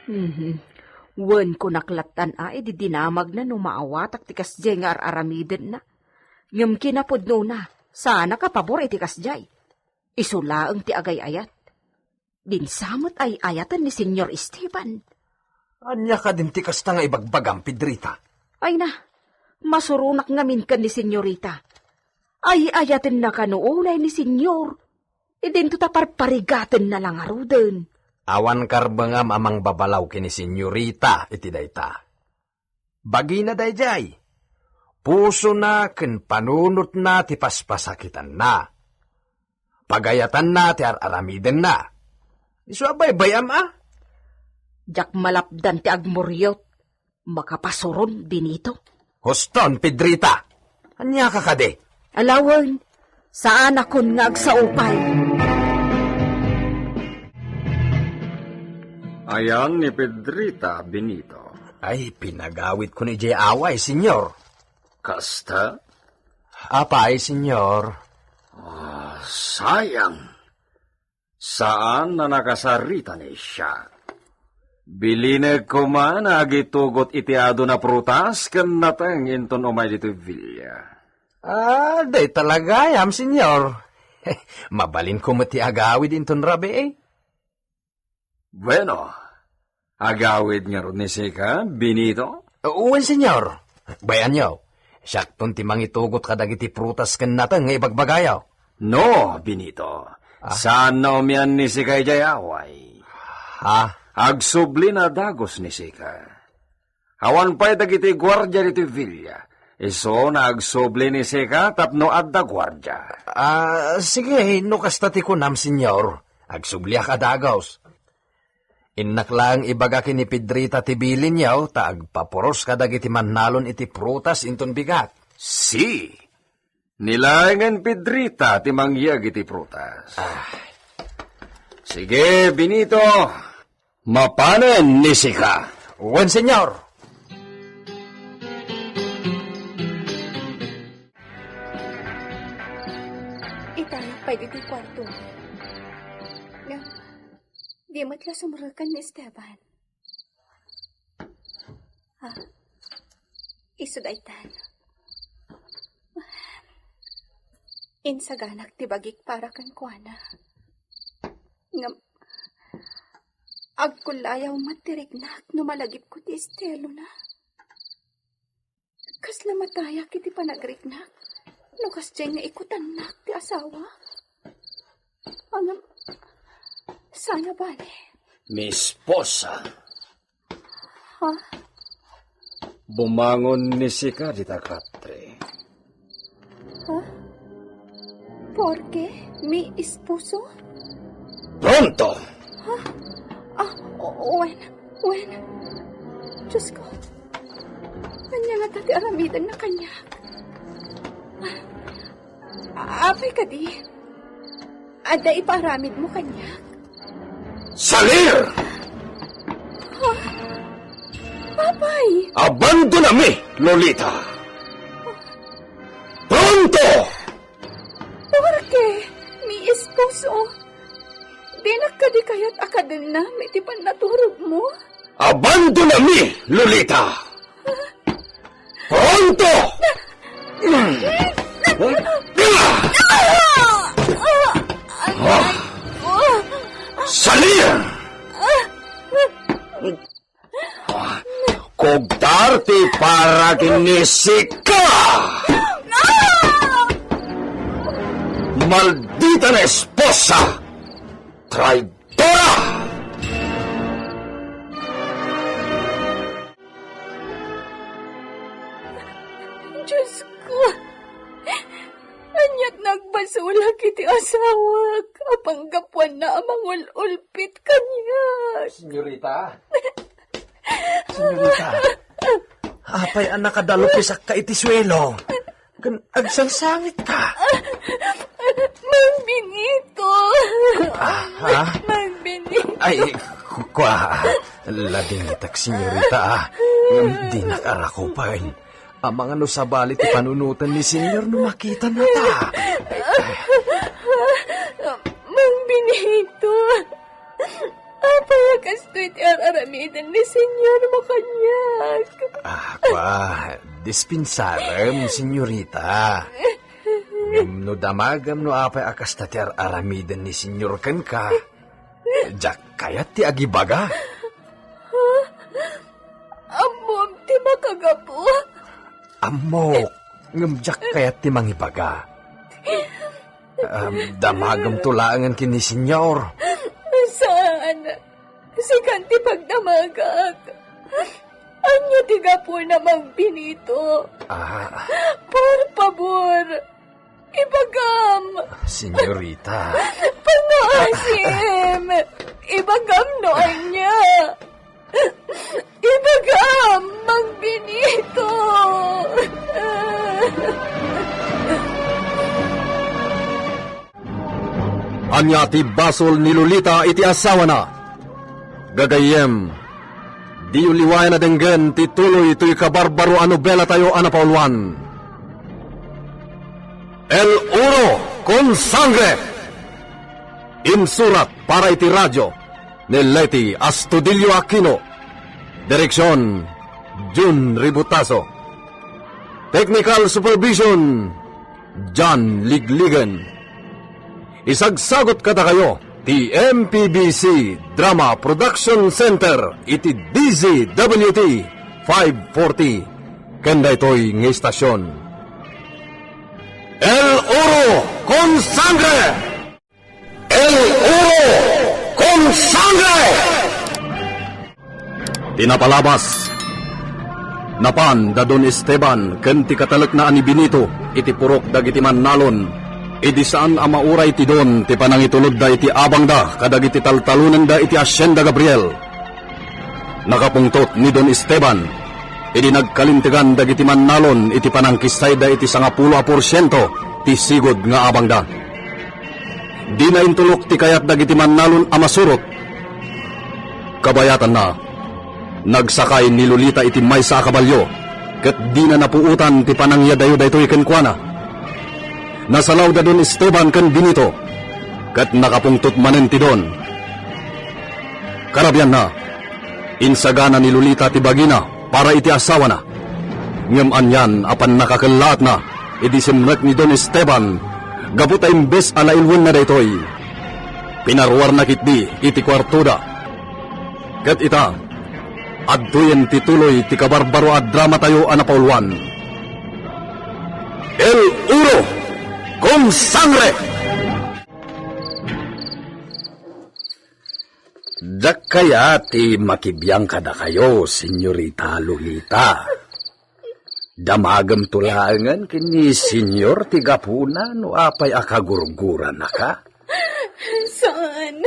Mhm. Wen, kunak lattan a idi dinamagna no maawatak ti kasdiay nga ar-aramidenna. Ngem kinapudnona, saanak a pabor iti kasdiay. Isu laeng ti agay-ayat. Dinsa met ay-ayaten ni Senyor Esteban. Ania kadin ti kasta nga ibagbagam, Pedrita? Ay na, masuronak ngamin ken ni Senyorita. Ay-ayatenna kano unay ni Senyor. Idinto ta parparigatenna la ngaruden. Awan karbengam a mangbabalaw ken ni Senyorita iti dayta. Bagina daydiay. Pusona ken panunotna ti paspasakitanna. Pagayatanna ti ar-aramidenna. Isu a baybay-am a? Diak malapdan ti agmuriot. Makapasuron, Benito. Huston, Pedrita. Ania ka kadi? Alawen, saanakon nga agsao pay. Ayan ni Pedrita, Benito. Ay, pinagawidkon idiay away, senyor. Kasta? Apay, senyor? Ah, sayang. Saan a nakasarita ni siak. Bilinek koma nga agitugot iti adu a prutas ken nateng inton umay ditoy villa. Ah, dayta la gayam, senyor. Mabalinko met ti agawid inton rabii. Bueno, agawid ngarud ni sika, Benito? Wen, senyor. Bayanyo, siakton ti mangitugot kadagiti prutas ken nateng nga ibagbagayo. No, Benito. Ah. Saan a umian ni sika idiay away. Ha? Agsubli a dagus ni sika. Awan pay dagiti guardia ditoy villa. Isu a agsubli ni sika tapno adda guardia. Ah, sige, no kasta ti kunam, senyor. Agsubliak a dagus. Innak laeng ibaga ken ni Pedrita ti bilinyo ta agpapuros kadagiti mannalon iti prutas inton bigat. Si, ni laengen Pedrita ti mangyeg iti prutas. Ah. Sige, Benito, mapanen ni sika. Wen, senyor. Itayak pay ditoy kuarto. Nga, di met la sumreken ni Esteban. Ah, isu daytan. Insaganak ti bagik para kenkuana. Ngem, agkullayaw met ti riknak no malagipko ti estelona. Kasla matayak iti panagriknak. No kasdiay nga ikutannak ti asawa? Ngem, saan a bale? Mi esposa. Ha? Bumangon ni sika dita, Katri. Ha? Porke mi esposo? Pronto! Ha? Ah, o-, wen, wen. Diyos ko. Ania ngata ti aramidenna kaniak? Ah, apay kadi? Adda ipaaramidmo kaniak? Salir! Ha? Apay? Abandonami, Lolita! Pronto! Porke mi esposo, dinak kadi kayat a kadennam iti pannaturogmo? Abandonami, Lolita! Pronto! Salir! Kugtar ti para ken ni sika! Maldita na esposa! Traidora! Diyos ko, aniat nagbasolak iti asawak a panggapuanna a mangul-ulpit kaniak. Senyorita. Senyorita. Apay a nakadalupisakka iti suelo? Ken agsangsangit ka. Mang Benito! Ah, ha? Mang Benito! Ay, ku-, kua. Ladingitak, senyorita, ah. Ngem dinak a rakupen. Amangan no sabali ti panunoten ni Senyor no makitanata. Mang Benito! Apay a kastoy ti ar-aramiden ni Senyor mo kaniak? Ah, kua, dispensarem, senyorita. Ngem no damagem no apay a kasta ti ar-aramiden ni Senyor kenka, diak kayat ti agibaga. Ammom ti makagapu? Ammok, ngem diak kayat ti mangibaga. Ah, damagemto laengen ken ni Senyor. Saan? Sikan ti pagdamagak. Ania ti gapuna, Mang Benito? Ah. Por pabor, ibagam. Senyorita. Pangaasim. Ibagam no ania. Ibagam, Mang Benito! Ania ti basol ni Lolita iti asawana? Gagayyem, diyo liwayan a denggen ti tuloy toy kabarbaro a nobelatayo a napauluan. El Oro con Sangre! Insurat para iti radio ni Leti Astudillo Aquino. Direksyon, Jun Ributaso. Technical supervision, John Ligligan. Isagsagut kadakayo ti M P B C Drama Production Center iti D Z W T five forty ken daytoy nga istasyon. El Oro con Sangre! El Oro con Sangre! Ti napalabas, napan da Don Esteban ken ti katalekna a ni Benito iti purok dagiti mannalon, idi saan a mauray ti Don ti panangitulodda iti abangda kadagiti taltalonenda iti Hacienda Gabriel. Nakapungtot ni Don Esteban idi nagkalintegan dagiti mannalon iti panangkissayda iti sangapulo a porsiento ti sigud nga abangda. Dina intulok ti kayat dagiti mannalon a masurot. Kabayatanna, nagsakay ni Lolita iti maysa a kabalio, ket dina napuotan ti panangyadayo daytoy kenkuana. Nasalaw da Don Esteban ken Benito, ket nakapungtot manen ti Don. Karabianna, insagana ni Lolita ti bagina para iti asawana. Ngem anian a pannakakellaatna idi simrek ni Don Esteban gapu ta imbes a nailwenna daytoy, pinaruarna ketdi iti kuartoda. Ket ita, adtoyen ti tuloy ti kabarbaro a dramatayo a napauluan. El oro con sangre! Diak kayat ti makibiang kadakayo, Senyorita Lolita. Damagemto laengen ken ni Senyor ti gapuna no apay a kagurguranaka. Saan.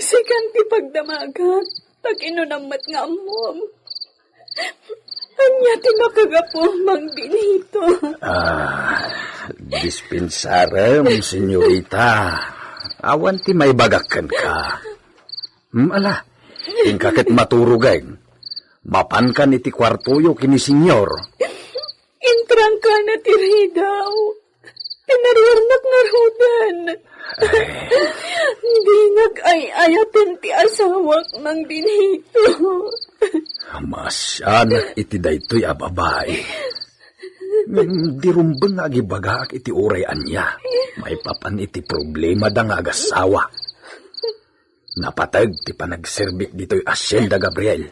Sikan ti pagdamagak, ta kinunam met nga ammom. Ania ti makagapu, Mang Benito? Ah, dispensarem, senyorita. Awan ti maibagak kenka. Hmm, ala, inka ket maturogeng. Mapankan iti kuartoyo ken ni Senyor. Intrangkana ti ridaw. Pinaruarnak ngaruden. Ay. Dinak ay-ayaten ti asawak, Mang Benito. Maasianak iti daytoy a babai. Ngem di rumbeng nga agibagaak iti uray ania maipapan iti problemada nga agasawa. Napateg ti panagserbik ditoy Hacienda Gabriel.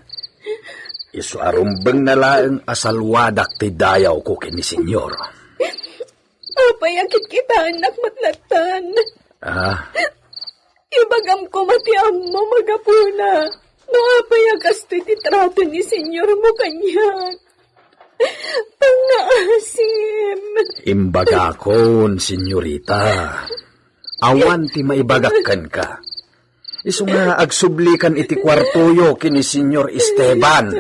Isu a rumbengna laeng a salwadak ti dayawko ken ni Senyor. Apay a kitkitaennak met lattan? Ah? Ibagam koma ti ammom a gapuna. No apay a kastoy ti trato ni Senyor mo kaniak? Pangngaasim. Imbagakon, senyorita. Awan ti maibagak kenka. Isu nga agsublikan iti kuartoyo ken ni Senyor Esteban.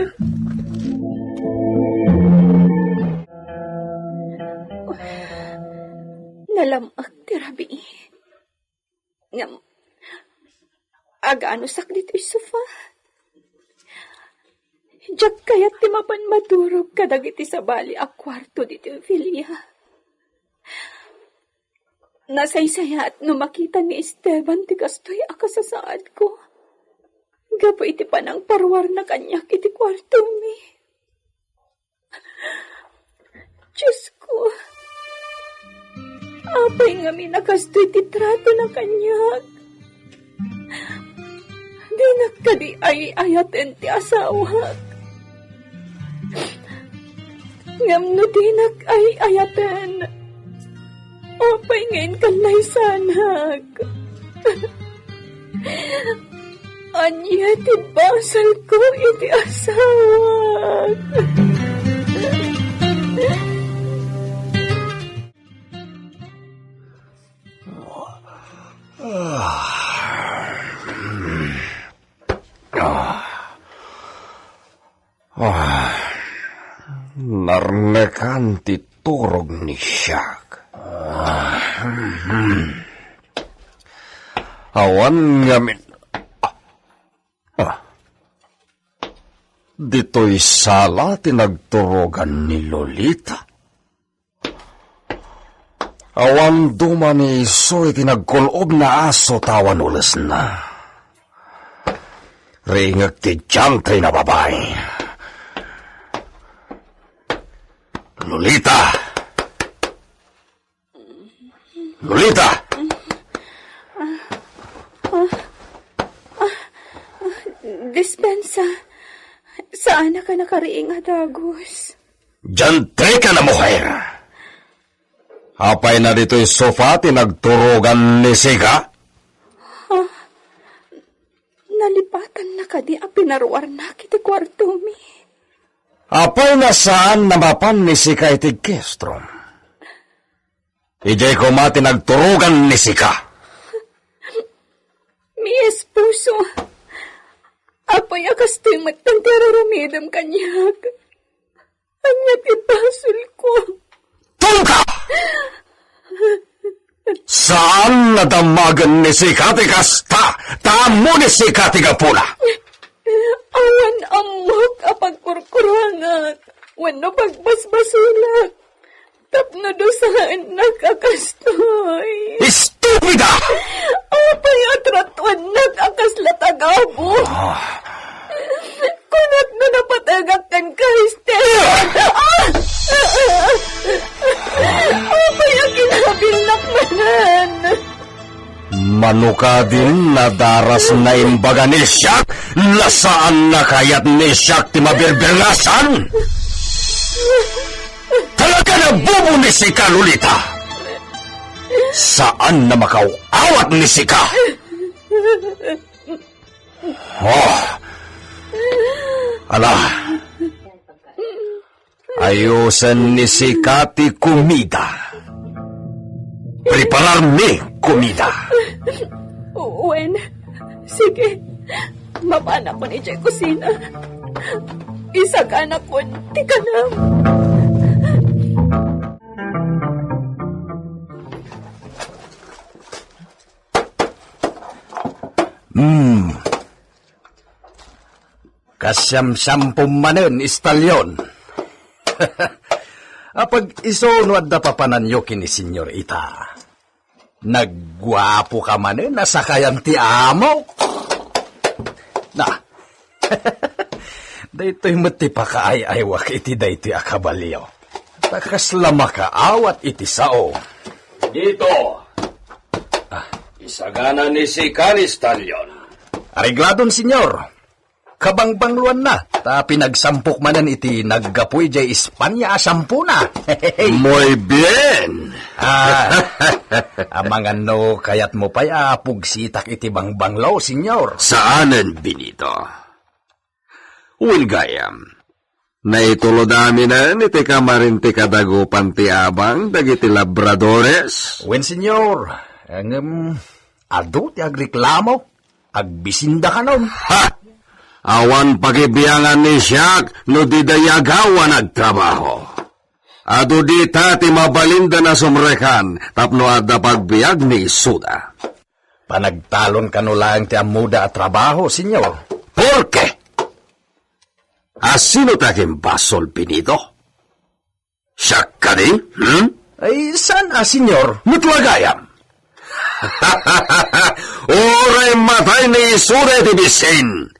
Nalam-ek ti rabii. Ngem, aganusak ditoy sofa. Diak kayat ti mapan maturog kadagiti sabali a kuarto ditoy Ofelia. Nasaysayaat no makita ni Esteban ti kastoy a kasasaadko gapu iti panangparuarna kaniak iti kuartomi. Diosko, apay ngamin a kastoy ti tratona kaniak? Dinak kadi ay-ayaten ti asawak. Ngem no dinak ay-ayaten, apay nga inkan laysanak? Ania ti basolko iti asawak? Ah, narnekan ti turog ni Siak. Ah, hmm. Awan ngamin. Ah. Ditoy sala ti nagturogan ni Lolita. Awan duma ni isu iti nagkul-obna a aso ta awan ulesna. Ringek ti diantay a babai. Lolita! Lolita! Dispensa. Saanak a nakariing a dagus. Diantay ka na, muher! Apay na ditoy sofa ti nagturogan ni sika? Ha? Nalipatanna kadi a pinaruarnak iti kuartomi? Apay na saan a mapan ni sika iti guest room? Idiay koma ti nagturogan ni sika. Mi esposo, apay a kastoy met ti araramidem kaniak? Ania ti basolko? Tungka! Saan a damagen ni sika ti kasta, ta ammo ni sika ti gapuna. Awan ammok a pagkurkurangak wenno pagbasbasolak tapno dusaennak a kastoy. Estupida! Apay a tratuennak a kasla tagabu? Ah. Kunat no napategak kenka, Esther. Ah! Apay a kinabilnak manen? Mano kadin nadaras na imbaga ni Siak, la saan a kayat ni Siak ti mabirbirngasan? Talaga na Bubo ni sika, Lolita! Saan na makaw-awat ni sika! Oh! Ala, ayusen ni sika ti kumida. Prepararmi kumida. Wen, sige. Mapanakon idiay kusina. Isaganakon ti kanam. Hmm. Kasiamsiampom manen, Istalyon. Apag isu no adda papananyo ken ni Senyorita. Nagguapo ka manen a sakayan ti amok. Na, daytoy met ti pakaay-aywak iti daytoy a kabalio. Ta kasla makaawat iti sao. Dito. Ah. Isagana ni sika ni Stallion. Aregladon, senyor. Kabangbangloanna, ta pinagsampok manen iti naggapu idiay Espanya a siampona. Muy bien. Ah, amangan no kayatmo pay a pugsitak iti bangbanglo, senyor. Saanen, Benito. Wen gayam, naitulod aminen iti kamarin ti kadagupan ti abang dagiti labradores? Wen, senyor. Ngem, adu ti agreklamo. Agbisindakanon. Ha! Awan pakibiangan ni siak no dida agawan agtrabaho. Adu dita ti mabalinda a sumrekan tapno adda pagbiag ni isuda. Panagtalon kano laeng ti ammoda a trabaho, senyor. Porke? Asino ti agimbasol, Benito? Siak kadi? Hmm? Ay, saan a, senyor? Met gayam. Uray matay ni isuda iti bisin.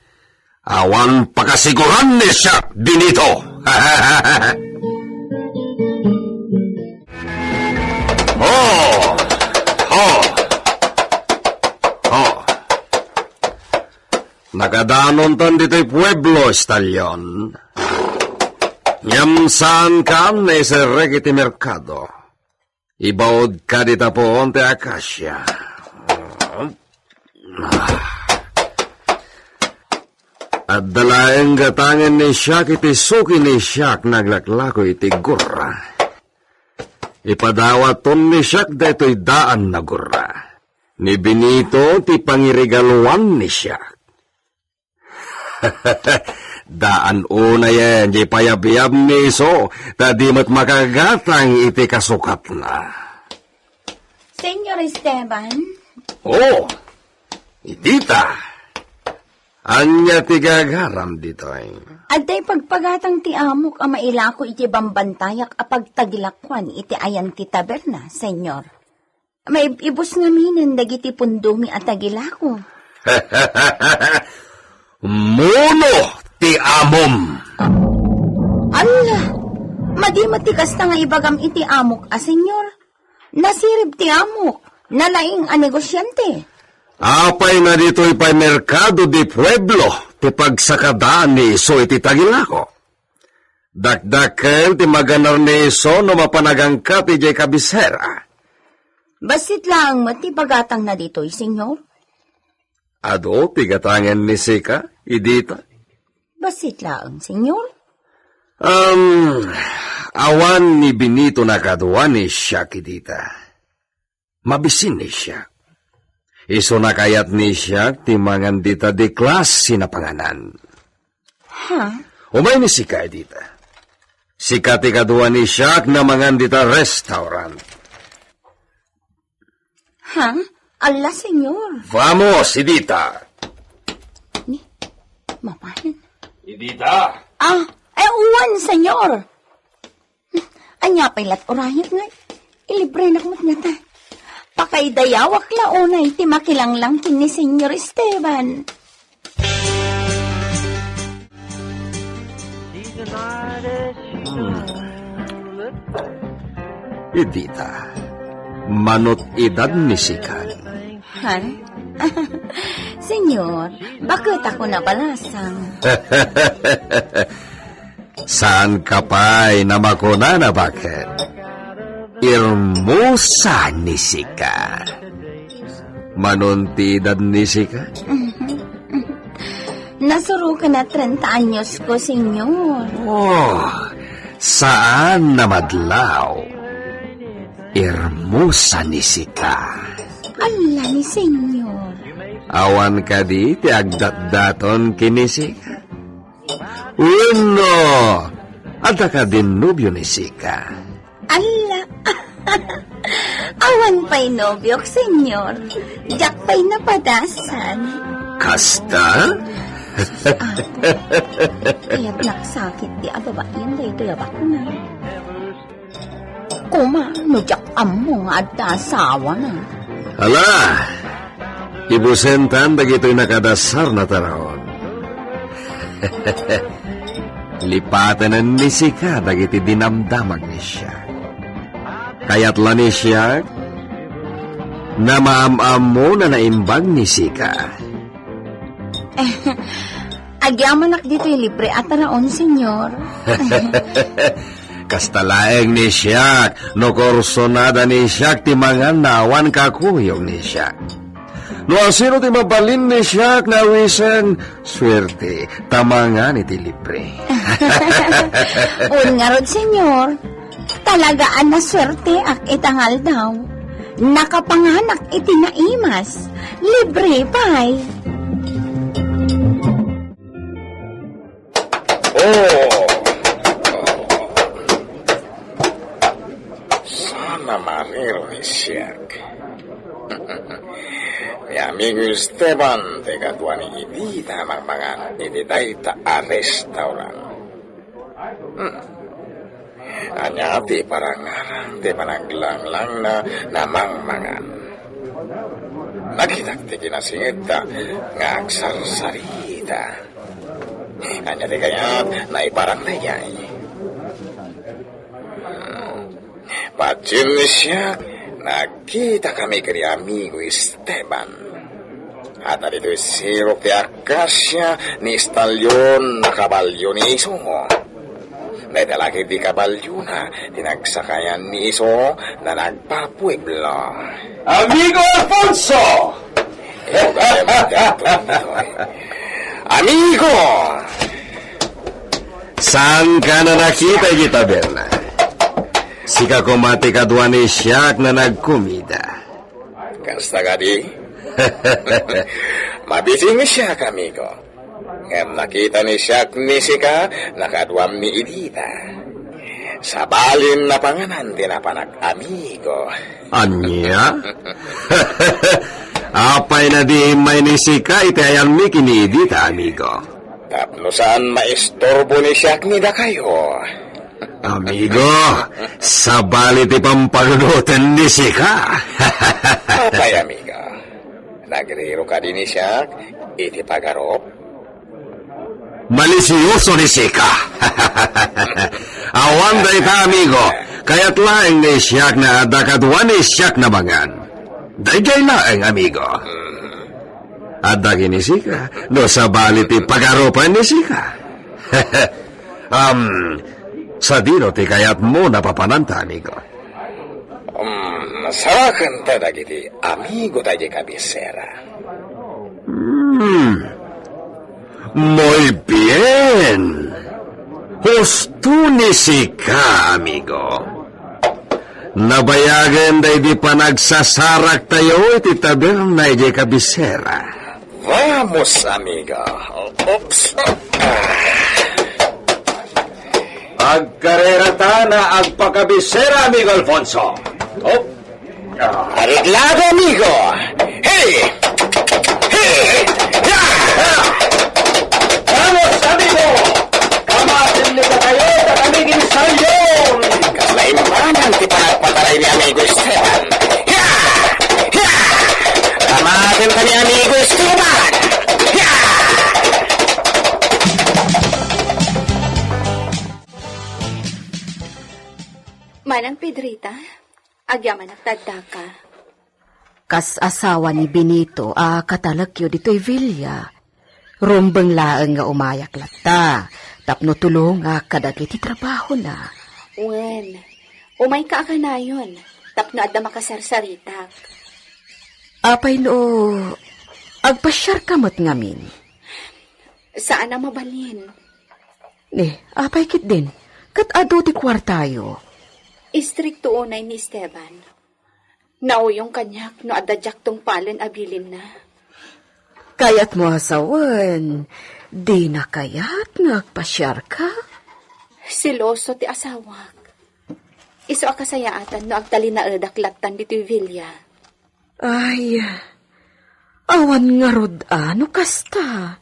Awan pakasiguran ni siak, Benito. Oh! Oh! Oh! Nakadanontan ditoy pueblo, Stallion. Ngem saankan naiserrek iti merkado. Ibaudka dita puon ti akasia. Adda laeng gatangen ni siak iti suki ni siak naglaklako iti gurra. Ipadawaton ni siak daytoy daan a gurra. Ni Benito ti pangiregaluan ni siak. Daan unayen diay payabyab ni isu, ta di met makagatang iti kasukatna. Senyor Esteban? Oh, idita. Ania ti gagaram ditoy? Adda ipagpagatang ti amok a mailako iti bambantayak a pagtagilakuan iti ayan ti taberna, senyor. Maib-ibus ngaminen dagiti pundomi a tagilako. Muno ti amom! Alla! Madi met ti kasta nga ibagam iti amok a, senyor. Nasirib ti amok. Nalaing a negosiante. Apay nga ditoy pay merkado di pueblo ti pagsakadaan ni isu iti tagilako? Dakdakkel ti maganar ni isu no mapan agangkat idiay kabisera. Bassit laeng met ti pagatangna ditoy, senyor. Adu ti gatangen ni sika, idita? Bassit laeng, senyor. Um, awan ni Benito a kadua ni siak, idita. Mabisin ni siak. Isuna kayat ni siak ti mangan dita di klase a panganan. Ha? Umay ni sika, idita. Sika ti kadua ni siak a mangan dita restaurant. Ha? Alla, senyor. Vamos, idita. Ni, mapanan. Idita? Ah, eh, uwan, senyor. Ania pay lat urayek nga ilibrenak met ngata? Pakaidayawak la unay ti makilanglang ken ni Senyor Esteban. Hmm. Idita, manut idad ni sikan. Ha? Senyor, baket ako nabalasang. Saan ka pay a makunana baket? Hermosa ni Sika. Manunti edad ni Sika? Nasuroken a treinta anyos ko, Senyor. Oh, saan a madlaw. Hermosa ni Sika. Ala ni Senyor. Awan kadi ti agdatdaton ken ni Sika? Wenno, adda kadin nobio ni Sika? Ala, awan pay nobiok, Senyor. Diak pay napadasan. Kasta? Apo, kayat naksakit ti ababain daytoy a baknang. Koma, no diak ammo nga adda asawana. Ala, ibusentan dagitoy nakadasar na taraon. Lipaten ni Sika dagiti dinamdamag ni Siak. Kayat la ni Siak, namaam-ammo na naimbag ni Sika. Agyamanak ditoy libre a taraon, Senyor. Kasta laeng ni Siak, no kursonada ni Siak ti mangan na awan kakuyog ni Siak. No asino ti mabalin ni Siak nga awisen, suerte, ta mangan iti libre. Wen ngarud, Senyor. Talaga a nasuerteak ita nga aldaw. Nakapanganak iti naimas. Libre pay. Oh! Sana mariro ni Siak. Ni Amigo Esteban, ti kadua ni Edita a mangmangan iti dayta a restaurant. Hmm. Ania ti parangarang ti panaglanglangna a mangmangan? Nakitak ti kinasingedda nga agsarsarita. Ania ti kayat naiparang daydiay? Hmm. Patien ni Siak, nagkitakami ken ni Amigo Esteban. Adda ditoy sirok ti akasia ni Estalion a kabalio ni Iso. Dayta la ketdi kabaliona ti nagsakayan ni Iso a nagpapueblo. Amigo Alfonso! Amigo! Saanka a nakita iti taberna? Sika koma ti kadua ni Siak a nagkumida. Kasta kadi? Mabisi ni Siak, amigo. Ngem nakita ni Siak ni Sika a kaduam ni Edita. Sabali a panganan ti napanak, amigo. Ania? Apay a di immay ni Sika iti ayanmi ken ni Edita, amigo? Tapno saan maisturbo ni Siak ni dakayo. Amigo, sabali ti pampanunoten ni Sika. Apay, amigo? Nagriro kadi ni Siak iti pagarup? Malisioso ni Sika. Awan dayta, amigo. Kayat laeng ni Siak a adda kadua ni Siak a mangan. Daydiay laeng, amigo. Adda ken ni Sika, no sabali ti pagarupen ni Sika. Am, sadino ti kayatmo a papananta, amigo? Um, saraken ta dagiti amigo ta idiay kabisera. Hmm. Muy bien. Husto ni Sika, amigo. Nabayagen daydi panagsasaraktayo iti taberna idiay kabisera. Vamos, amigo. Oops. Agkarerata a agpakabisera, amigo Alfonso. Op. Areglado, amigo. Hey! Hey! Ya! Vamos, amigo! Kamaten ni dakayo, ta kami ken ni Sarion! Kasla imbanan ti panagpataray ni Amigo Esteban. Ya! Ya! Kamaten ta ni Amigo Esteban! Ya! Manang Pedrita, agyamanak ta addaka. Kas asawa ni Benito a katalekyo ditoy villa, rumbeng laeng nga umayak latta tapno tulongak kadagiti trabahona. Wen, Umayka a kanayon, tapno adda makasarsaritak. Apay no agpasiarka met ngamin? Saan a mabalin. Ni, apay ketdin, ket adu ti kuartayo. Istrikto unay ni Esteban. Nauyong kaniak no adda diak tungpalen a bilinna. Kayatmo a sawen, dina kayat nga agpasiarka? Seloso ti asawak. Isu a kasayaatan no agtalinaedak lattan ditoy villa. Ay, awan ngarud a no kasta.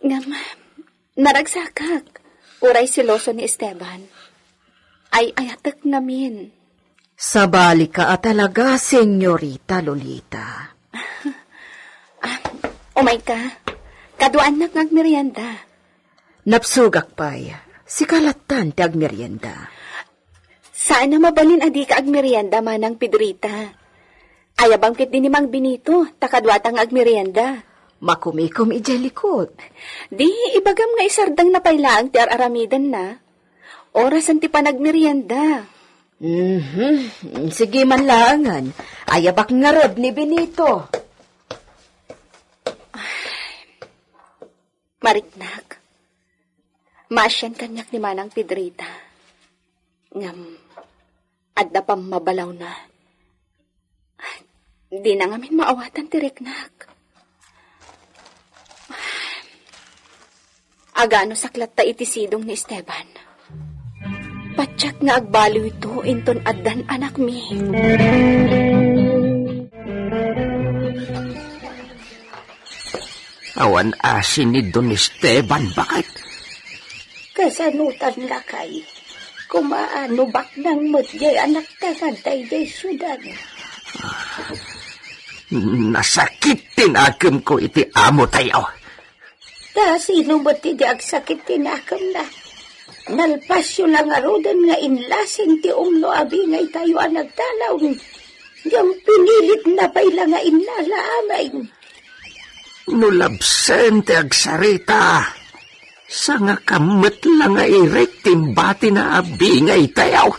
Ngem, naragsakak. Uray seloso ni Esteban. Ay-ayatek ngamin. Sabalika a talaga, Senyorita Lolita. Ah, umayka. Kaduaannak nga agmerienda. Napsugak pay, sika lattan ti agmerienda. Saan a mabalin a dika agmerienda, Manang Pedrita. Ayabam ketdi ni Mang Benito, ta kaduata nga agmerienda. Makumikom idiay likod. Di, ibagam nga isardengna pay laeng ti ar-aramidenna. Orasen ti panagmerienda. Mhm. Sige man laengen. Ayabak ngarud ni Benito. Mariknak, maasian kaniak ni Manang Pedrita. Ngem, adda pammabalawna. Dina ngamin maawatan ti riknak. Agano saklatta iti sidong ni Esteban. Patiek nga agbaliwto inton addan anakmi. Awan asin ni Don Esteban, baket. Kasanotan lakay? Kumaano baknang met jay anakta kadta idiay siudad? Nasakit ti nakemko iti amo tayo. Ta sino met ti di agsakit ti nakemna? Nalpasyo la ngaruden nga inlasin ti umno a bingay tayo a nagdalaw, ngem pinilitna pay la nga innala amin. No labsen ti agsarita, sangakam met la nga irek ti imbatina a bingay tayo.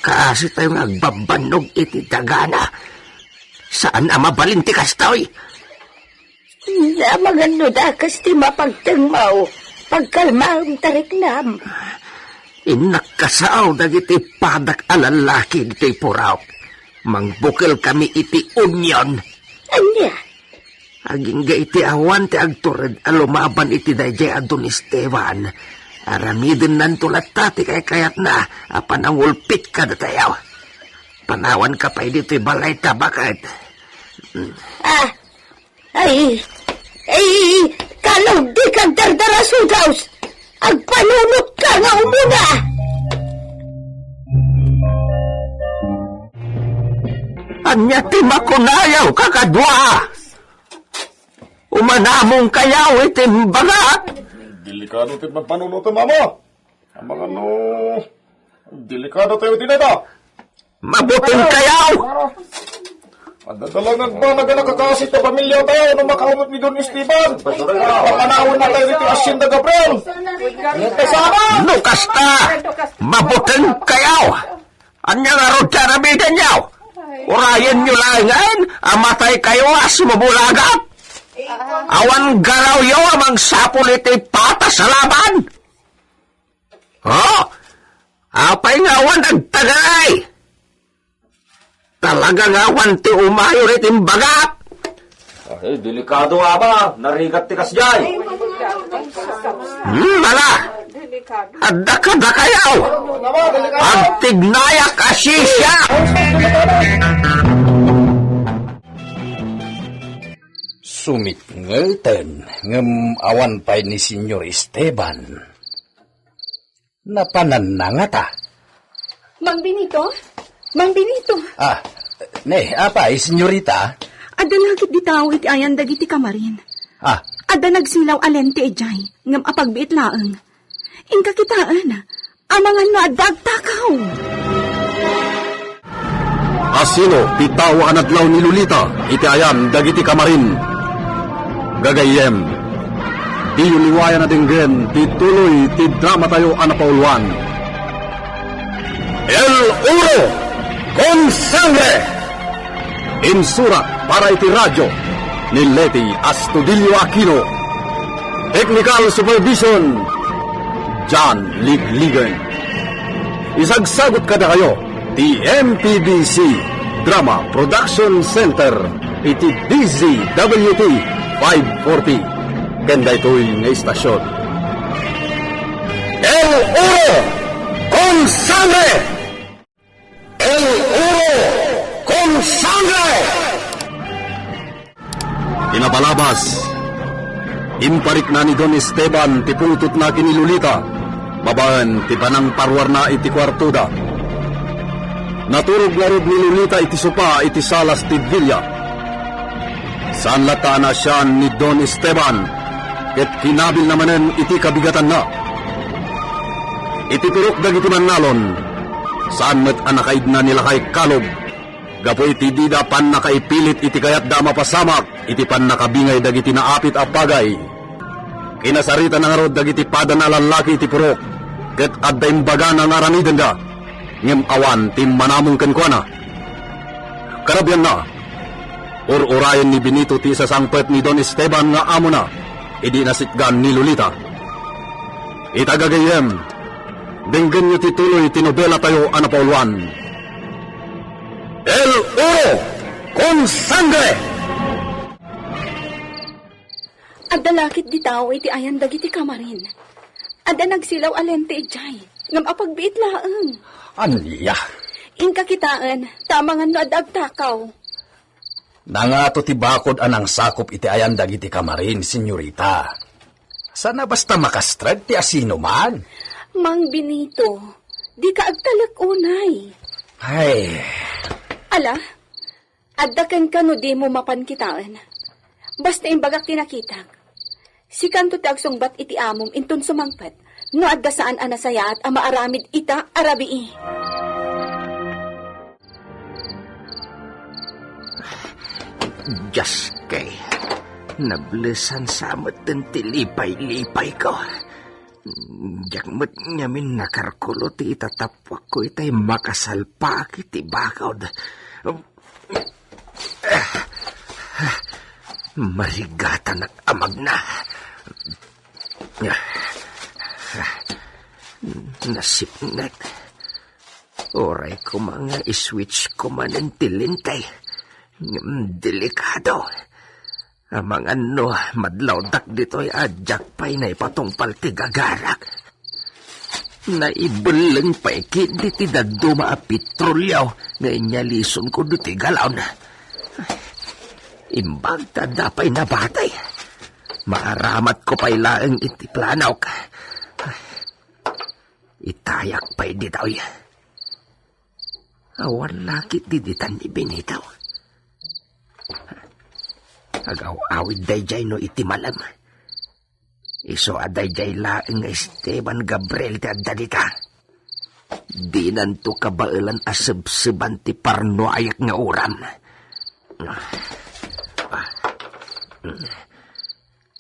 Kaasi tayo nga agbabbannog iti dagana. Saan a mabalin ti kastoy? Amangan no dakes ti mapagtengmaw, pagkalmaem ta riknam. Innak kasao dagiti padak a lallaki ditoy puraok. Mangbukel kami iti union. Ania? Agingga iti awan ti agtured a lumaban iti daydiay a Don Esteban, aramidennanto latta ti kaykayatna a panangulpit kadatayo. Panawanka pay ditoy balay ta baket. Ah, ay, ay, kano dika agdardarasudaw? Agpanunotka nga umuna! Ania ti makunayo, kakadua? Umanamong kayaw iti imbagak. Delikado ti pagpanunotem, Ama. Amangan no delikado tayo iti dayta. Mabuteng kayaw! Adda la nga agbanag a nakakasi ti pamilya tayo no makaunot ni Don Esteban. Papanawennatayo iti Hacienda Gabriel. Kasama! No kasta, mabuteng kayaw! Ania ngarud ti aramidenyo? Urayenyo laengen a mataykayo a sumubulagak! Awan garawyo a mangsapul iti patas a laban! Ha? Apay nga awan agtagalay? Talaga nga awan ti umayo iti imbagak! Ay, delikado, Ama. Narigat ti kasdiay. Hmm, ala! Adda kadakayaw! Agtignayak a sisia! Sumitngeten, ngem awan pay ni Señor Esteban. Napananna ngata. Mang Benito? Mang Benito! Ah, ne, apay, senyorita? Adda lagip di tao iti ayan dagiti kamarin. Ah. Adda nagsilaw a lente idiay, ngem apagbiit laeng. Inka kitaen, amangan no adda agtakaw. Asino ti tao a nadlaw ni Lolita iti ayan dagiti kamarin? Gagayyem, diyo liwayan a denggen ti tuloy ti dramatayo a napauluan. El Oro con Sangre! Insurat para iti radyo ni Leti Astudillo Aquino. Technical supervision, John Ligligan. Isagsagut kadakayo ti M P B C Drama Production Center iti D Z W T five forty. Ken daytoy nga istasyon. El Oro con Sangre! El Oro con Sangre! Inabalabas, imparikna ni Don Esteban ti pungtotna ken ni Lolita babaen ti panangparuarna iti kuartoda. Naturog ngarud ni Lolita iti sopa iti salas ti villa. Saan latta a naasian ni Don Esteban ket kinabilna manen iti kabigatanna. Iti purok dagiti mannalon, saan met a nakaidna ni Lakay Kalog gapu iti dida pannakaipilit iti kayatda a mapasamak iti pannakabingay dagiti naapit a pagay. Kinasaritanna ngarud dagiti padana a lallaki iti purok ket adda imbagana nga aramidenda, ngem awan ti immanamong kenkuana. Karabianna, ur-urayen ni Benito ti isasangpet ni Don Esteban nga amona idi nasitgan ni Lolita. Ita gagayyem, denggenyo ti tuloy ti nobelatayo a napauluan. El Oro con Sangre! Adda lakit di tao iti ayan dagiti kamarin. Adda nagsilaw a lente idiay, ngem apagbiit laeng. Ania? Inka kitaen, ta amangan no adda agtakaw. Nangato ti bakod a nangsakop iti ayan dagiti kamarin, senyorita. Sana basta makastrad ti asinoman. Mang Benito, dika agtalek unay. Ay. Ala, adda kenka no dimo mapan kitaen. Basta imbagak ti nakitak. Sikanto ti agsungbat iti amom inton sumangpet no adda saan a nasayaat a maaramid ita a rabii. Dios kay, nablesan sa metten ti lipay-lipayko. Diak met ngamin nakarkulo ti itatapuakko itay makasalpaak iti bakod. Marigatanak a magna. Nasipnget. Uray koma nga iswitch ko manen ti lintay. Ngem delikado. Amangan no madlawdak ditoy a diak pay naipatungpal ti gagarak. Naibelleng pay ketdi ti dadduma a petrolio nga inyalisonko ditoy galon. Imbag ta adda pay nabati. Maaramatko pay laeng iti planok. Itayak pay ditoy. Awan lakit diditan ni Benito. Agaw-awid daydiay no iti malem. Isu a daydiay laeng nga Esteban Gabriel ti adda dita. Dinanto kabaelan a sebseban ti parnuayak nga uram.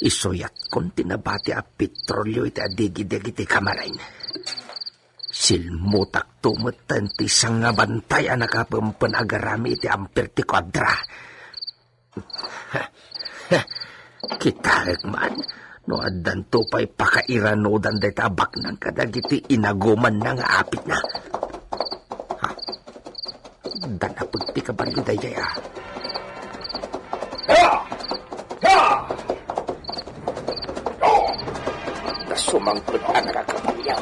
Isuyatkon ti nabati a petrolio iti adigideg iti kamarin. Silmutakto metten ti sangabantay a nakapempen a garami iti ampir ti kuadra. Kitaek man no addanto pay pakairanudan dayta a baknang kadagiti inagumanna nga apitna. Ha? Danapeg ti kabalio daydiay a. Ha! Ha! Oh! Nasumangpet a nakakabalio.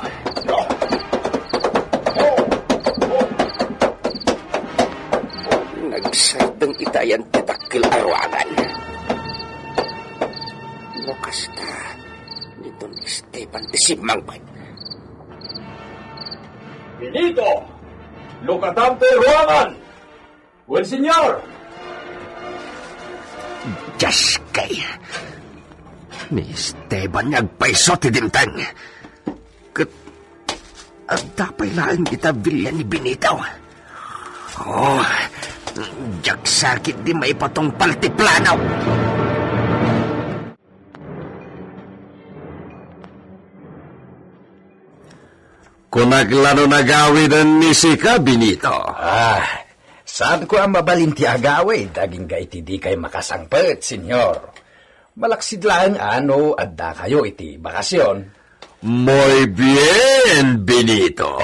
Nagsardeng itayan ti dakkel a ruangan. No kasta, ni Don Esteban ti simmangpet. Benito! Lukatam ti ruangan! Wen, senyor! Dios kay, ni Esteban nga agpayso ti dimteng. Ket adda pay laeng ita villa ni Benito. Oh, diak sakit di maipatungpal ti plano. Kunak la no nagawiden ni sika, Benito. Ah, saanko a mabalin ti agawid, agingga iti dikay makasangpet, Senyor. Malaksid laeng a no addakayo iti bakasion. Muy bien, Benito.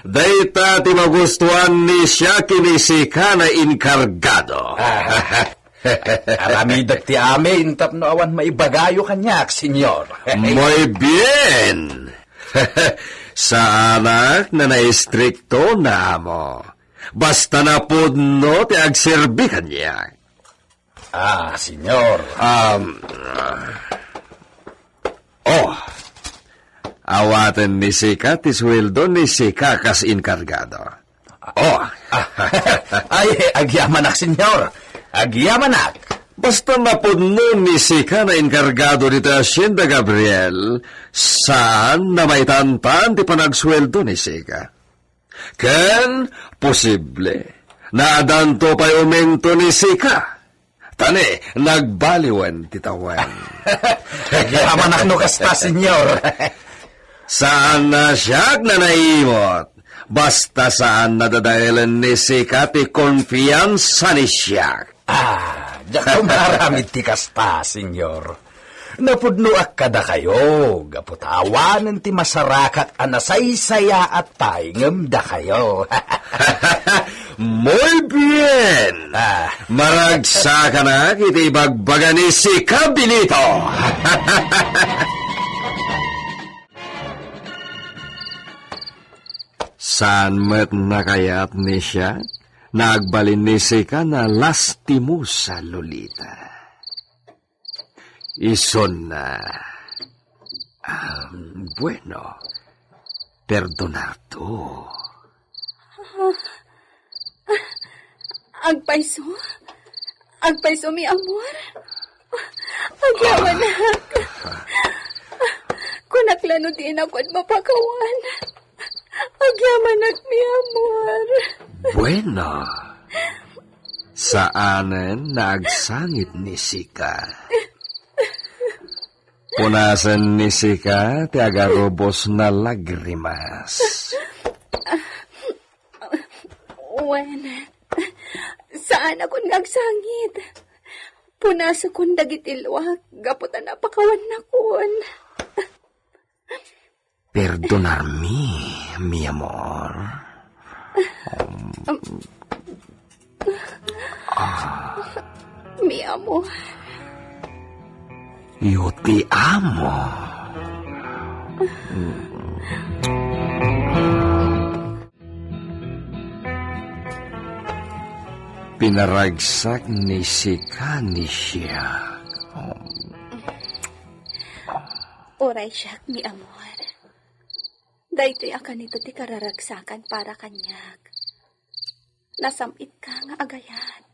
Dayta ti magustuan ni siak ken ni sika nga inkargado. Ah, aramidek ti amin tapno awan maibagayo kaniak, Senyor. Muy bien. Saanak a naistrikto nga amo. Basta napudno ti agserbi kaniak. Ah, Senyor. Um, oh, awaten ni sika ti sueldo ni sika kas inkargado. Oh. Ay, agyamanak, Senyor. Agyamanak. Basta napudno ni sika nga inkargado ditoy Hacienda Gabriel, saan a maitantan ti panagsueldo ni sika. Ken posible nga adanto pay aumento ni sika. Tani, nagbaliwen ti tawen. Agyamanak no kasta, Senyor. Saan a siak a naimot. Basta saan a dadaelen ni sika ti konfiansa ni siak. Ah, diak maaramid ti kasta, Senyor. Napudnoak kadakayo, gapu ta awanen ti masarakat a nasaysayaat pay ngem dakayo. Muy bien! Ah. Maragsakanak iti ibagbaga ni sika, Benito! Saan met a kayat ni siak nga agbalin ni sika nga lastimosa, Lolita. Isunna. Ah, bueno, perdonarto. Agpayso? Agpayso, mi amor? Agyamanak. Kunak la no dinak mapakawan. Agyamanak, mi amor. Bueno. Saanen a nagsangit ni sika. Punasen ni sika ti agarubos a lagrimas. Wen, saanakon nga agsangit. Punasekon dagiti luak gapu ta napakawannakon. Perdonarmi, mi amor. Mi amor. Yo ti amo. Pinaragsak ni sika ni siak. Uray siak, mi amor. Daytoy a kanito ti kararagsakan para kaniak. Nasam-itka nga agayat.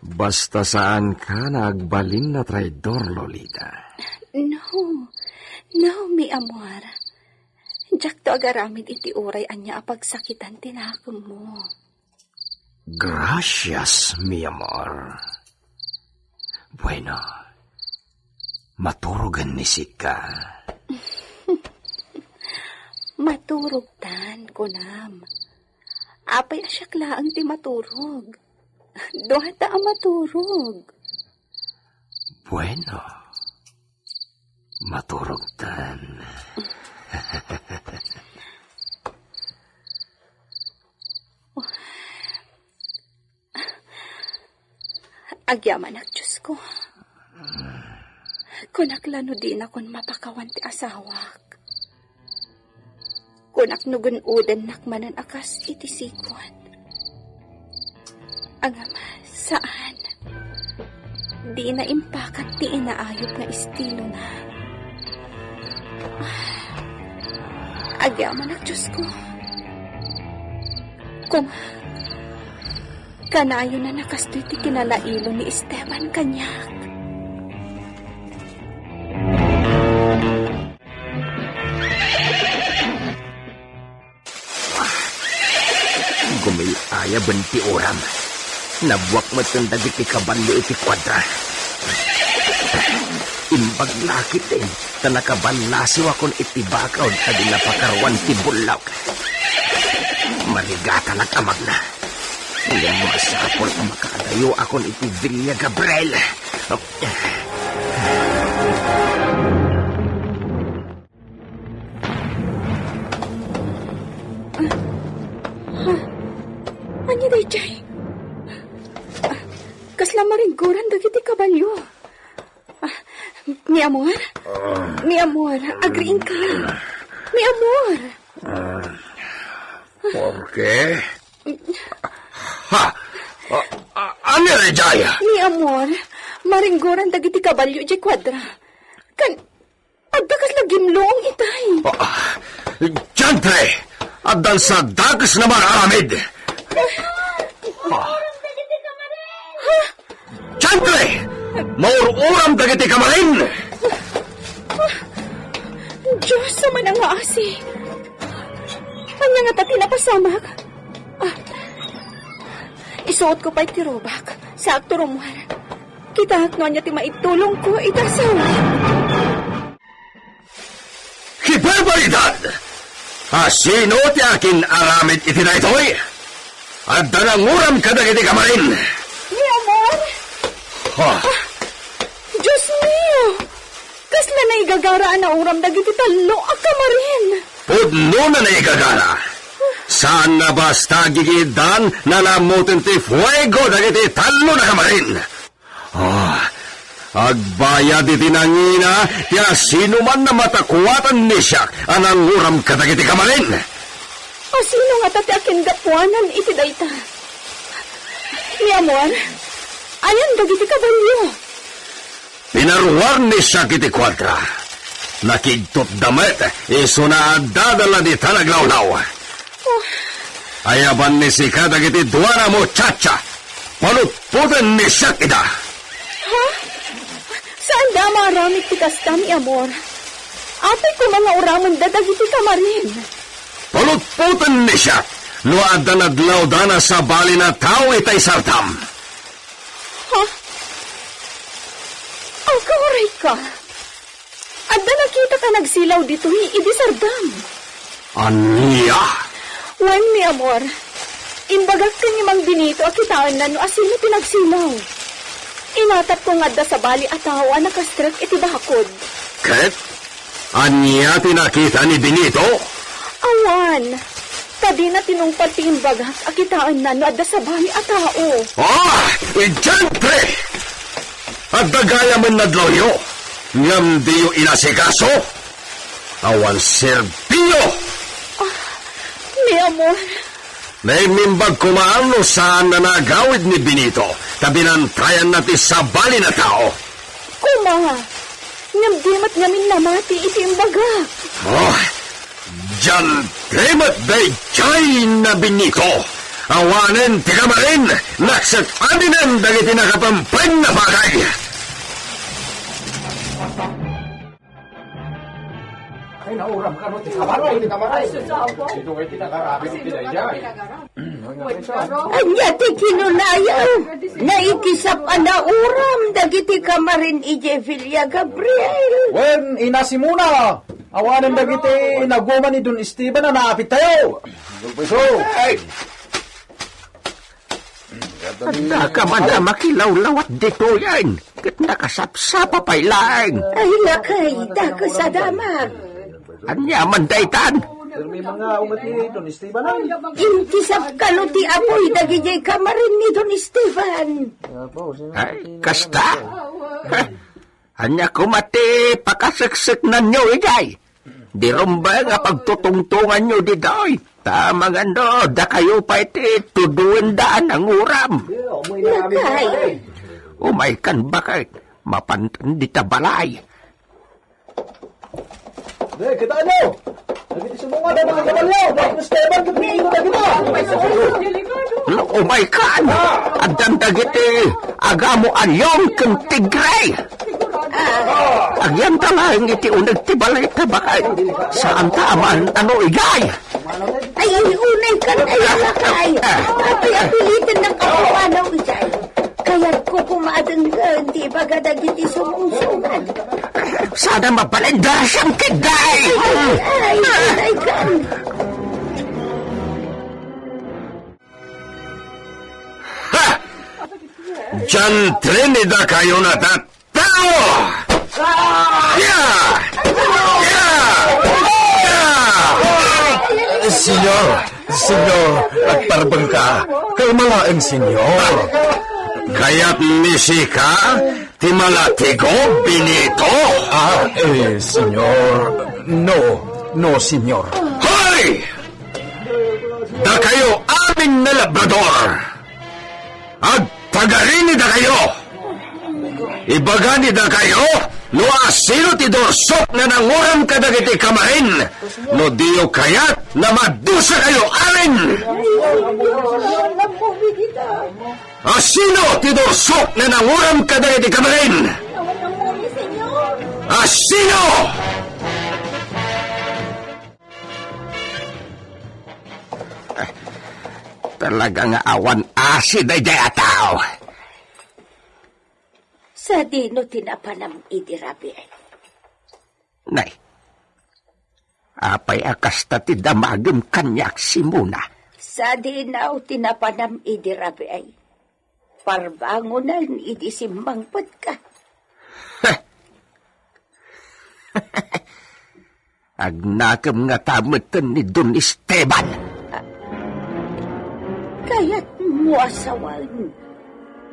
Basta saanka nga agbalin a traidor, Lolita. No. No, mi amor. Diakto agaramid iti uray ania a pagsakitan ti nakemmo. Gracias, mi amor. Bueno, maturogen ni sika. Maturogtan, kunam. Apay a siak laeng ti maturog? Duata a maturog. Bueno, maturogtan. Agyamanak, Diosko. Kunak la no dinakon mapakawan ti asawak. Kunak no gun-odennak manen a kas iti sigud. Ngem saan. Dina impakat ti inaayup nga estilona. Agyamanak, Diosko. Koma, kanayon a nakastoy ti kinalailo ni Esteban kaniak. Gumil-ayaben ti uram. Nabuak metten dagiti kabalio iti kuadra. Imbag la ketdin ta nakabannasiwakon iti bakaw a di napakaruan ti bullok. Marigatanak a magna. Ngem masapul a makaadayoakon iti Villa Gabriel. Ah, ania daydiay? Ah, kasla maringgoran dagiti kabalio. Ah, mi amor? Ah. Mi amor, agriingka. Mi amor. Ah, Jorge? Ha? Ah, ah, ania daydiay? Mi amor, maringgoran dagiti kabalio idiay kuadra. Kan, adda kasla gimlong itay. Ah, diantre! Addan sa dakes nga maaramid! Ah. Diantre! Maur-uram dagiti kamarin! Dios a manangaasi! Ania ngata ti napasamak? Ah, isuotko pay ti rubak. Saakto rummuar. Kitaak no ania ti maitulongko iti asawa. Kibarbaridad! Asino ti akin-aramid iti daytoy? Adda nanguram kadagiti kamarin. Mi amor? Ha? Ah, Dios mio! Kasla naigagara a nauram dagiti tallo a kamarin. Pudno a naigagara. Saan a basta agigidan, nalamoten ti fuego dagiti tallo a kamarin. Ah, agbayad iti nangina ti asinoman a matakuatan ni Siak a nanguram kadagiti kamarin. Asino ngata ti akingapuanan iti dayta? Mi amor, ayan dagiti kabalio? Pinaruar ni Siak iti kuadra. Nakigtotda met, isuna addada la dita naglawlaw. Oh. Ayaban ni sika dagiti dua a muchacha. Palutpoten ni Siak ida. Ha? Saanda a maaramid ti kasta, mi amor. Apay koma nga uramenda dagiti kamarin. Palutpoten ni Siak no adda nadlawdan a sabali a tao itay sardam. Ha? Agkaurayka. Adda nakitak a nagsilaw ditoy idi sardam. Ania? Wen, mi amor. Imbagak ken ni Mang Benito a kitaenna no asino ti nagsilaw. Inatapko nga adda sabali a tao a nakastrek iti bakod. Ket ania ti nakita ni Benito? Awan. Ta dina tinungpal ti imbagak a kitaenna no adda sabali a tao. Ah! Diantre! Adda gayamen nadlawyo, ngem diyo inasikaso? Awan serbiyo! Ah, mi amor. Naimbag koma no saan a naagawid ni Benito, ta binantayanna ti sabali a tao. Koma, ngem di met ngamin namati iti imbagak. Oh, diantre met daydiay a Benito. Awanen ti kamarin, naksek-adinen dagiti nakapempeng a bagay. Ay, nauram ka, no? Ti kamarin. Ti kamarin. Ay, sus, apo. Ito ay ti nagarabi, no, ti daydiay. Ania ti kinunayo? Naikisap a nauram dagiti kamarin idiay Villa Gabriel. Wen, ina Simona, awanen dagiti naguman ni Don Esteban a naapit tayo. Ay! Adda ka man a makilawlawat ditoyen, ket nakasapsapa pay laeng. Ay, lakay, dakes a damag. Ania man daytan? Pero may mga umat ni Don Esteban, ay. Intisap kano ti apuy dagidiay kamarin ni Don Esteban. Ay, kasta? Ania koma ti pakasekseknanyo idiay? Di rumbeng a pagtutungtonganyo diday. Ta mangano, dakayo pay ti tuduen daan a nguram. Lakay. Umaykan baket, mapantan dita balay. Dek, kitaenyo! Dagiti sumunga da mga kabalyo! Dagiti Esteban, dagiti Benito, dagiti! Lo, umaykan! Addan dagiti agamo a leon ken tigre! Agyanta laeng iti uneg ti balay ta baket. Saan ta a maan-ano idiay? Ay, unay ka na, ay, lakay. Apay a piliten ng kapupanaw idiay? Kayatko koma a denggen ti ibaga dagiti sumungsungad. Sana mapalendasan ketdi! Ay, ay, ay, ay. Ha! Dian trinidakayo na tattao! Ya! Ya! Ya! Senyor, senyor, agparbeng ka. Kalma laeng, senyor. Kayat ni sika ti malatigo, Benito? Ah, eh, senyor. No, no, senyor. Hoy! Dakayo amin nga labrador! Agpagarinidakayo! Ibaganidakayo no asino ti dursok nga nanguram kadagiti kamarin no diyo kayat nga madusakayo amin! Asino ti dursok nga nanguram kadagiti kamarin? Asino? Talaga nga awan asi daydiay a tao. Sadino ti napanam idi rabii? Nay, apay a kasta ti damagem kaniak, Simona? Sadino ti napanam idi rabii? Parbangonan idi simmangpetka. Heh! Agnakem ngata metten ni Don Esteban. Kayatmo a sawen,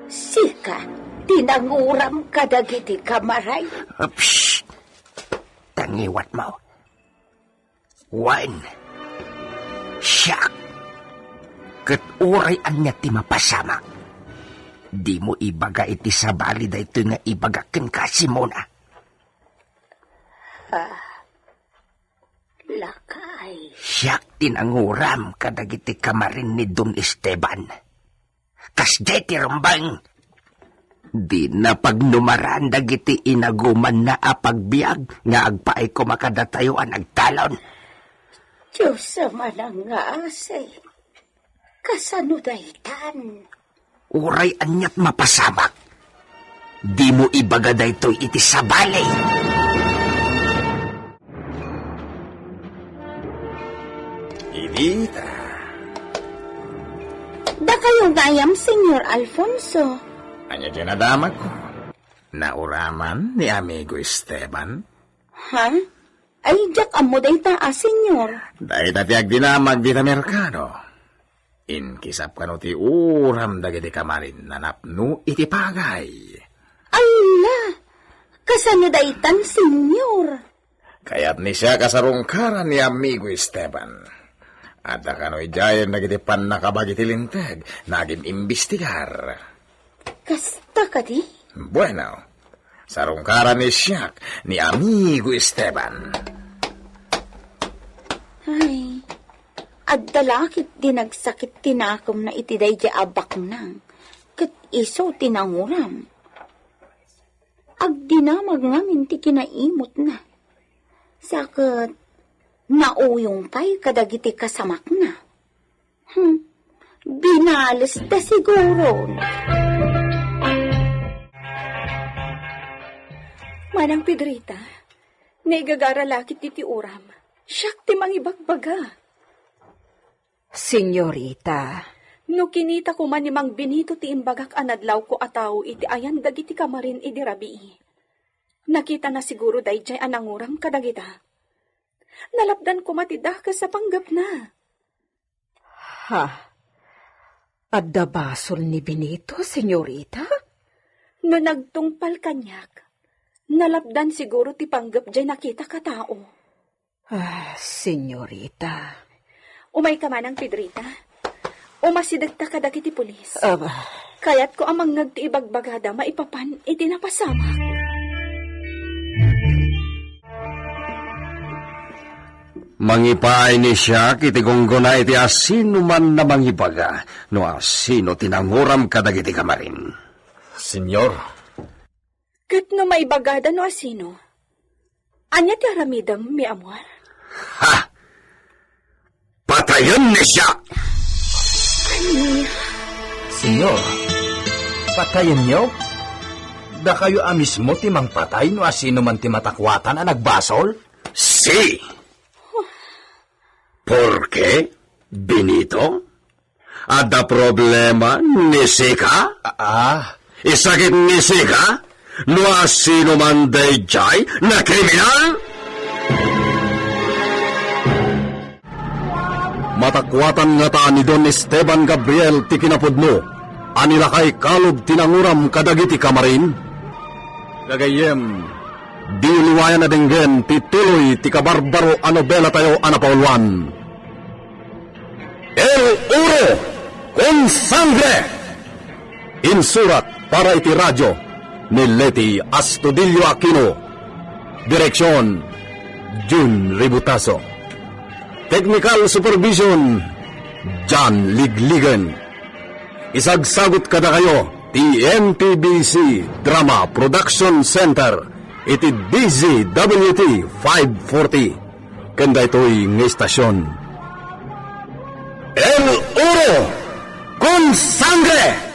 sika ti nanguram kadagiti kamaray? Psst! Tangiwatmo. Wen, siak. Ket uray ania ti mapasamak, dimo ibaga iti sabali daytoy nga ibagak kenka, Simona. Ah, lakay. Siak ti nanguram kadagiti kamarin ni Don Esteban. Kasdiay ti rumbeng. Dina pagnumaran dagiti inagumanna a pagbiag nga agpaay koma kadatayo a nagtalon. Dios a manangngaasi, kasano daytan? Uray aniat mapasamak, dimo ibaga daytoy iti sabali. Idi ta. Dakayo gayam, Señor Alfonso. Ania ti nadamagko? Nauraman ni amigo Esteban? Ha? Ay, diak ammo dayta a, Señor. Dayta ti agdinamag dita merkado. Inkisap kano ti uram dagiti kamarinna napno iti pagay. Alla! Kasano daytan, Señor? Kayat ni siak a sarungkaran ni amigo Esteban. Adda kano idiayen dagiti pannakabag iti linteg nga agim-imbestigar. Kasta kadi? Bueno, sarungkaran ni siak ni amigo Esteban. Ay, adda la ketdi nagsakit ti nakemna iti daydiay a baknang, ket isu ti nanguram. Agdinamag ngamin ti kinaimutna. Sa ket nauyong pay kadagiti kasamakna. Hmm, binalesta siguro. Manang Pedrita, naigagara la ketdi ti uram. Siak ti mangibagbaga. Señorita. No kinita koma ni Mang Benito ti imbagak a nadlawko a tao iti ayan dagiti kamarin idi rabii, nakitana siguro daydiay a nanguram kadagita. Nalapdan koma ti dakes a panggepna. Ha? Adda basol ni Benito, señorita? No nagtungpal kaniak, nalapdan siguro ti panggep diay nakitak a tao. Ah, señorita. Umayka manang, Pedrita. Umasidegta kadagiti pulis. Aba. Kayatko a mangngeg ti ibagbagada maipapan iti napasamak. Mangipaay ni siak iti gunggona iti asinoman a mangibaga no asino ti nanguram kadagiti kamarin. Señor. Ket no maibagada no asino, ania ti aramidem, mi amor? Ha! Patayen ni siak! Ay. Señor, patayenyo? Dakayo a mismo ti mangpatay no asino man ti matakuatan a nagbasol? Si! Porke, Benito? Adda problema ni sika? Ah. Isakit ni sika? No asino man dayjay a kriminal? Matakuatan ngata ni Don Esteban Gabriel ti kinapudno a nilakay kalub ti nanguram kadagiti kamarin? Gagayyem, di liwayan a denggen ti tuloy ti kabarbaro a nobelatayo a napauluan. El Oro con Sangre! Insurat para iti radio ni Leti Astudillo Aquino. Direksyon, Jun Ributaso. Technical supervision, John Ligligan. Isagsagut kadakayo ti M P B C Drama Production Center iti D Z W T five forty. Ken daytoy nga istasyon, El Oro con Sangre!